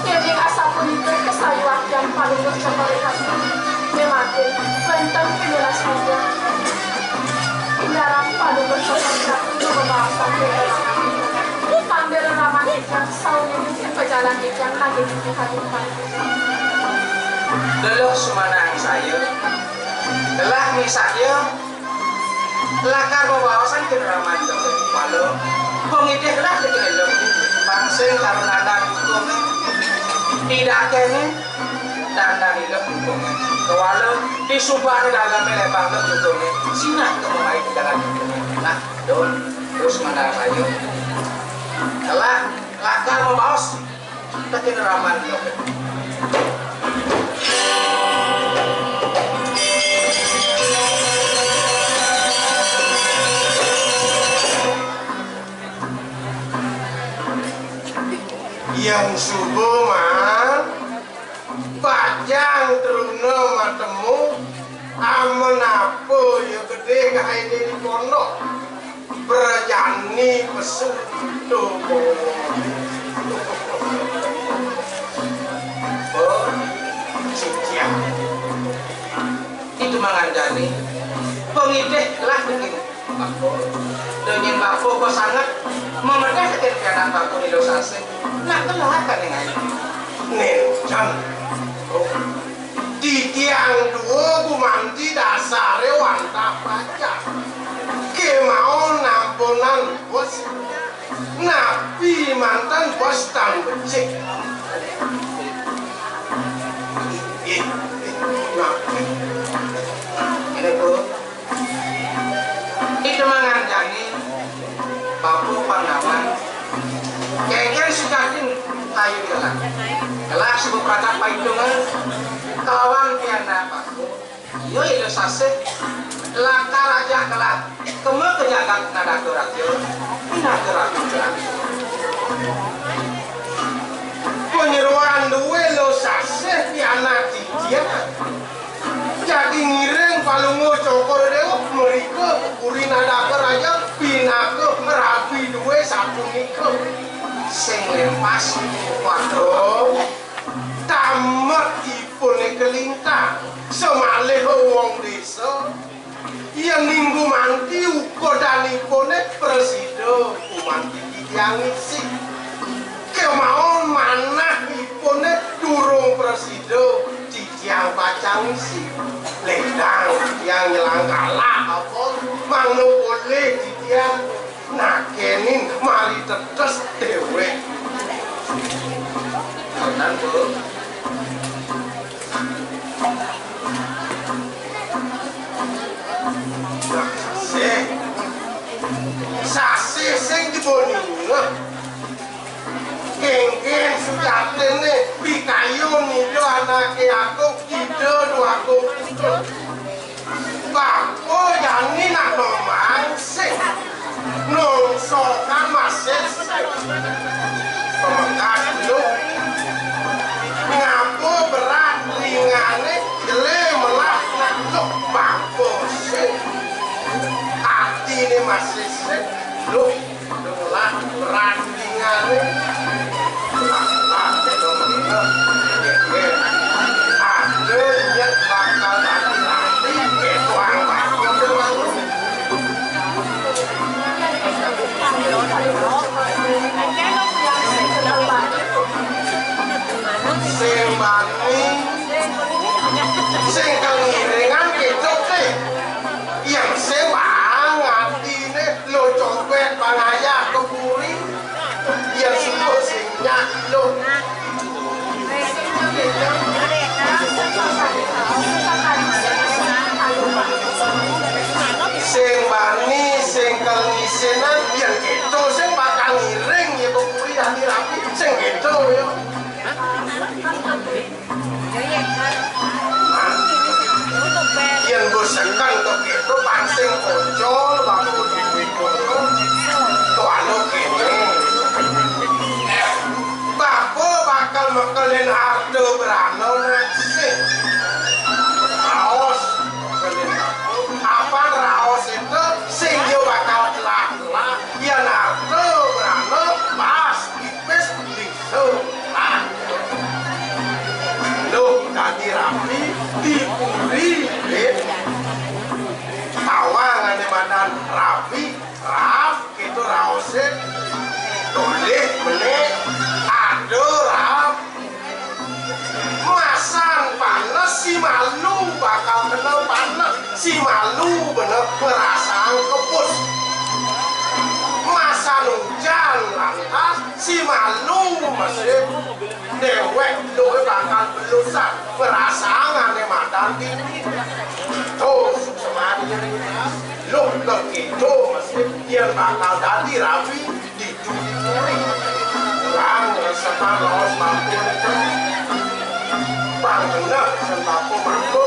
Yading asapunika kasayuwaktian Palungguh Cokor I Ratu, memakin wenten pinunas muda. Indarang Palungguh Cokor I Ratu bebaosan. Pandira raman ingkang sauninging pajalan ingkang kangge titihaning Palungguh. Leluh sumanang saya, telah misalya lakar bebaosan kineraman dong palo pengidih lah dikene dong pangsing karo nandang hukum tidak kene nandang ilok hukum kewalo disubane dalam lebang dong hukum sinah kemulai di dalam hukum nah dong terus mandang saya telah lakar bebaos Tekin raman. Yang suba man, bajang truna matemu, amen apa ya gedhe kahaine di pondok. Prajani pesu tuh. Oh, ciciak. Itu manganjani. Pengidih lah dengin bako. Dengin bako kok sangat memedahkan pianak bako di dosa sih. Nak telah kan yang ayu. Nih, Jan. Oh. Titiang dua gumanti dasare wantah pacak. Kemawon nampunan bos. Napi mantan bos tan becik. Ih, ih, napi? Ini, Bu. Ikemangan jani, Bapu Pandawa, kengken sujatin kayu gelang. Gelang sebut prakat paitungan, kelawan piana Bapu. Iya, iya, sasih. Lakar aja gelang. Kema kejagat nadaku raja. Nadaku raja gelang. Penyeruan duwe lo sasih piana titian. Jagi ngiring Palungguh Cokor Dewa mrika uri nadaku raja pinaka rabi duwe sapunika. Sing lempas waduh tamat ipune kelintang semalih wong desa yen Gumanti uga danipune prasida, gumanti titiang ngisi. Kemawon manahipune durung prasida, titiang pacang ngisi. Lendang titiang nyelang kalah apa, mangda polih titiang nakenin mari tetes dewek. Tenan, Bu. Nah, sasih. Sasih sing diboni. Nah. Kengken sujatine pikayun nida anake aku, Ida Dwagung Putra. Bapa jani nak memangsing. Nongsokan masih sing. Pemekas dulu. Ngapa berat ringane, jele melah nak luk bapa sing. Atine masih sing. Luk, luk melah berat ringane. Sing bani, sing kengiringan kecok sih. Yang sing bang atine lo copet bang ayah ke puri. Yang subuh sing nyak lo. Sing bani, sing kalengisinan, yang gitu sing bakal ngiring ya, Bu Puri, hati rapi, sing gitu ya. Yang bosekan kok gitu, pancing pocol, baku diwikul, tuh anu kene. Bapa bakal mekelin harta berana ngasih. Raos. Apa raos itu sing yo bakal telah-telah, yen harta berana pas tipis diselah. Loh, dadi rapi, dipuri, Rit. Tawangane madan rapi, rap. Itu raose. Tolih meneh. Aduh, rap. Masan panes si malu bakal kena panes. Si malu bener ngerasaan kepus. Masan hujan lantas si malu masih dewek doe bakal belusan. Ngerasaan ane madan dingin. Tuh, semari. Loh, kok gitu, Mas? Yen bakal dadi rabi, dicuri. Kurang sepan raos mampu. Bang bener, sembako mampu.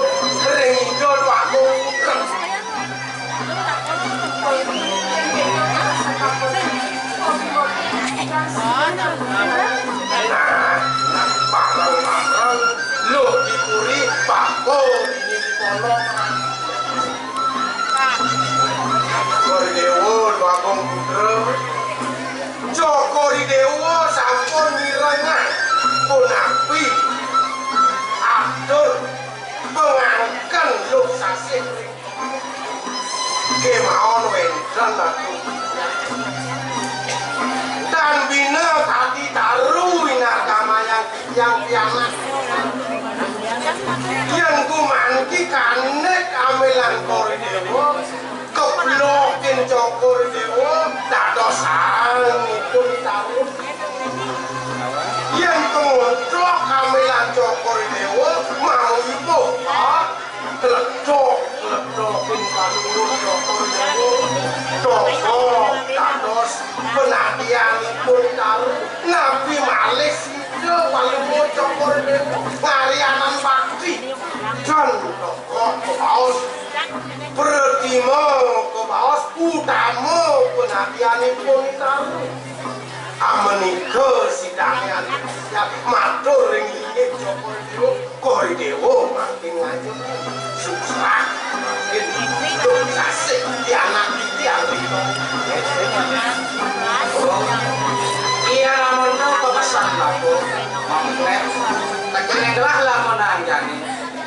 Ring ijo dua aku. Nah, bareng-bareng, loh, dicuri, bako, ini di pondok. Cokor I Dewa, Bagong Putra. Cokor I Dewa sampun mirengang punapi atur pengangken Luh Sasih. Kemawon wenten Ratu. Dan bina kadi taru inargamayang titiang pianak. Yen gumanti kanik amelan Kori Dewa, keblokin Cokor Dewa, dados sarengipun taru. Yen pengotlok amelan Cokor Dewa, mau ibuh, ah, kledok, kledok, ping kalungun Cokor Dewa. Cokor, dados penadianipun taru. Napi malih sida palungguh Cokor Dewa. Ngarianan bakti. Jan Cokor, paus. Pratima kebaos utama penadianipun taru. Amenika sidangan matur ring inggih Cokor Dewa, Kori Dewa mangkin ngajeng. Susrah mangkin hidup sasih di anak titiang. Iya, lamun to pepesan bagus. Mongkeh. Tegene gelah lamun anjani.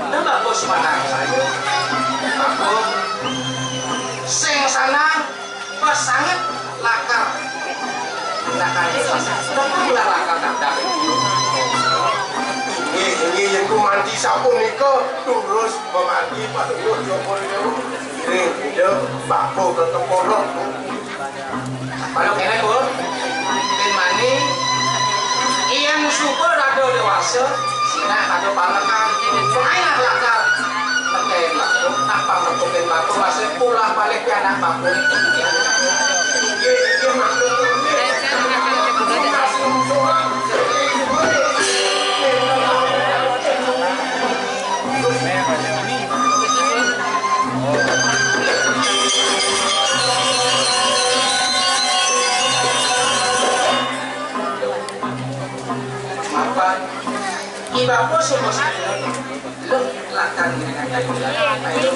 Nah, bagus manang saya. Bagus. Sanang pas sanget lakar. Lakar itu pas sanget. Tapi lah lakar kadang. Inggih, inggih, yen gumanti sapunika, terus gumanti Pak Guru Joko Widodo. Inggih, Pak Guru tetep kono. Kalau kene, Pun, pin mani, yen suba rada dewasa, sinah rada pamekan, main lakar. Meten lakar, apa metu pin lakar, masih pula balik ke anak bakul. Iya, iya, maklum. Mapan. Ki Bapa sing mesti lho, lakar ngene. Ayo.